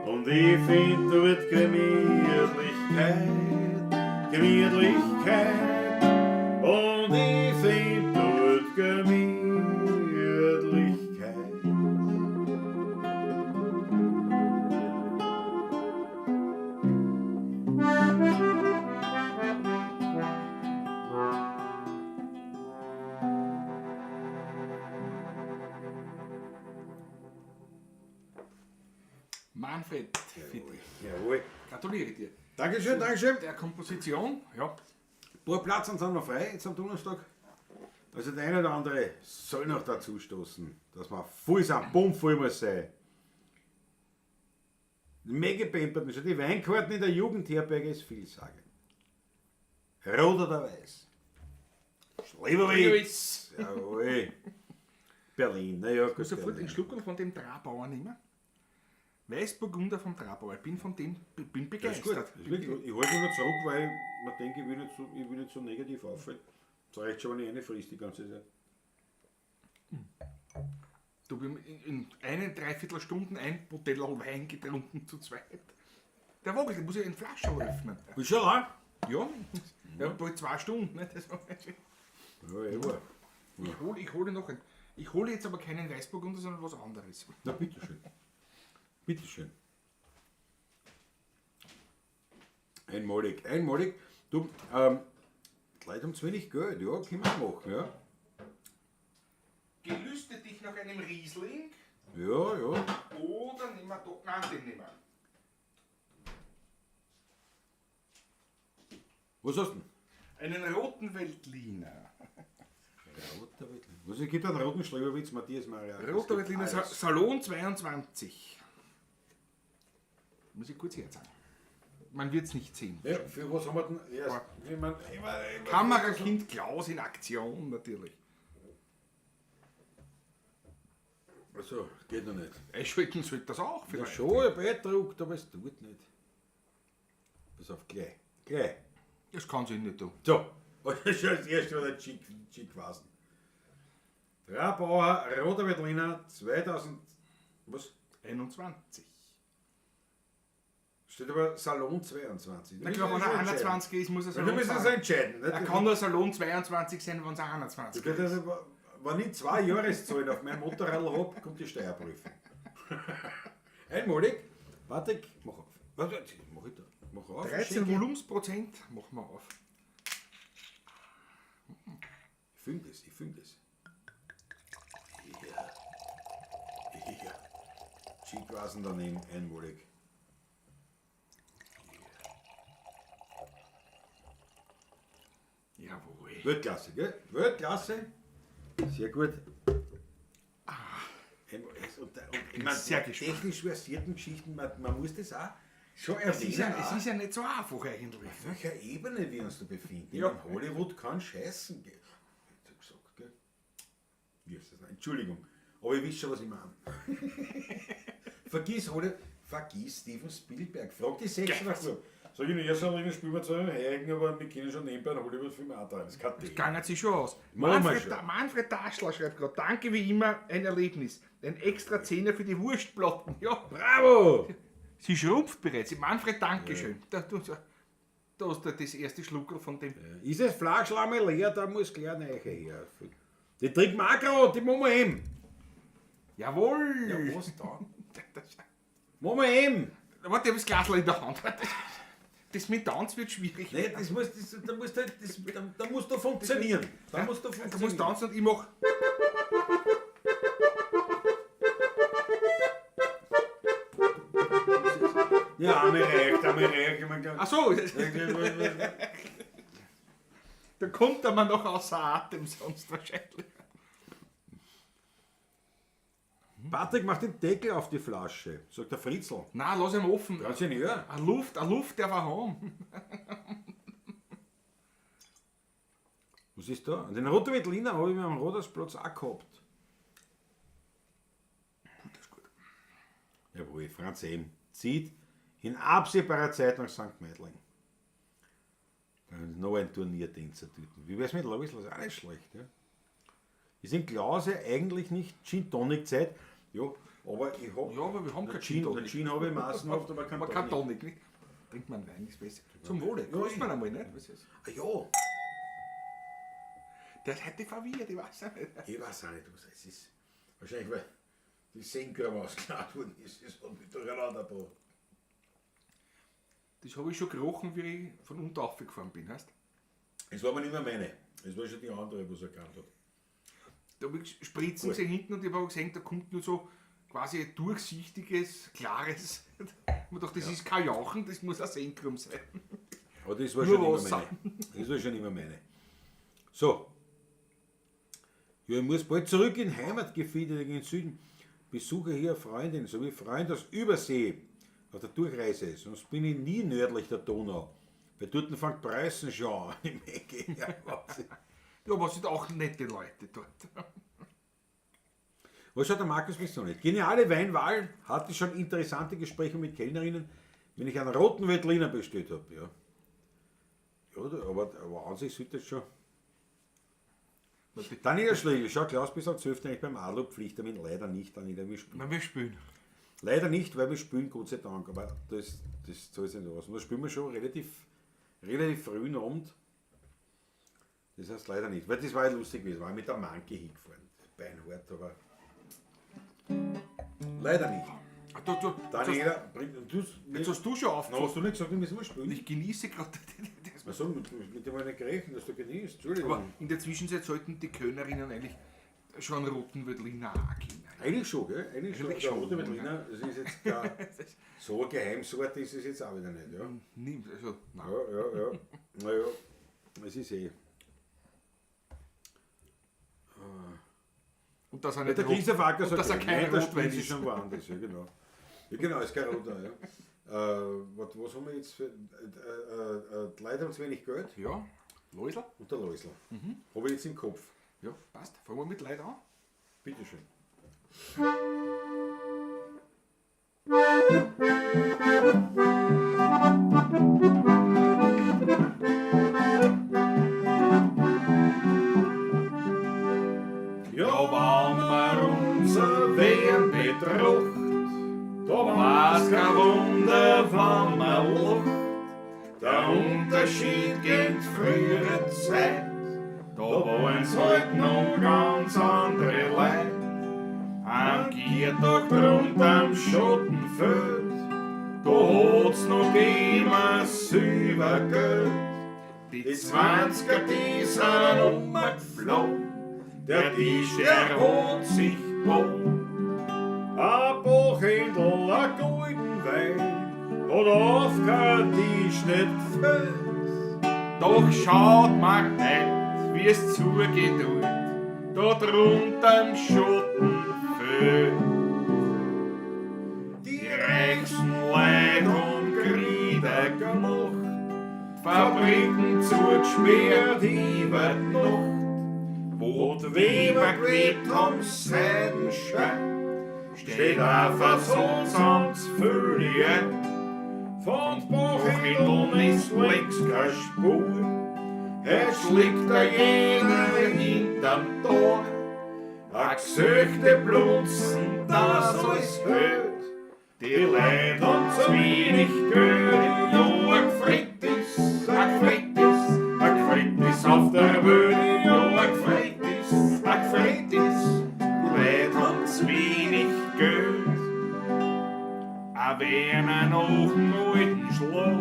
Und ich find dort Gemütlichkeit, Gemütlichkeit. Und ich find dort Gemütlichkeit. Manfred, für dich. Jawohl. Gratuliere dir. Dankeschön, Dankeschön. Der Komposition, ja. Ein paar Plätze sind noch frei jetzt am Donnerstag. Also der eine oder andere soll noch dazu stoßen, dass man voll sind, bummvoll muss sein. Mega pamperten schon die Weinkarten in der Jugendherberge ist vielsagend. Rot oder weiß? Schleberwitz! Jawohl. Berlin, naja, gut. Ich muss sofort Berlin. einen Schluck von dem Trabauer nehmen. Weißburgunder vom Trabauer. Ich bin von dem bin Das ist gut. begeistert. Das ist wirklich gut. Ich halte mich nur zurück, weil ich mir denke, ich will nicht so negativ auffallen. Das reicht schon, wenn ich eine frisst die ganze Zeit. Du, wir haben in eine Dreiviertelstunden ein Butellerl Wein getrunken zu zweit. Der Vogel, der muss ja eine Flasche öffnen. Ist schon lang? Ja, ja, bald 2 Stunden. Ne? Das war, Ja, eh wahr. ich hole noch einen. Ich hole jetzt aber keinen Weißburgunder, sondern was anderes. Na, bitteschön. Bitteschön. Einmalig, einmalig. Du, die Leute haben zu wenig Geld, ja, können wir auch machen, ja. Gelüste dich nach einem Riesling Ja, ja. oder nehmen wir doch. Nein, den nehmen wir. Was hast du denn? Einen roten Veltliner. Roter Veltliner. Was, es gibt einen roten Schleberwitz, Matthias Maria. Roter Veltliner Salon 22. Muss ich kurz herzeigen. Man wird es nicht sehen. Ja, für was haben wir denn? Erst, ich mein, Kamerakind Klaus in Aktion natürlich. Also, geht noch nicht. Einschalten sollte das auch Ja, vielleicht. schon, ich hab eh gedruckt, aber es tut nicht. Pass auf, gleich. Gleich. Das kann sich nicht tun. So, das ist schon das erste Mal der Chick gewesen. Trabauer, Roter Veltliner, 2000. Was? 21. Steht aber Salon 22. Na klar, wenn er 21 ist, muss er Wir Salon müssen es sein. entscheiden. Nicht? Er kann nur Salon 22 sein, wenn es 21 Das ist. ist, wenn ich 2 Jahreszahlen auf meinem Motorrad habe, kommt die Steuerprüfung. Einmalig. Warte, mach auf. Warte, mach ich da. Mach auf. 13 Schenke. Volumensprozent machen wir auf. Ich fühle das, ich fühle das. Ja. Ja. Skiquasen daneben, einmalig. Jawohl. Weltklasse, gell? Weltklasse. Sehr gut. Und ich meine, sehr die gespannt. technisch versierten Geschichten, man muss das auch schon erwähnen. Es ist ja nicht so einfach eigentlich. Auf welcher Ebene wir uns da befinden. Ja. Ich meine, Hollywood kann scheißen. Gell? Hab ich gesagt, gell? Wie ist das? Entschuldigung, aber ich weiß schon, was ich meine. Vergiss Hollywood, vergiss Steven Spielberg. Frag die sechs nach so. Sag ich nicht, ja, schon, spielen wir zu einem Heigen, aber wir können schon nebenbei einen Hollywood-Film auch drehen. Das ist kein Thema. Gangen sich schon aus. Machen wir schon. Manfred Daschler schreibt gerade, danke wie immer, ein Erlebnis. Ein extra Zehner für die Wurstplatten. Ja, Bravo! sie schrumpft bereits. Manfred, Dankeschön. Da, du, da hast du das erste Schluckerl von dem. Ist das Flaschlamme leer, da muss gleich eine Eiche her. Die trinken wir auch gerade, die machen wir eben. Jawohl! Ja, was da? Machen wir eben. Warte, ich hab das Glasl in der Hand. Das mit Tanz wird schwierig. Nee, das muss, das, da musst du, das, da, da musst du funktionieren. Da musst du Du funktionieren. musst tanzen und ich mach. Ja, einmal reicht, einmal reicht. Ich mein, Ach so, da kommt er mir noch außer Atem sonst wahrscheinlich. Patrick macht den Deckel auf die Flasche, sagt der Fritzl. Nein, lass ihn offen. Ganz schön, ja. Eine Luft darf er haben. Was ist da? Und den Roter Veltliner habe ich mir am Rodersplatz auch gehabt. Gut, das ist gut. Jawohl, Franz M. zieht in absehbarer Zeit nach St. Meidling. Dann noch ein Turniertänzer dort. Wie wär's mit Lois? Das ist auch nicht schlecht. Ja? Ist in Klause eigentlich nicht Gin Tonic Zeit? Ja, aber ich hab. Ja, aber wir haben kein Gin, Gin Tonic. Gin habe ich massenhaft, aber kein Aber kein Tonic. Tonic, nicht? Trinkt man Wein, ist besser. Zum Wohle. Grüßt man einmal, nicht? Was ist? Ah, ja, Der ist heute verwirrt, ich weiß auch nicht. ich weiß auch nicht, was es ist. Wahrscheinlich, weil die Senker ausgeladen worden ist, das hat mich durcheinander gebracht. Das habe ich schon gerochen, wie ich von unten aufgefahren bin, weißt? Es war aber nicht mehr meine. Es war schon die andere, was er erkannt hat. Da habe ich Spritzen gesehen hinten und ich habe gesehen, da kommt nur so quasi ein durchsichtiges, klares. Man dachte, das ist kein Jauchen, das muss ein Senkrum sein. Aber das war Nur schon immer Wasser. meine. Das war schon immer meine. So. Ja, ich muss bald zurück in Heimatgefilde in den Süden. Besuche hier Freundin sowie Freund aus Übersee auf der Durchreise. Sonst bin ich nie nördlich der Donau. Weil dort fängt Preußen schon an. Im Ecke. Ja, Wahnsinn. Ja, aber es sind auch nette Leute dort. Was hat der Markus Missoni? Geniale Weinwahl, hatte schon interessante Gespräche mit Kellnerinnen, wenn ich einen roten Veltliner bestellt habe. Ja, ja, aber an sich sollte das schon. Daniela Schlegel, schau, Klaus, bis am 12. eigentlich beim Adler Pflichttermin. Leider nicht, Daniela, wir spielen. Na, wir spielen. Leider nicht, weil wir spielen, Gott sei Dank, aber das zahlt sich nicht aus. Und da spielen wir schon relativ früh am Abend. Das heißt leider nicht, weil das war ja lustig gewesen, war mit der Manke hingefahren. Beinhart, aber leider nicht. Ah, Du, Daniela, du, jetzt hast du schon na, aufgefasst. hast du nicht gesagt, wir müssen mal spielen? Ich genieße gerade das. Achso, mit dem war ich nicht gerechnet, dass du genießt. Entschuldigung. Aber in der Zwischenzeit sollten die Kellnerinnen eigentlich schon einen roten Veltliner auch kennen. Eigentlich schon, gell? Eigentlich schon. Eigentlich Der schon, rote ja. Veltliner, das ist jetzt gar, so eine Geheimsorte ist es jetzt auch wieder nicht, ja. Nimm, also, nein. Ja, ja, ja. Naja, es ist eh. Und dass er nicht Der rot- Christoph Acker und sagt, dass er kein nein, der Rotwein spielt sich ist. schon woanders, ja genau. Ja genau, ist kein roter, ja. Was haben wir jetzt für. Die Leute haben zu wenig Geld Ja, Läusl. und der Läusl. Habe ich jetzt im Kopf. Ja, passt. Fangen wir mit Leid an. Bitteschön. Ja, wenn man unser Wehren betracht, da war's kein Wunder, wenn man lacht. Der Unterschied gegen frühere Zeit, da waren's halt noch ganz andere Leute. Am Giertag drunter am Schottenfeld, da hat's noch immer Silbergeld. Die 20er, die sind umgeflogen, der Tisch, der hat sich gebogen. Ein Buchhändl, ein golden Wein, hat auf kein Tisch nicht gefällt. Doch schaut mal heut, wie es zugeht, da drunter im Schottenfeld. Die reichsten Leute haben Kriege gemacht, Fabriken zugesperrt über die Nacht. Wo die Weber gelebt haben, Seidenschein, steht auf ein Sohnsamtsfülle. Von Bochindeln ist links keine Spur, es schlägt da jeder hinterm Tor. A Gesöchte blunzen, das alles hört. Die Leute haben zu wenig Geld, ja, a Gfreit ist, a Gfreit ist, a Gfreit ist auf der Welt, ja, a Gfreit ist, a Gfreit ist, die Leute haben zu wenig Geld. A wer noch einen alten Schlag,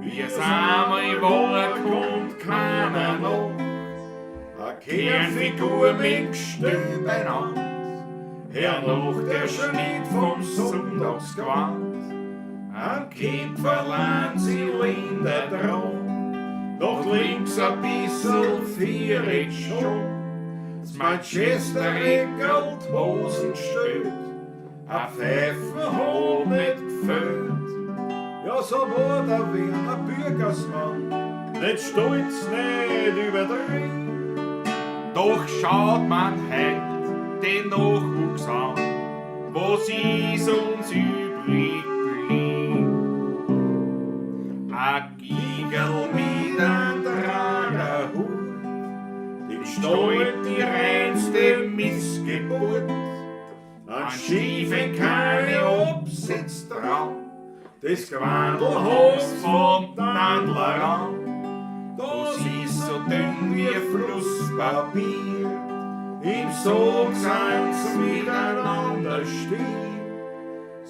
wie es einmal war, kommt keiner noch. A Kernfigur mit Gestell beieinander, hernach der Schnitt vom Sonntagsgewand. Am Kämpferlein Zylinder dran, noch links ein bissl viereck schon. Das Manchester Gold Hosen gestellt, a Pfeifen hat nicht gefällt. Ja, so war der Werner Bürgersmann, nicht stolz, nicht übertrieben. Doch schaut man heut den Nachwuchs an, was ist uns übrig blieb? A Gigerl mit einem Dragerhut, Den Stolz die reinste Missgeburt, an Schiefen keine Obsitz dran, das Gewandel hat's vom Tandler an. Das ist so dünn wie Flusspapier, im Sog sind's miteinander stier.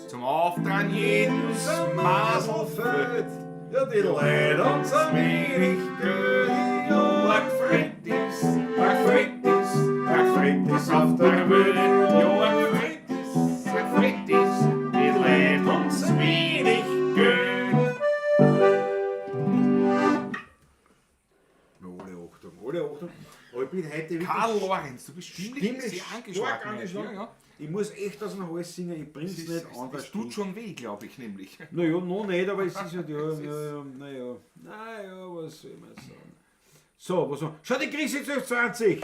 Zum Auftragen jedes Masel fällt, ja, die Leute haben zu wenig Geld. Ja, a Gfreit ist, a Gfreit ist, a Gfreit ist auf der Welt. Ja, a Gfreit ist, Übrigens, du bist stimmlich, Stimmlich sehr stark angeschlagen. heute. angeschlagen. Ja, ja. Ich muss echt aus dem Hals singen, ich bring's Es, nicht ist, es, anders. es tut schon weh, glaube ich, nämlich. Naja, noch nicht, aber es ist halt, ja, ja, naja, naja, was soll man sagen. So, was noch? Schau, die Krise 1220!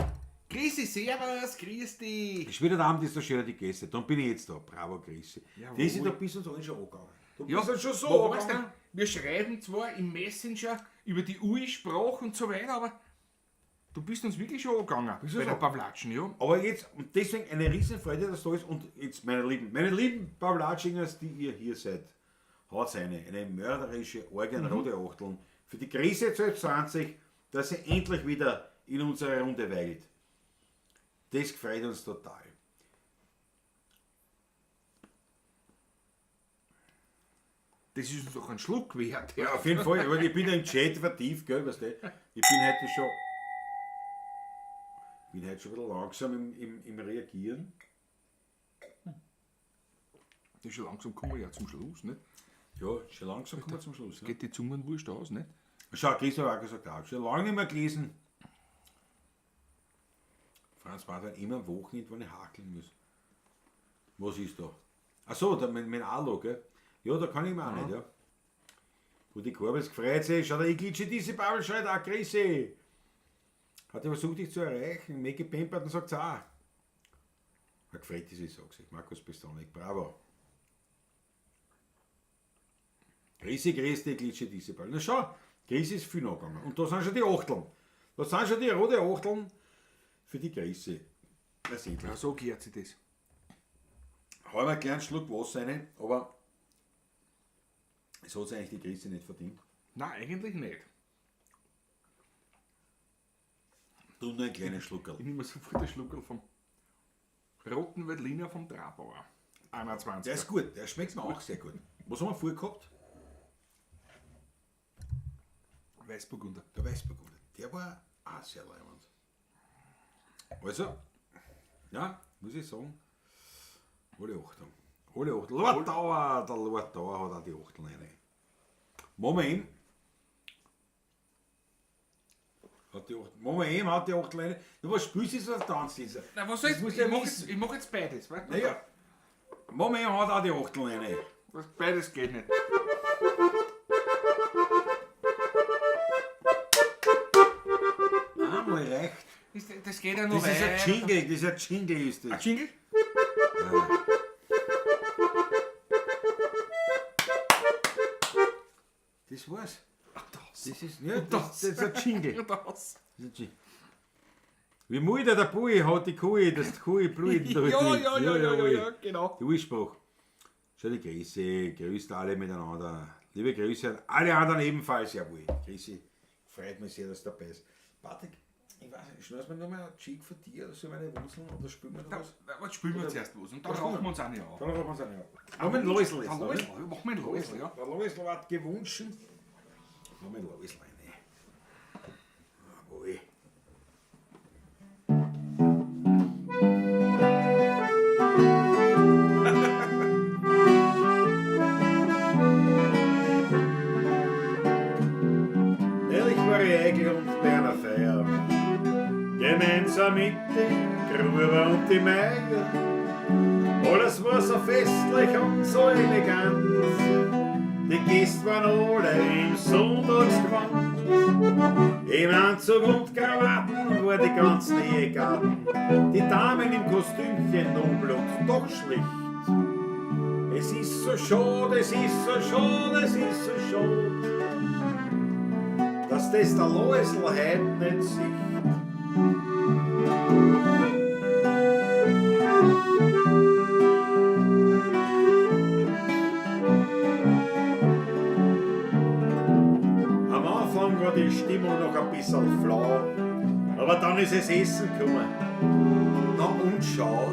Grüße, servus, grüß dich. Später Abend ist da schön die Gäste, dann bin ich jetzt da. Bravo, Grüße. Jawohl. Das ist da bis uns allen schon angegangen. Du Ja, bist uns schon so wo war's angegangen. denn? Wir schreiben zwar im Messenger über die UI-Sprache und so weiter, aber du bist uns wirklich schon angegangen. Bist du Bei so? der Pavlatschen, ja. Aber jetzt, und deswegen eine Riesenfreude, dass da ist. Und jetzt, meine lieben Pavlatschingers, die ihr hier seid, haut eine mörderische Orgien, rote Achteln für die Krise 1220, dass sie endlich wieder in unserer Runde weilt. Das freut uns total. Das ist uns doch ein Schluck wert. Ja, auf jeden Fall. Aber ich bin ja im Chat vertieft, gell, weißt du. Ich bin heute schon, ein bisschen langsam im Reagieren. Das ist schon langsam kommen wir ja zum Schluss, nicht? Ja, schon langsam kommen wir zum Schluss. Ne? Geht die Zungenwurst aus, nicht? Schau, Christoph auch gesagt, auch schon lange nicht mehr gelesen. Franz Martin, immer am Wochenende, wenn ich hakeln muss. Was ist da? Ach so, da mit Alu, gell? Ja, da kann ich mir auch nicht, ja. Wo die Korbes gefreut sich, schau, der Iglitschi, diese Pavel schreit auch, Grüße. Hat er versucht, dich zu erreichen. Mecki Pemperton sagt's auch. Hat gefreut ist, ich sag's euch. Markus Pistonik, bravo. Grüße, grüß dich, Glitschi, diese Pavel. Na schau, Grüße ist viel nachgegangen. Und da sind schon die Achteln. Da sind schon die rote Achteln für die Grüße. Na, seht ihr. Ja, so gehört sich das. Hau mir einen kleinen Schluck Wasser rein, aber es hat sich eigentlich die Grüße nicht verdient. Nein, eigentlich nicht. Du nur einen kleinen Schluckerl. Ich nehme sofort den Schluckerl vom Roten Veltliner vom Trabauer. 21. Der ist gut, der schmeckt mir auch sehr gut. Was haben wir vorher gehabt? Weißburgunder. Der Weißburgunder. Der war auch sehr leibend. Also, ja, muss ich sagen, alle Achtung. Alle Achtung. Lord Dauer, der Lord Dauer hat auch die Achteln rein. Mama M. Hat die Achteln. Mama M hat die Achteln rein. Du, was spielst du jetzt auf der Tanz? Na, was soll Das ich? musst du ja Ich mach wissen. jetzt, ich mach jetzt beides. Weißt du? Naja, Mama M hat auch die Achteln rein. Das beides geht nicht. Einmal reicht. Das geht ja noch Das ist ein weiter. Jingle, das ist ein Jingle, ist Ein das. Jingle? Das war's. Ach, das. Das ist, ja, das, das ist ein Jingle. Ja, das. Das ist ein Jingle. Wie mulder der Bui hat die Kuh, dass die Kuh blüht. Ja, genau. Die Urspruch. Schöne Grüße, grüßt alle miteinander. Liebe Grüße an alle anderen ebenfalls, jawohl. Grüße, freut mich sehr, dass du dabei bist. Patrick, ich weiß nicht, schneidest mir nochmal einen Cheek von dir oder so meine Wurzeln oder spülen wir noch Da, was? was spielen wir zuerst was und dann Was rauchen wir uns eine auf. Dann rauchen wir uns eine auf. Machen wir einen Läusl jetzt. Ein noch, ne? Läusl, ja, machen wir ein Läusl, ja. Der Läusl hat gewünscht. Machen wir ein Läusl rein. Jawohl. Ehrlich war ich eigentlich und bei einer Feier. Gemeinsam mit dem Gruber und die Meier. Alles war so festlich und so elegant. Die Gäste waren alle im Sonntagsgewand. Im Anzug und Krawatten war die ganzen Ehegatten. Die Damen im Kostümchen nobel und doch schlicht. Es ist so schade, es ist so schade, es ist so schade, dass das der Loisl heut nicht sieht. Am Anfang war die Stimmung noch ein bisschen flau, aber dann ist es Essen gekommen. Na und schau,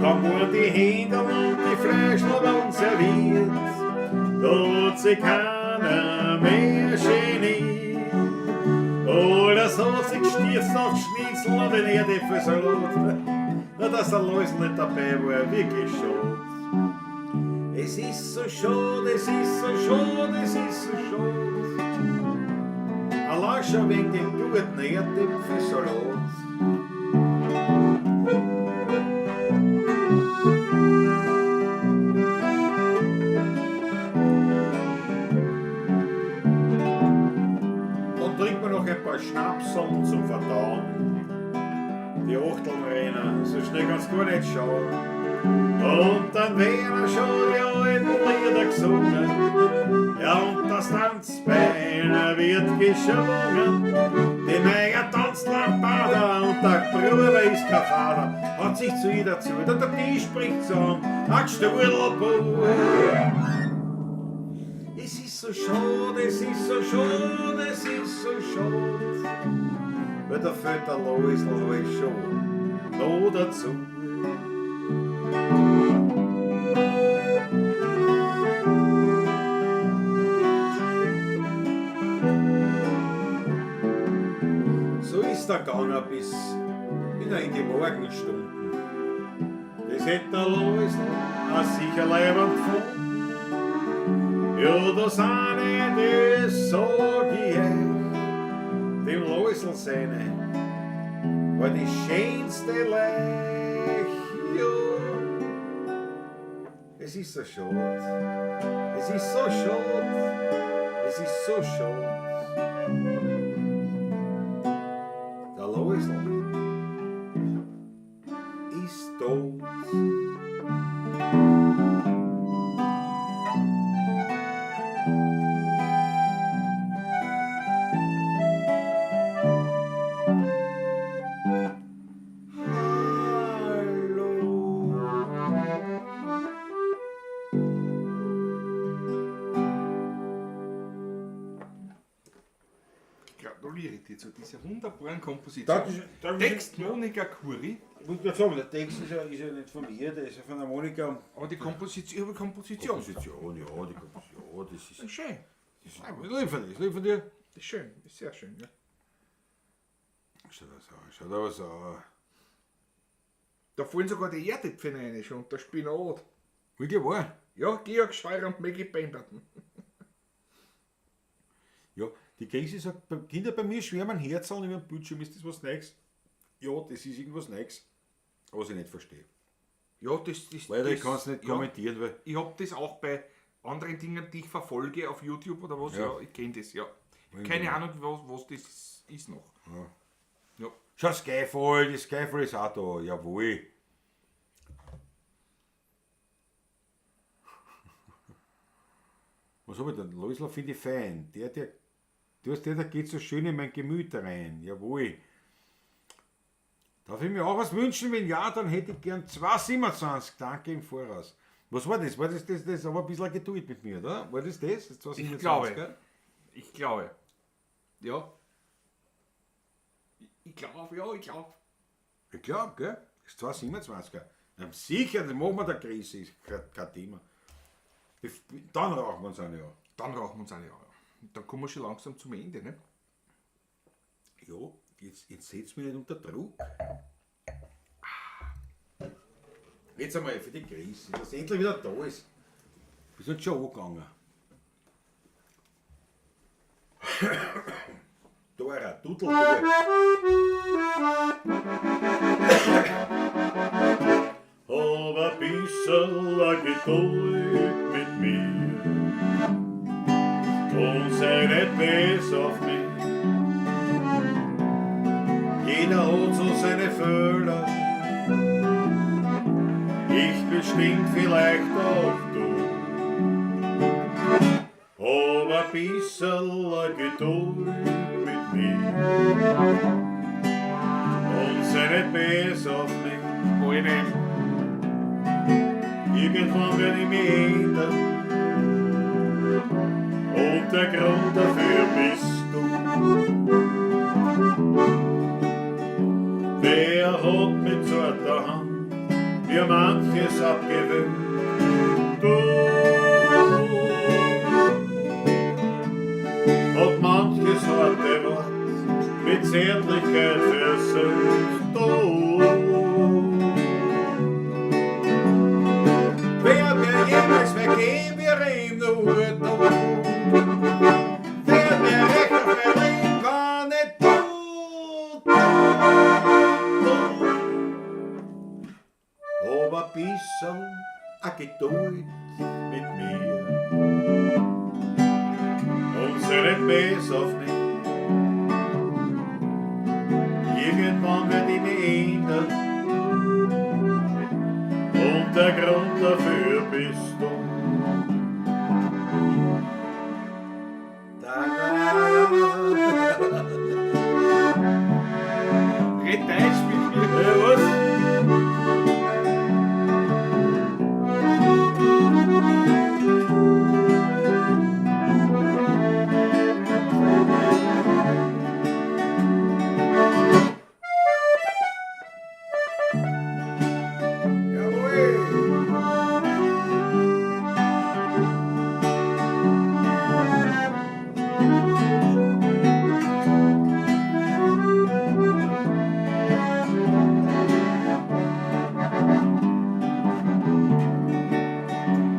kaum wurden die Händel und die Fleischl waren serviert, da hat sich keiner mehr geniert. Alles hat sich gestürzt auf Schnitzel und den Erdäpfelsalat. Na, dass der Läusl nicht dabei war, wirklich schade. Es ist so schade, es ist so schade, es ist so schade. Allein schon wegen dem guten Erdäpfelsalat. kannst gar nicht schauen. Und dann werden schon die alten Lieder gesungen. Ja, und das Tanzbein wird geschwungen. Die Meier tanzt Lambada und der Bruder ist kein Vater. Hat sich zu ihr dazu, der Tisch spricht so an, ein Gstudelbub. Es ist so schade, es ist so schade, es ist so schade. Weil der Vater Loisl halt schon noch dazu. So ist er gegangen bis in die Morgenstunden. Das hätte der Loisl auch sicher leibend gefunden. Ja, das eine, das sag ich euch, dem Loisl seine war die schönste Leich, ja. Es ist so schade, es ist so schade, es ist so schade. Der Loisl ist tot. Gratuliere dir zu dieser wunderbaren Komposition. Dankeschön, Dankeschön. Text Monika Kuri, Ich muss gerade sagen, der Text ist ja nicht von mir, der ist ja von der Monika. aber die Komposition, über Komposition. Komposition, ja, die Komposition, das ist. Das ist schön. Das ist lieb von dir, ist lieb von dir. Das ist schön, das ist sehr schön. Ja. Schaut aber so, schaut aber so. Da fallen sogar die Erdäpfel rein schon und der Spinat. Wirklich wahr? Ja, Georg Scheuer und Maggie Pemberton. Ja, die Krise sagt, Kinder bei mir schwärmen Herzl über den Bildschirm, ist das was Neues? Ja, das ist irgendwas Neues, was ich nicht verstehe. Ja, das Leider, das, ich kann es nicht ja, kommentieren, weil Ich hab das auch bei anderen Dingen, die ich verfolge auf YouTube oder was. Ja. Ja, ich kenne das, ja. Keine Ahnung, was das ist noch. Ja. Ja. Schau, Skyfall, die Skyfall ist auch da, jawohl. Was hab ich denn? Loisl finde ich fein. Der geht so schön in mein Gemüt rein, jawohl. Darf ich mir auch was wünschen? Wenn ja, dann hätte ich gern 2,27. Danke im Voraus. Was war das? War das das? Das aber ein bisschen Geduld mit mir, oder? War das das? Das 2,27, Ich glaube. gell? Ich glaube. Ja. Ich glaube, ja, ich glaube. Ich glaube, gell? Das ist 2,27. Ja, sicher, das machen wir der Krise, ist kein Thema. Dann rauchen wir uns eine, ja. Dann rauchen wir uns eine, ja. Und dann kommen wir schon langsam zum Ende, ne? Ja, jetzt setz mich nicht unter Druck. Jetzt einmal für die Krise, dass sie endlich wieder da ist. Wir sind schon angegangen. Dora, Dudel, Dora. Hab ein bissl Geduld mit mir und sei nicht bös auf mich. Jeder hat so seine Fehler. Ich bestimmt vielleicht auch du. Hab ein bissl Geduld mit mir und sei nicht bös auf mich. Alte. Irgendwann werde ich mich ändern und der Grund dafür bist du. Wer hat mit zarter Hand mir manches abgewöhnt? Du. Hat manches harte Wort mit Zärtlichkeit versöhnt? Du. Wer mir jemals vergeben, wir ihm nur du. Wer mir recht auf mein Leben kann nicht du, du, du. Hab ein bisschen a Geduld mit mir und sei nicht bös auf mich. Irgendwann werd ich mich ändern der Grund dafür bist du. Da, da, da. Red Deutsch mit mir. Ja, was? Jawohl!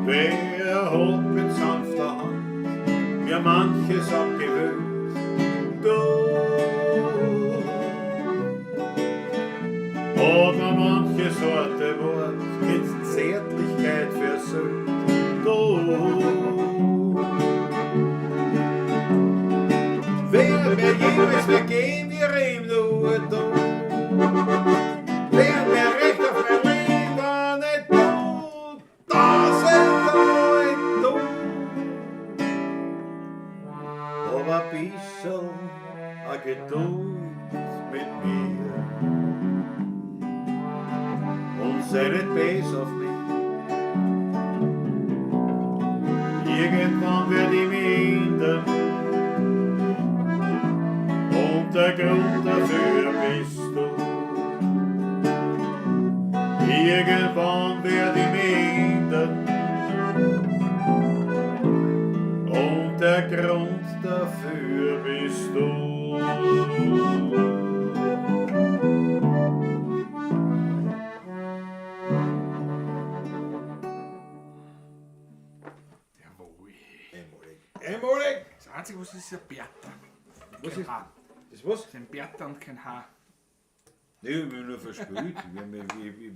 Wer hat mit sanfter Hand mir manches abgewöhnt? Du. Hat mir manches harte Wort mit Zärtlichkeit versöhnt? Du. Wer mir jemals vergehen, wir ihm nur du. Wer mir recht auf mein Leben nicht du, tausend du. Hab ein bissl a Geduld mit mir und sei nicht bös auf mich. Irgendwann werd ich mich ändern und der Grund dafür bist du. Irgendwann werd ich mich ändern und der Grund dafür bist du. Jawohl. Einmalig. Einmalig! Das Einzige, was ist, ist ein Bertha. Was Kein ist- Haar. Das was? Das ist ein Bertha und kein Haar. Nee, ich bin nur verspielt.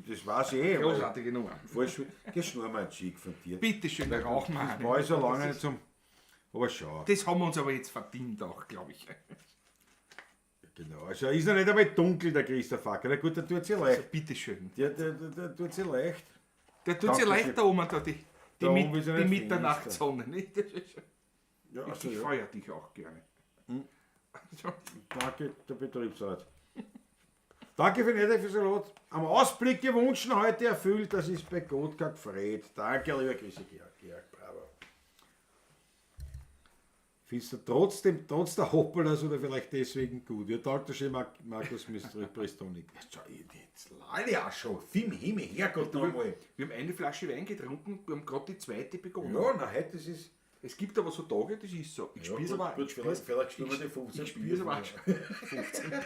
Das weiß ich eh. aber Großartige Nummer. Falsch. Geh, schnurr mal einen Cheek von dir. Bitte schön, da rauchen wir Das einen. war ich so lange nicht zum. Aber schau. Das haben wir uns aber jetzt verdient auch, glaube ich. Genau. Also ist noch nicht einmal dunkel, der Christoph Acker. Na gut, der tut sich leicht. Bitte schön. Der tut sich leicht. Der tut sich Danke leicht da oben, da die, Da oben ist er die nicht Mitternachtssonne. Nicht? Das ist, Ja, also, ich ja. feiere dich auch gerne. So. Danke, der Betriebsrat. Danke für den nette Salat. Am Ausblick gewünscht heute erfüllt, das ist bei Gott kein Gefreut. Danke, lieber Grüße, Georg. Georg, bravo. Findest du trotzdem, trotz der Hoppelas oder vielleicht deswegen gut? Ja, danke schön, Markus Mr. Prestonik. Ja, schau, jetzt lall ich auch schon. Film, Himmel, Herrgott, nochmal. Wir haben eine Flasche Wein getrunken, wir haben gerade die zweite begonnen. Ja, na, heute ist es. Es gibt aber so Tage, das ist so. Ich Ja, spür's gut, aber auch. gut, Ich spür's, vielleicht spielen wir die 15 ich spür's Bier aber auch schon. 15 Bier.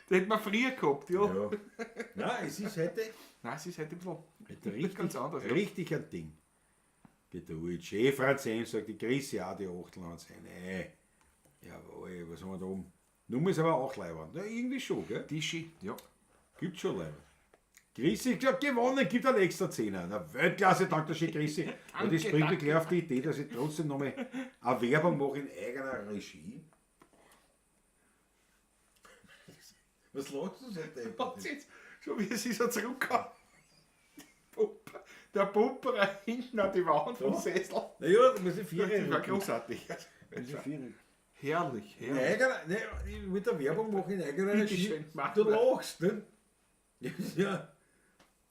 Das hätten wir früher gehabt, ja. Ja. Nein, es ist heute. Nein, es ist heute ein bisschen Heute richtig, ganz anders. Ja. Richtig ein Ding. Geduld. Schön, Franz M. sagt, die Grüße auch, die Achteln an seine. Jawohl, was haben wir da oben? Nummer ist aber auch leibend. Na, irgendwie schon, gell? Tischi, ja. Gibt schon leibend. Grüße, ich glaub, gewonnen, gibt einen extra Zehner. Na, Weltklasse, danke schön, Grüße. Und das bringt mich gleich auf die Idee, dass ich trotzdem nochmal eine Werbung mache in eigener Regie. Was lachst du so deppert? Was jetzt? Schon wie sie so zurückkam. Der Pumperer hinten an die Wand vom Sessel. Naja, da muss ich vier Das war großartig. Muss ich vier Herrlich, In herrlich. eigener, ne, ich will da Werbung machen in eigener Bitte Regie. schön, mach Du mal. lachst, ne? Ja,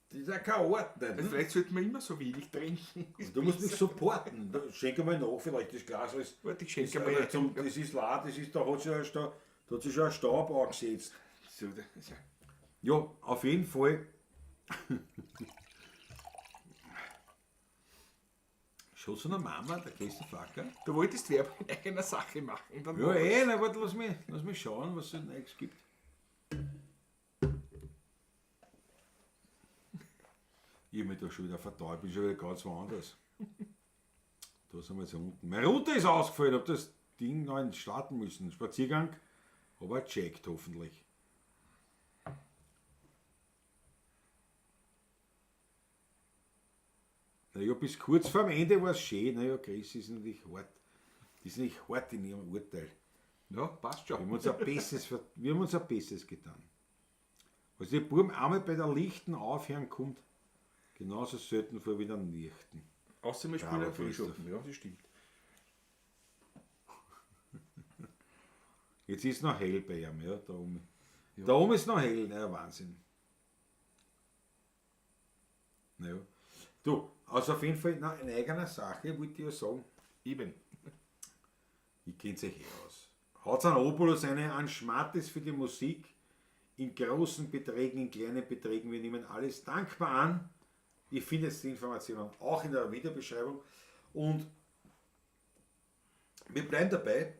das ist ja kein Ort, nicht, ne? Vielleicht sollten wir immer so wenig trinken. Du musst mich supporten. Da Schenke mal nach, vielleicht das Glas ist. Warte, ich schenke ist, mal. zum, das ist leer, das ist, da hat sich ja, da hat sich schon ein Staub angesetzt. So, das ist ja- Ja, auf jeden Fall. Schon so eine Mama, der Christoph Acker. Du wolltest Werbung in eigener Sache machen. Dann Ja, eh, na, warte, lass mich schauen, was es Neues gibt. Ich hab mich da schon wieder vertan, ich bin schon wieder ganz woanders. Da sind wir jetzt unten. Meine Route ist ausgefallen, hab das Ding neu starten müssen. Spaziergang, aber checkt hoffentlich. Naja, bis kurz vorm Ende war es schön. Naja, Chris ist natürlich hart. Die ist nicht hart in ihrem Urteil. Ja, passt schon. Wir haben uns ein Besseres, wir haben uns ein Besseres getan. Also die Buben einmal bei der Lichten aufhören kommt, Genauso selten vor wie der Nichten. Außer wir spielen Bravo, einen Frühschoppen, ja, das stimmt. Jetzt ist noch hell bei ihm, ja, da oben. Da oben ist noch hell, naja, Wahnsinn. Naja. Du, also auf jeden Fall, na, in eigener Sache wollte ich ja sagen, Eben. ich kenne sich eh aus. Haut einen Obolus eine an Schmattes für die Musik, in großen Beträgen, in kleinen Beträgen, wir nehmen alles dankbar an. Ich finde jetzt die Informationen auch in der Videobeschreibung. Und wir bleiben dabei,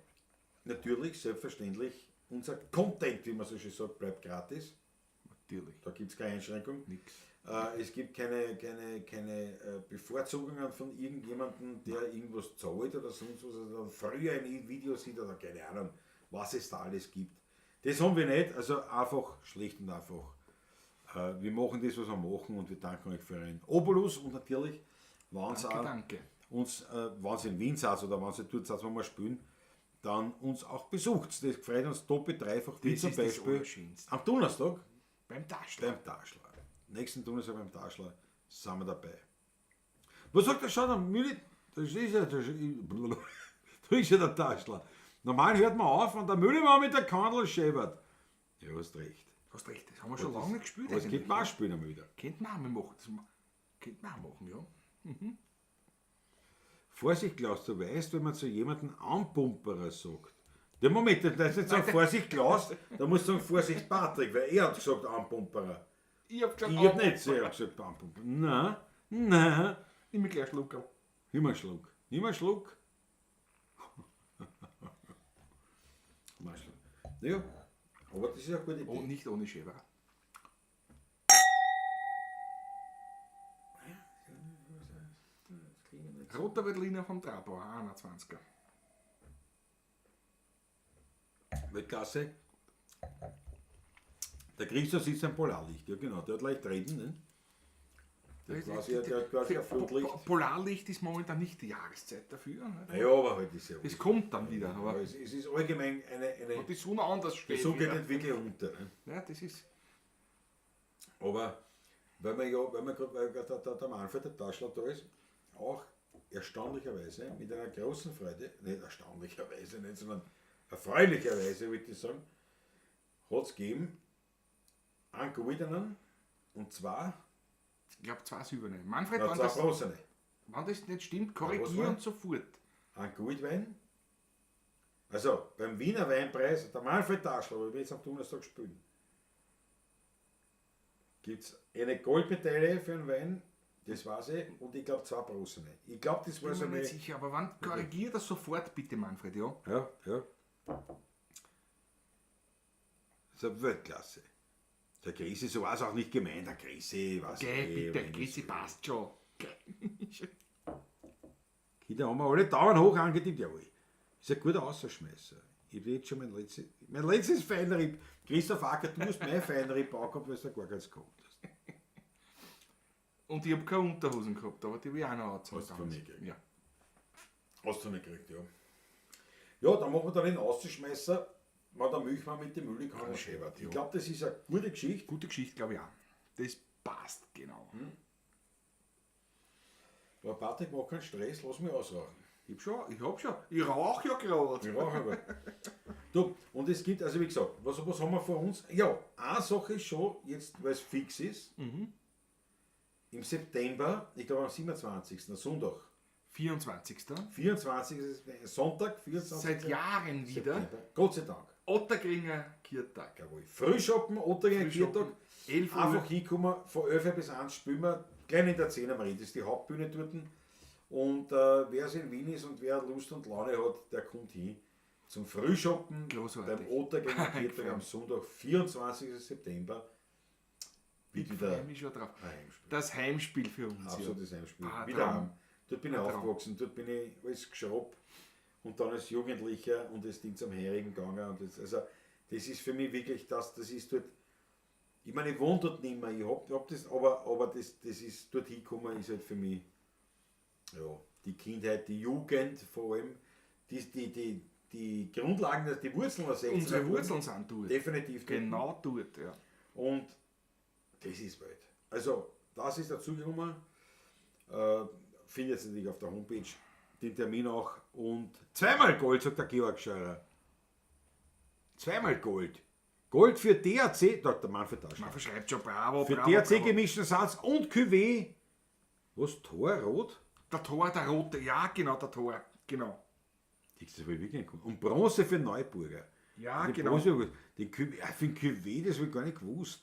natürlich, selbstverständlich, unser Content, wie man so schön sagt, bleibt gratis. Natürlich. Da gibt es keine Einschränkung. Nix. Es gibt keine Bevorzugungen von irgendjemandem, der irgendwas zahlt oder sonst was, oder dann früher ein Video sieht oder keine Ahnung, was es da alles gibt. Das haben wir nicht, also einfach, schlicht und einfach. Wir machen das, was wir machen und wir danken euch für einen Obolus und natürlich, wenn Danke, auch danke. uns, wenn ihr in Wien seid oder wenn ihr dort seid, wo wir spielen, dann uns auch besucht. Das freut uns doppelt, dreifach, wie Das zum ist das Beispiel Allerschönste. am Donnerstag Beim Taschler. beim Taschler. Nächsten Donnerstag beim Taschler sind wir dabei. Was sagt der schon? am Müli? Das ist ja, das ist ja der Taschler. Normal hört man auf, wenn der Müllemann mit der Kandel schäbert. Ja, hast recht. Hast recht, das haben wir schon lange gespielt. Aber es eigentlich. gibt auch Spielen einmal wieder. Könnte man auch mal machen. Das könnte man auch machen, ja. Vorsicht, Klaus, du weißt, wenn man zu jemandem Anpumperer sagt. Der Moment, das ist nicht sagen Vorsicht, Klaus, da musst du sagen Vorsicht, Patrick, weil er hat gesagt Anpumperer. Ich hab gesagt, Ich hab nicht zu ihm gesagt Anpumperer. Nein, nein. Nimm mir gleich einen Schluck. Nimm einen Schluck. Nimm einen Schluck. Nimm einen Schluck. Ja, aber das ist eine gute Idee. Oh, nicht ohne Schäfer. Roter Veltliner vom Trabauer, 21er. Weltklasse. Der Christoph sitzt am Polarlicht, ja genau, der hat leicht reden, ne? Der, der hat quasi ein Flutlicht. Polarlicht ist momentan nicht die Jahreszeit dafür. Ne? Naja, aber halt ist ja. Es kommt dann wieder, aber Aber es ist allgemein eine und die Sonne anders die steht. Sonne geht wieder. nicht wirklich unter. Ne? Ja, das ist. Aber weil wir ja, weil wir grad, weil grad der Manfred, der Taschler da ist, auch erstaunlicherweise mit einer großen Freude, nicht erstaunlicherweise, nicht, sondern erfreulicherweise, würde ich sagen, hat es gegeben einen goldenen und zwar, Ich glaube, zwei silberne. Manfred, na, wenn zwei das, bronzene. wenn das nicht stimmt, was korrigier war? und sofort. Ein Goldwein. Also beim Wiener Weinpreis, der Manfred Taschler, wo wir jetzt am Donnerstag spielen, gibt es eine Goldmedaille für einen Wein, das weiß ich, und ich glaube zwei bronzene. Ich glaube, das war Bin so mir eine. nicht sicher, aber wann korrigier das sofort bitte, Manfred, ja? Ja, ja. Das ist eine Weltklasse. Der Grisi, so war es auch nicht gemeint, der Grisi, was Geh, eh, bitte, wenn Grisi, passt schon. Kinder haben wir alle Daumen hoch angetippt, jawohl. Ist ein guter Ausschmeißer. Ich habe jetzt schon mein letztes Feinripp. Christoph Acker, du hast mein Feinripp auch gehabt, weil du da gar keins gehabt hast. Und ich habe keine Unterhosen gehabt, aber die will ich auch noch anziehen. Hast du von mir gekriegt? Ja. Hast du nicht gekriegt, ja. Ja, dann machen wir dann den Ausschmeißer, wenn der Milchmann mit dem Müllikanne schäbert. Ich glaube, das ist eine gute Geschichte. Gute Geschichte, glaube ich auch. Das passt, genau. Aber Patrick, mach keinen Stress, lass mich ausrauchen. Ich hab schon. Ich rauche ja gerade. Ich rauche aber. Du, und es gibt, also wie gesagt, was haben wir vor uns? Ja, eine Sache ist schon, jetzt, weil es fix ist, im September, ich glaube am 27., Sonntag, 24. 24. ist Sonntag, 24. Seit Jahren wieder. September. Gott sei Dank. Otterkringer Kirtag. Jawohl. Frühschoppen, Otterkringer Frühschoppen, Kirtag. 11 Uhr. Einfach hinkommen, von 11 bis 1 spielen wir. Gleich in der 10 am Ried ist die Hauptbühne dort. Und wer es in Wien ist und wer Lust und Laune hat, der kommt hin zum Frühschoppen Großartig. beim Otterkringer Kirtag am Sonntag, 24. September. Wird Ich wieder freue mich schon drauf. ein Heimspiel. Das Heimspiel für uns. Absolutes Heimspiel. Ah, Wieder Traum. heim. Dort bin ich Ah, Traum. aufgewachsen, dort bin ich als geschraubt und dann als Jugendlicher und das Ding zum Herigen gegangen. Und das, also, das ist für mich wirklich das ist dort. Ich meine, ich wohne dort nicht mehr, ich hab das, aber das ist dort hingekommen, ist halt für mich ja, die Kindheit, die Jugend vor allem, die Grundlagen, die Wurzeln der 16er Unsere Wurzeln sind dort. Definitiv dort. Genau dort, ja. Und das ist Welt. Also, Das ist dazugekommen. Findet ihr natürlich auf der Homepage den Termin auch. Und zweimal Gold, sagt der Georg Scheurer. Zweimal Gold. Gold für DAC, da der Manfred Taschner. Man verschreibt schon bravo, Für bravo, DAC bravo. gemischten Satz und Cuvée. Was? Tor rot? Der Tor, der rote, ja genau, der Tor, genau. Das habe ich wirklich nicht gewusst. Und Bronze für Neuburger. Ja, Die genau. Bronze, den Cuvée, für den Cuvée, das habe ich gar nicht gewusst.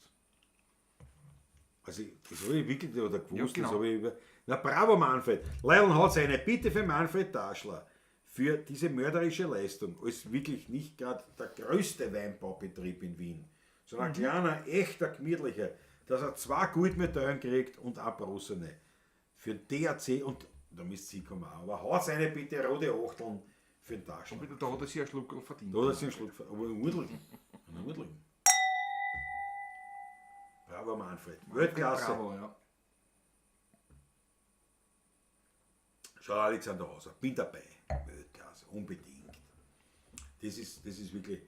Also, das habe ich wirklich oder gewusst. Ja, genau. Das habe ich über, na, bravo, Manfred. Leilon hat eine Bitte für Manfred Taschler für diese mörderische Leistung als wirklich nicht gerade der größte Weinbaubetrieb in Wien, sondern ein kleiner, echter, gemütlicher, dass er zwei Goldmedaillen kriegt und eine bronzene. Für den DAC und da müsst ihr kommen auch. Aber haut eine bitte rote Achteln für den Taschler. Da hat er sich einen Schluck verdient. Da hat er sich einen Schluck aber einen ordentlichen. Einen ordentlichen. Bravo, Manfred. Weltklasse. Bravo, ja. Schau, Alexander Hauser, bin dabei. Weltklasse, unbedingt. Das ist wirklich,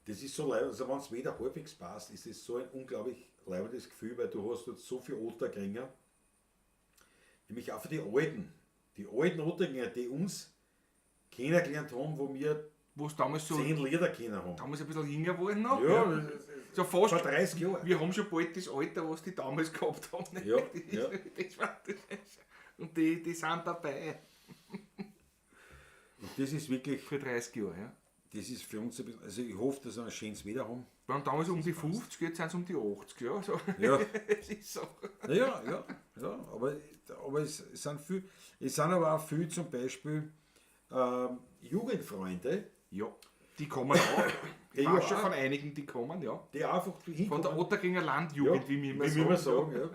das ist so leibend. Also, wenn es wieder halbwegs passt, ist es so ein unglaublich leibendes Gefühl, weil du hast dort so viele Otterkringer. Nämlich auch für die Alten. Die alten Otterkringer, die uns kennengelernt haben, wo wir Wo es damals so 10 Lieder kennen haben. damals ein bisschen jünger waren noch. Ja, So fast. vor 30 Jahren. Wir haben schon bald das Alter, was die damals gehabt haben. Ja, ja. Das war, das und die sind dabei. Und das ist wirklich, Vor 30 Jahren, ja. das ist für uns ein bisschen, also ich hoffe, dass wir ein schönes Wetter haben. Wir waren damals um die 50, jetzt sind es um die 80, ja. So. Ja. Es ist so. Naja, ja, ja, aber es sind viel, es sind aber auch viel zum Beispiel Jugendfreunde, Ja, die kommen auch. Ich Ja, weiß schon auch. von einigen, die kommen, ja. die einfach hinkommen. Von der Otterkringer Landjugend, ja, wie wir immer wie sagen. wir immer sagen, ja.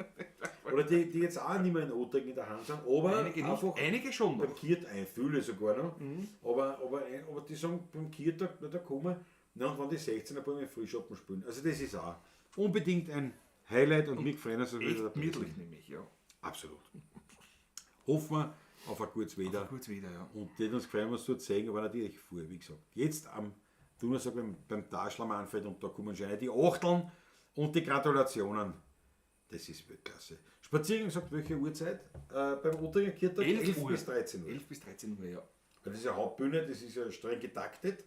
Oder die jetzt auch nicht mehr in Otterkring in der Hand sind, aber Einige nicht, einfach einige schon noch. beim Kirt ein, viele sogar noch, aber die sagen beim Kirtag, na, da kommen, na, und wenn die 16er beim im Frühschoppen spielen. Also das ist auch unbedingt ein Highlight und, mich freuen, dass wir wieder Echt dabei gemütlich sind. nämlich, ja. Absolut. Hoffen wir auf ein gutes Wetter. Kurz wieder, ja. Und die hat uns gefreut, was dort sehen, aber natürlich vor, wie gesagt. Jetzt am Donnerstag beim Taschler Manfred und da kommen schon die Achteln und die Gratulationen. Das ist Weltklasse. Spaziergang sagt welche Uhrzeit? Beim Otteringer Kirtag 11 Uhr. bis 13 Uhr. 11 bis 13 Uhr, ja. Weil das ist ja Hauptbühne, das ist ja streng getaktet.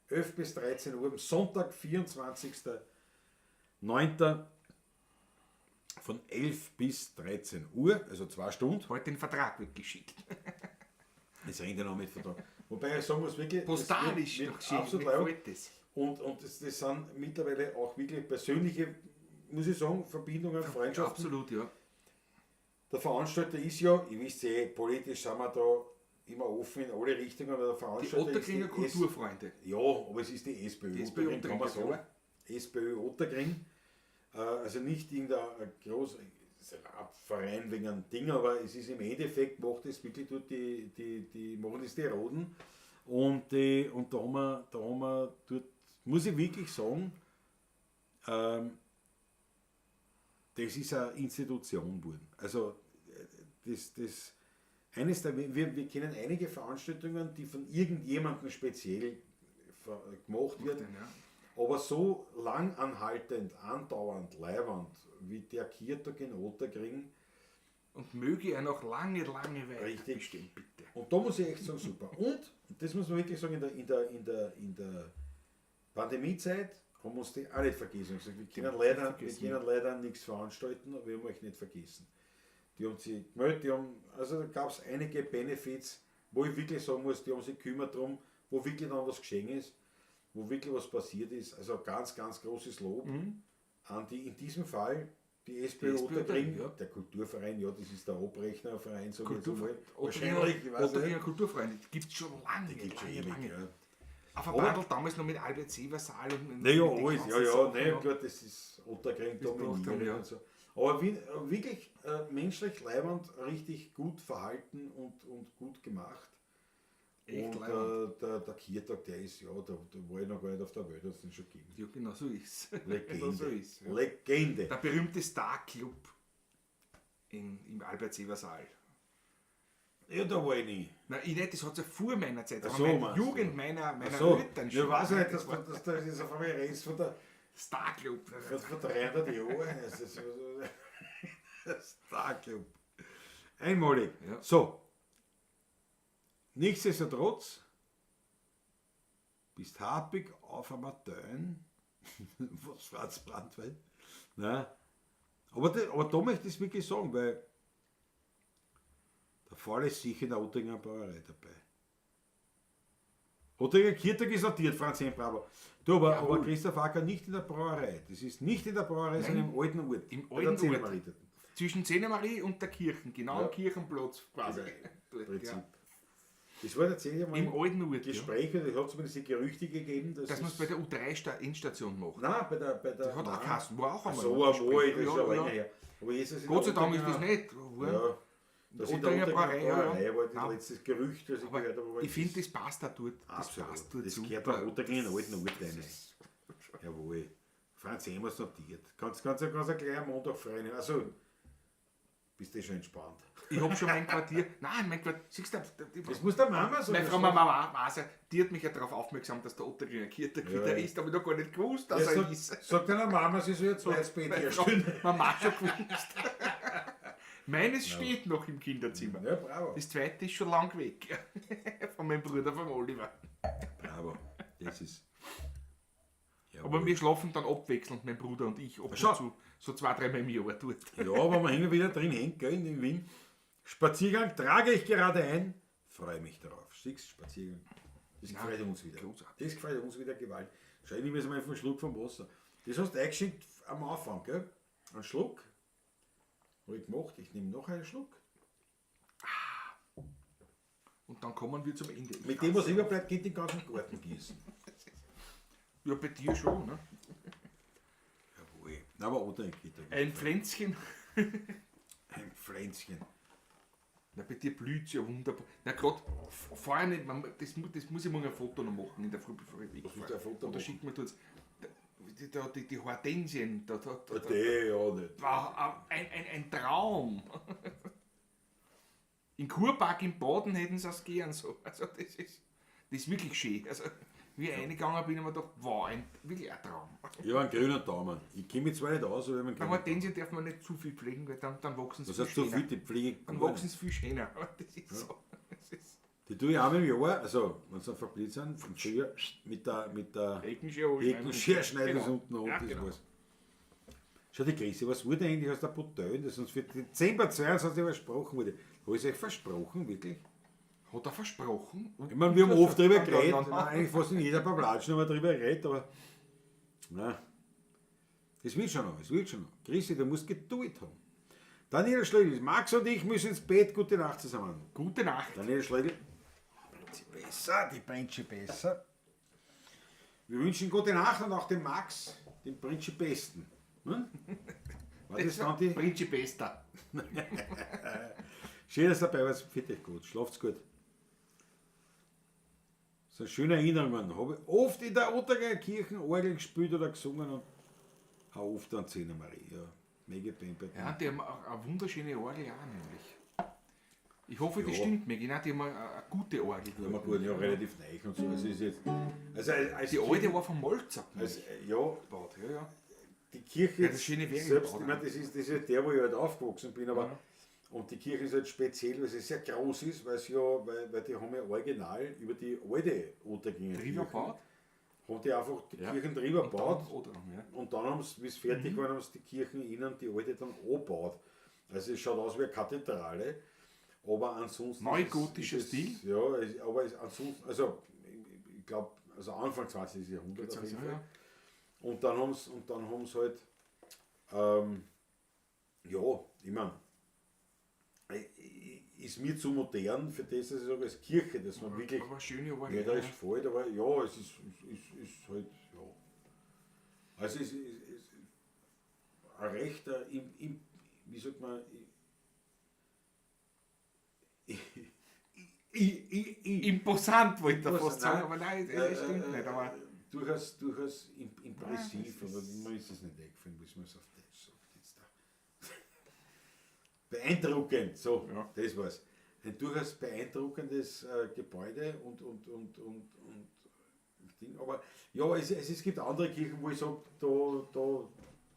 11 bis 13 Uhr am Sonntag, 24.09. von 11 bis 13 Uhr, also 2 Stunden. Heute den Vertrag wird geschickt. Das rennt ja noch mit Vertrag. Wobei ich sagen muss, wirklich, das Postalisch wird noch geschickt. absolut Mir leibend. gefällt das. Und das sind mittlerweile auch wirklich persönliche, muss ich sagen, Verbindungen, Freundschaften. Absolut, ja. Der Veranstalter ist ja, ihr wisst eh, politisch sind wir da immer offen in alle Richtungen, aber der Die Veranstalter ist Otterkringer die Kulturfreunde. Ja, aber es ist die SPÖ Die SPÖ Otterkring, kann man Otterkring, sagen. SPÖ Otterkring. Also nicht irgendein groß ist ein Verein wegen einem Ding, aber es ist im Endeffekt, macht es wirklich dort die machen das die Roden. Und, und da haben wir dort, muss ich wirklich sagen, das ist eine Institution geworden. Also das eines der, wir kennen einige Veranstaltungen, die von irgendjemandem speziell gemacht werden, Ja. aber so lang anhaltend, andauernd, leiwand, wie der Kirtag in Otterkring. Und möge er noch lange, lange weiter Richtig. bestehen, bitte. Und da muss ich echt sagen, super. Und das muss man wirklich sagen, in der Pandemiezeit haben wir uns die auch nicht vergessen. Ich hab gesagt, wir können leider nichts veranstalten, aber wir haben euch nicht vergessen. Die haben sich gemeldet, also da gab es einige Benefits, wo ich wirklich sagen muss, die haben sich gekümmert drum, wo wirklich dann was geschehen ist, wo wirklich was passiert ist. Also ganz, ganz großes Lob an die, in diesem Fall, die SPÖ Die SPÖ Otterkring, ja. der Kulturverein, ja, das ist der Abrechnerverein, sag ich jetzt einmal. Otterkringer, Wahrscheinlich, ich weiß Otterkringer nicht. Kulturfreunde, die gibt es schon lange, Die gibt's schon lange, ewig, lange. ja. Auf der Bandl damals noch mit Albert Seversaal und Naja, mit den alles, ja, ganzen ja, Sachen, nein, ja. gut, das ist Otterkring Das braucht dominiert er, ja. und so. Aber wirklich menschlich leibend, richtig gut verhalten und gut gemacht. Echt und leibend. der Kirtag, der ist, ja, da war ich noch gar nicht auf der Welt, hat es den schon gegeben. Ja, genau so ist es. Legende. Genau so ist ja. Legende. Der berühmte Star Club im Albert Seversaal. Ja, da war ich nie. Nein, ich nicht, das hat es ja vor meiner Zeit. Das Ach war so, meine meinst du. Jugend meiner Ach so. Eltern Ja, weiß ich nicht, Das dass war das ist auf einmal redest von der Star Club. von 300 Jahren. Das ist, Der Star Club. Einmalig. Ja. So. Nichtsdestotrotz bist happig auf einmal Töne. Was Franz Brandwein. Nein. Aber da möchte ich es wirklich sagen, weil der Fall ist sicher in der Ottinger Brauerei dabei. Ottinger Kirtag ist notiert, Franz M. Bravo. Du, aber Christoph Acker nicht in der Brauerei. Das ist nicht in der Brauerei, sondern im alten Ort. Im Bei der alten Ort. Zehnermarie dort. Zwischen Zehnermarie und der Kirchen, genau Ja. am Kirchenplatz quasi. Dort, Prinzip. ja. Das war tatsächlich einmal Im alten Ort. Ja. Gespräch, und es hat zumindest die Gerüchte gegeben, dass Dass man es bei der U3-Endstation macht. Nein, bei der. Bei der Das hat auch nein. geheißen, war auch einmal. So im einmal, Gespräch. das ist Ja, schon länger ja. her. Aber jetzt ist es in Gott sei der Dank ist das Ottinger- nicht. War. Ja. Das in der Ottinger Ottinger Brauerei, ja, Brauerei war das Nein. letzte Gerücht, das ich Aber gehört habe. aber ich finde, das passt auch dort. Das Absolut. passt dort Das super. gehört der Ottinger in den alten Ort rein. Jawohl. Franz Emers notiert. Kannst gleich am Montag frei nehmen. Also, bist du schon entspannt. Ich habe schon mein Quartier. Nein, mein Quartier. Siehst du, Das muss der Mama sagen. meine Frau Mama weiß ja, die hat mich ja darauf aufmerksam, dass der Ottinger Kirtag Ja. wieder ist, aber ich noch gar nicht gewusst, dass Ja, er sag, ist. sag deiner Mama, sie soll ihr zweites Bett Meine Frau herstellen. Mama schon gewusst. Meines steht noch im Kinderzimmer. Ja, bravo. Das zweite ist schon lang weg. Von meinem Bruder, vom Oliver. Bravo. Das ist. Jawohl. Aber wir schlafen dann abwechselnd, mein Bruder und ich, ab und Schau. zu. So 2-3 Mal im Jahr dort. Ja, aber wir hängen wieder drin hängt, gell, in Wien. Spaziergang trage ich gerade ein, freue mich darauf. Siehst, Spaziergang. Das gefällt uns wieder. großartig. Das gefällt uns wieder gewalt. Schau, ich nehme jetzt mal einen Schluck vom Wasser. Das hast du eingeschenkt am Anfang, gell? Einen Schluck. Habe ich gemacht. Ich nehme noch einen Schluck. Und dann kommen wir zum Ende. Mit dem, was überbleibt, geht den ganzen Garten gießen. Ja, bei dir schon, ne? Jawohl. Na, aber oder geht da. Ein Pflänzchen. Ein Pflänzchen. Na, bei dir blüht ja wunderbar. Na, gerade vorne, man, das muss ich mal ein Foto noch machen in der Früh, bevor ich wegfahre. willst du ein Foto Oder machen? schick mir das. Die Hortensien, da Die, ja, nicht. war ein Traum. Im Kurpark im Baden hätten sie es gern so. Also das ist wirklich schön. Also, wie ich reingegangen bin, habe ich mir gedacht, wow, wirklich ein Traum. Ich habe einen grünen Daumen. Ich kenne mich zwar nicht aus, aber ich habe einen Bei grünen Hortensien darf man nicht zu viel pflegen, weil dann wachsen sie Das heißt, viel zu schöner. viel, die Pflege. Dann wachsen sie viel schöner. Das ist so. Das ist Die tue ich einmal im Jahr, also wenn sie dann verblüht sind, im Frühjahr mit der Heckenschere Heckenschere schneiden Genau. sie unten an, Ja, das genau. war's. Schau, die Christi, was wurde eigentlich aus der Bouteille, das uns für Dezember 22 versprochen wurde? Habe ich es euch versprochen, wirklich? Hat er versprochen? Ich meine, wir haben oft drüber Ja, geredet, nein, nein. eigentlich fast in jeder Pavlatsch haben wir drüber geredet, aber na, das wird schon noch, es wird schon noch. Christi, du musst Geduld haben. Daniel Schlegel, Max und ich müssen ins Bett, gute Nacht zusammen. Gute Nacht. Daniel Schlegel, besser, die Prinzessin besser. Wir wünschen gute Nacht und auch dem Max, dem Prinzip Besten. Hm? War das dann die? Prinzip Bester. Schön, dass ihr dabei wart. Fit euch gut, schlaft's gut. So schöne Erinnerungen. Habe ich oft in der Ottinger Kirche Orgel gespielt oder gesungen und auch oft an Zehner Marie. Ja, mega Band. Ja, die haben auch eine wunderschöne Orgel auch nämlich. Ich hoffe, das Ja. stimmt mir. Genau, die haben eine gute Orgel. Ja, man gut, ja, relativ neu und so. Also ist jetzt, also als Die alte war von Molzer. als, ja, gebaut. Ja, ja. die Kirche Ja, das schöne Werk selbst, gebaut, ich meine, das ist ja der, wo ich halt aufgewachsen bin, aber und die Kirche ist halt speziell, weil sie sehr groß ist, weil sie ja, weil die haben ja original über die alte Otterginger Drüber Kirche, gebaut. haben die einfach die Ja. Kirchen drüber Und gebaut dann Oderang, ja. und dann haben sie, wie es fertig war, haben sie die Kirchen innen, die alte dann angebaut. Also es schaut aus wie eine Kathedrale, aber ansonsten... Neugotischer ist es, Stil? Ja, aber es, ansonsten, also ich glaube, also Anfang 20. Jahrhundert auf jeden Ja, Fall. ja. Und dann haben sie, halt, ja, ich meine, ist mir zu modern für das, dass ich sage, als Kirche, dass man wirklich, Aber schöne Orgel. ja, da ist gefällt, aber ja, es ist halt, ja. Also es ist ein rechter, wie sagt man, Imposant wollte er Imposant, fast sagen, nein. aber nein, das stimmt nicht. Aber durchaus impressiv, Nein, das aber ist- mir ist es nicht eingefallen, wie man es auf Deutsch sagt jetzt da. Beeindruckend, so, Ja. das war's. Ein durchaus beeindruckendes Gebäude und Ding. Aber ja, es gibt andere Kirchen, wo ich sage, da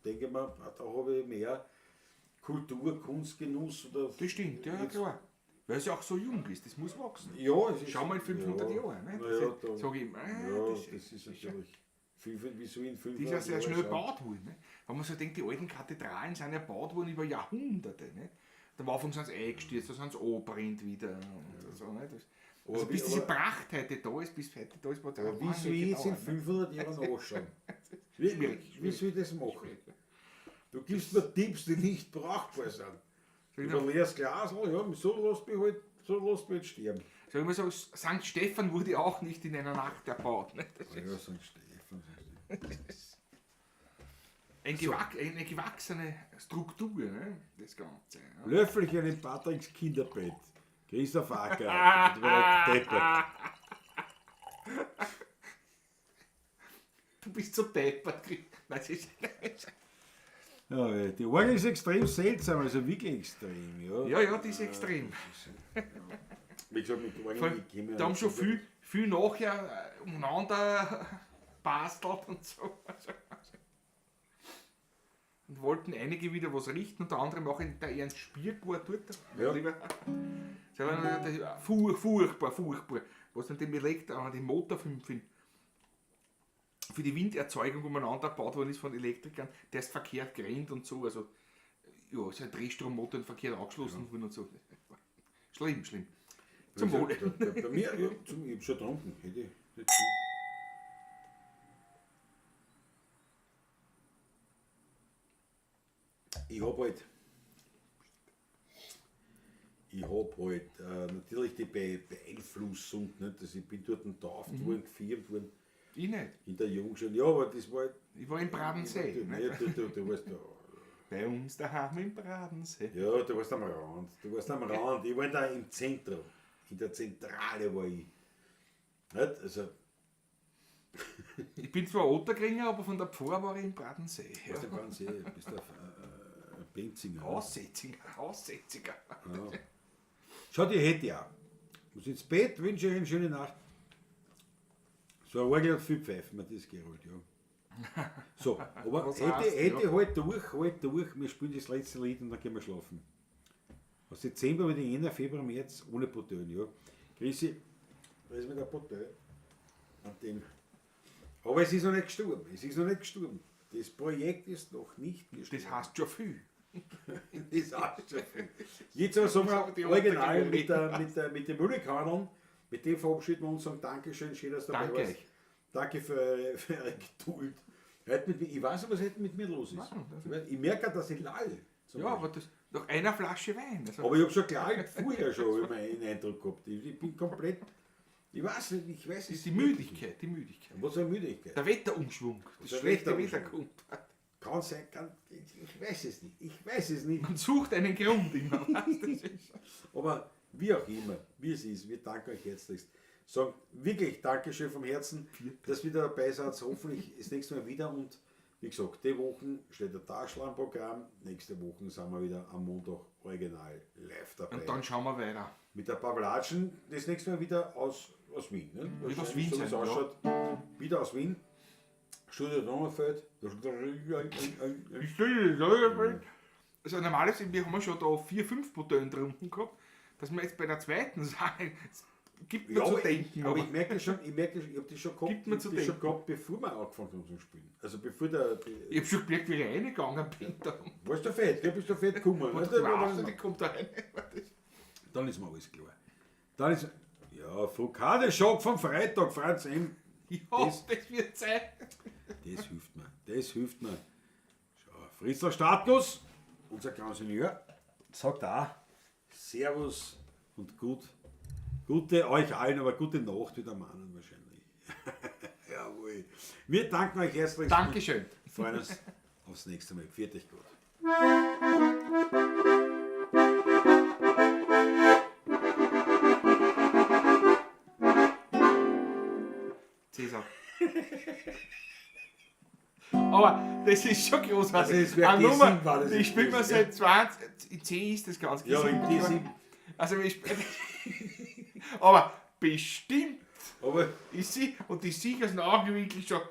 denke ich mir, da habe ich mehr Kultur, Kunst, Genuss oder. Das stimmt, ja, Jetzt- klar. Weil es ja auch so jung ist, das muss wachsen. Ja, es ist. Schau mal in 500 ja, Jahren. Ne? Na Das ja, ist- da, sag ich immer, ja, das, das ist natürlich. Wie so in 500 Die ist ja sehr Jahren schnell schauen. gebaut worden. Ne? Wenn man so denkt, die alten Kathedralen sind ja gebaut worden über Jahrhunderte. Ne? Am Anfang sind sie eingestürzt, dann sind sie angebrannt wieder. Und so, ne? Das, Aber also wie- bis diese aber- Pracht heute da ist, bis heute da ist, war Aber wie soll ich jetzt in 500 Jahren nachschauen? Wie, Schwierig, wie soll ich das machen? Du gibst mir Tipps, die nicht brauchbar sind. Soll ich Über ein leeres Glas, oh ja, so lässt mich halt, so lässt mich halt sterben. Sag ich mal so, St. Stephan wurde auch nicht in einer Nacht erbaut. Ne? Das Ja, St. Stephan. St. Stephan. ist eine gewachsene Struktur, ne? Das Ganze. Ja. Löffelchen in Patricks Kinderbett. Christoph Acker. Du bist deppert. Du bist so deppert. Chris. Nein, das ist, Ja, die Orgel ist extrem seltsam, also wirklich extrem. Ja, ja, ja, die ist extrem. Wie gesagt, mit Vor Orgel allem, ich kenn mich da haben nicht schon so viel, viel nachher umeinander bastelt und so. Und wollten einige wieder was richten, unter anderem auch in der Ernst Spierk war dort. Ja. Lieber. Das war furchtbar, furchtbar. Was dann dem den Motor für die Winderzeugung umeinander gebaut worden ist von Elektrikern, der ist verkehrt gerannt und so. Also, ja, ist ein Drehstrommotor verkehrt angeschlossen worden und so. Schlimm, schlimm. Zum Wie Wohle. gesagt, bei mir, ja, ich hab schon getrunken. Hätte ich nicht viel. Ich hab halt, natürlich die Beeinflussung, nicht? Also ich bin dort getauft worden, gefirmt worden, Ich nicht. in der Jugend schon. Ja, aber das war. Ich war im Bradensee. Ja, Ne? du warst da. Bei uns daheim im Bradensee. Ja, du warst am Rand. Du warst am Rand. Ich war da im Zentrum. In der Zentrale war ich. Nicht? Also, Ich bin zwar Otterkringer, aber von der Pfarr war ich im Bradensee. Ja. warst du im Fernsehen, bist du Benzinger. Aussätziger, Aussätziger. Ja. Schau, die hätte ich auch. Muss ins Bett, wünsche euch eine schöne Nacht. So ein Orgel hat viel Pfeifen, mir das gerollt, ja. So, aber Was hätte, heißt, hätte ja. halt durch, wir spielen das letzte Lied und dann gehen wir schlafen. Aus Dezember mit Jänner, Februar, März, ohne Potöl, ja. Chrissy, da ist mit der Potöl. An dem. Aber es ist noch nicht gestorben, es ist noch nicht gestorben. Das Projekt ist noch nicht gestorben. Das heißt schon viel. Das heißt schon viel. Jetzt aber sagen Das wir die original Otterkringer. mit dem Müllekanern, mit dem verabschieden wir uns und sagen Dankeschön, schön, dass du dabei Danke warst. euch. Danke für eure Geduld. Heute mit mir, ich weiß nicht, was heute mit mir los ist. Nein, das- Ich weiß- Ich merke, dass ich lall. zum Ja, Beispiel. aber das, nach einer Flasche Wein. Also, Aber ich habe schon klar vorher schon immer einen Eindruck gehabt. Ich bin komplett. Ich weiß nicht, ich weiß das es ist die Müdigkeit, die Müdigkeit. Was für eine Müdigkeit? Der Wetterumschwung, das Der schlechte Wetter Wetterumschwung. kommt. Kann sein, ich weiß es nicht. Ich weiß es nicht. Man sucht einen Grund immer. weißt du, das ist- Aber wie auch immer, wie es ist, wir danken euch herzlichst. Sagen wirklich Dankeschön vom Herzen, dass ihr wieder dabei seid. Hoffentlich das nächste Mal wieder. Und wie gesagt, die Wochen steht der Taschl am Programm. Nächste Woche sind wir wieder am Montag original live dabei. Und dann schauen wir weiter. Mit der Pavlatschen das nächste Mal wieder aus Wien. Ne? Wird aus Wien so wie es sein, ja. ausschaut. Wieder aus Wien. Studio Donnerfeld. Also normalerweise, wir haben ja schon da 4, 5 Bouteillen getrunken gehabt, dass wir jetzt bei der zweiten sagen, es gibt mir Ja, zu aber denken. Ich, aber ich merke schon, ich habe das schon gehabt, Gibt mir ich zu hab das schon denken. gehabt, bevor wir angefangen haben zu spielen. Also bevor der. ich habe schon gemerkt, wie ich reingegangen bin. Da. Warst du fett? Ja, bist du fett gekommen. Und Ne? du weißt, die kommt da rein. Dann ist mir alles klar. Dann ist. Ja, Fokade-Schock vom Freitag, Franz M. Ja, das wird sein. Das hilft mir. Das hilft mir. Schau, Fritzler Status, unser Grand Senior, sagt auch Servus und gut. Gute euch allen, aber gute Nacht wieder Mannen wahrscheinlich. Jawohl. Wir danken euch herzlich. Dankeschön. Und freuen uns aufs nächste Mal. Pfiat euch gut. Cäsar. Aber das ist schon großartig. Also es wär Eine G7 Nummer, war das die jetzt spielt man gewesen, seit 20. In C ist das ganz Ja, in G7. D7. Also ich Aber bestimmt Aber ist sie und die sicher aus dem Augenwinkel schon.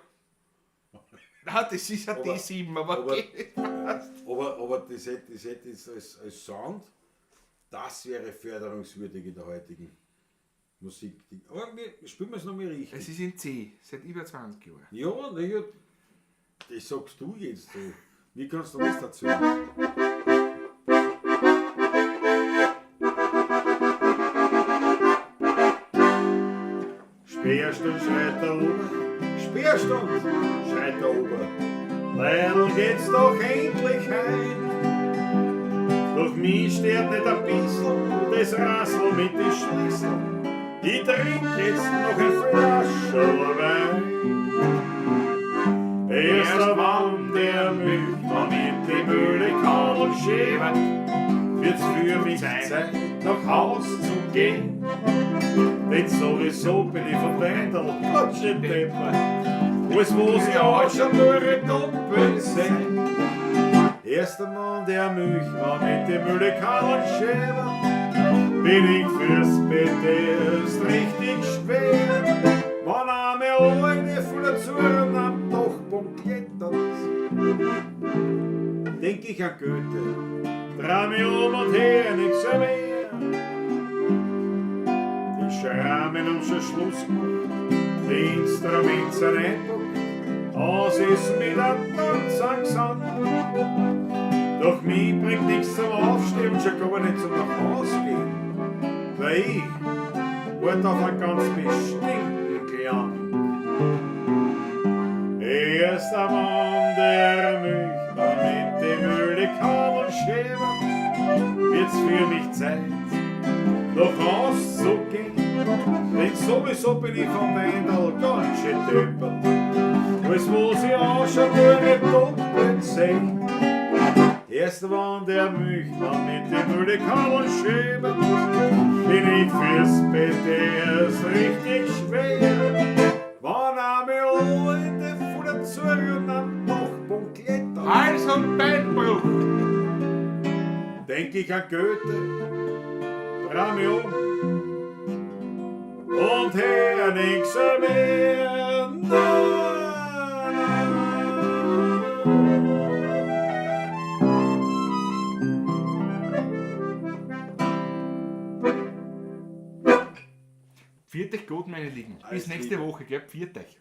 Nein, das ist ein Aber- D7, aber aber- okay. Aber das hätte jetzt als Sound, das wäre förderungswürdig in der heutigen Musik. Aber wir spielen wir es nochmal richtig. Es ist in C, seit über 20 Jahren. Ja, na ja, das sagst du jetzt so. Wie kannst du das dazu? Sperrstund schreit der Ober, Sperrstund, schreit der Ober. Leidl geht's doch endlich heim. Doch mich stört nicht ein bissl das Rassel mit den Schlüssel. Ich trink jetzt noch ein Flascherl Wein. Erst wann der Milchmann mit dem Müllekadel schäbert, wird's für mich Zeit, nach Haus zu gehen. Denn sowieso bin ich vom Wendel ganz schön deppert. Alles, was ich anschaue, nur doppelt sehen. Erster Mann, der Milchmann mit dem Müllekadel schäbert, bin ich fürs Bett erst richtig schwer. Wenn einmal eine voller Zurn am Dachboden klettert, Denk ich an Goethe, dreh mich um und her, nix mehr. Die Schrammen haben schon Schluss gemacht, die Instrumente sind eingepackt, aus ist mit der Tanz angesang. Doch mich bringt nichts zum Aufstehen und schon gar nicht zum nach Haus gehen, weil ich wart auf einen ganz bestimmten Klang. Erst am Mann, der Milchmann mit dem Müllekadel schäbert, wird's für mich Zeit, nach Haus zu gehen. Denn sowieso bin ich vom Wendel ganz schön deppert. Alles, was ich anschaue, nur ich doppelt sehen. Erst wann der Milchmann mit dem Müllekadel schäbert, bin ich fürs Bett erst richtig schwer. Wann einmal alte vor der Zurn am Dachboden klettert, Hals- und Beinbruch. denk ich an Goethe, dreh mich um und her nix mehr. Na, na, na. Pfiat euch gut, meine Lieben. Bis Alles nächste Liebe. Woche, gell? Pfiat euch.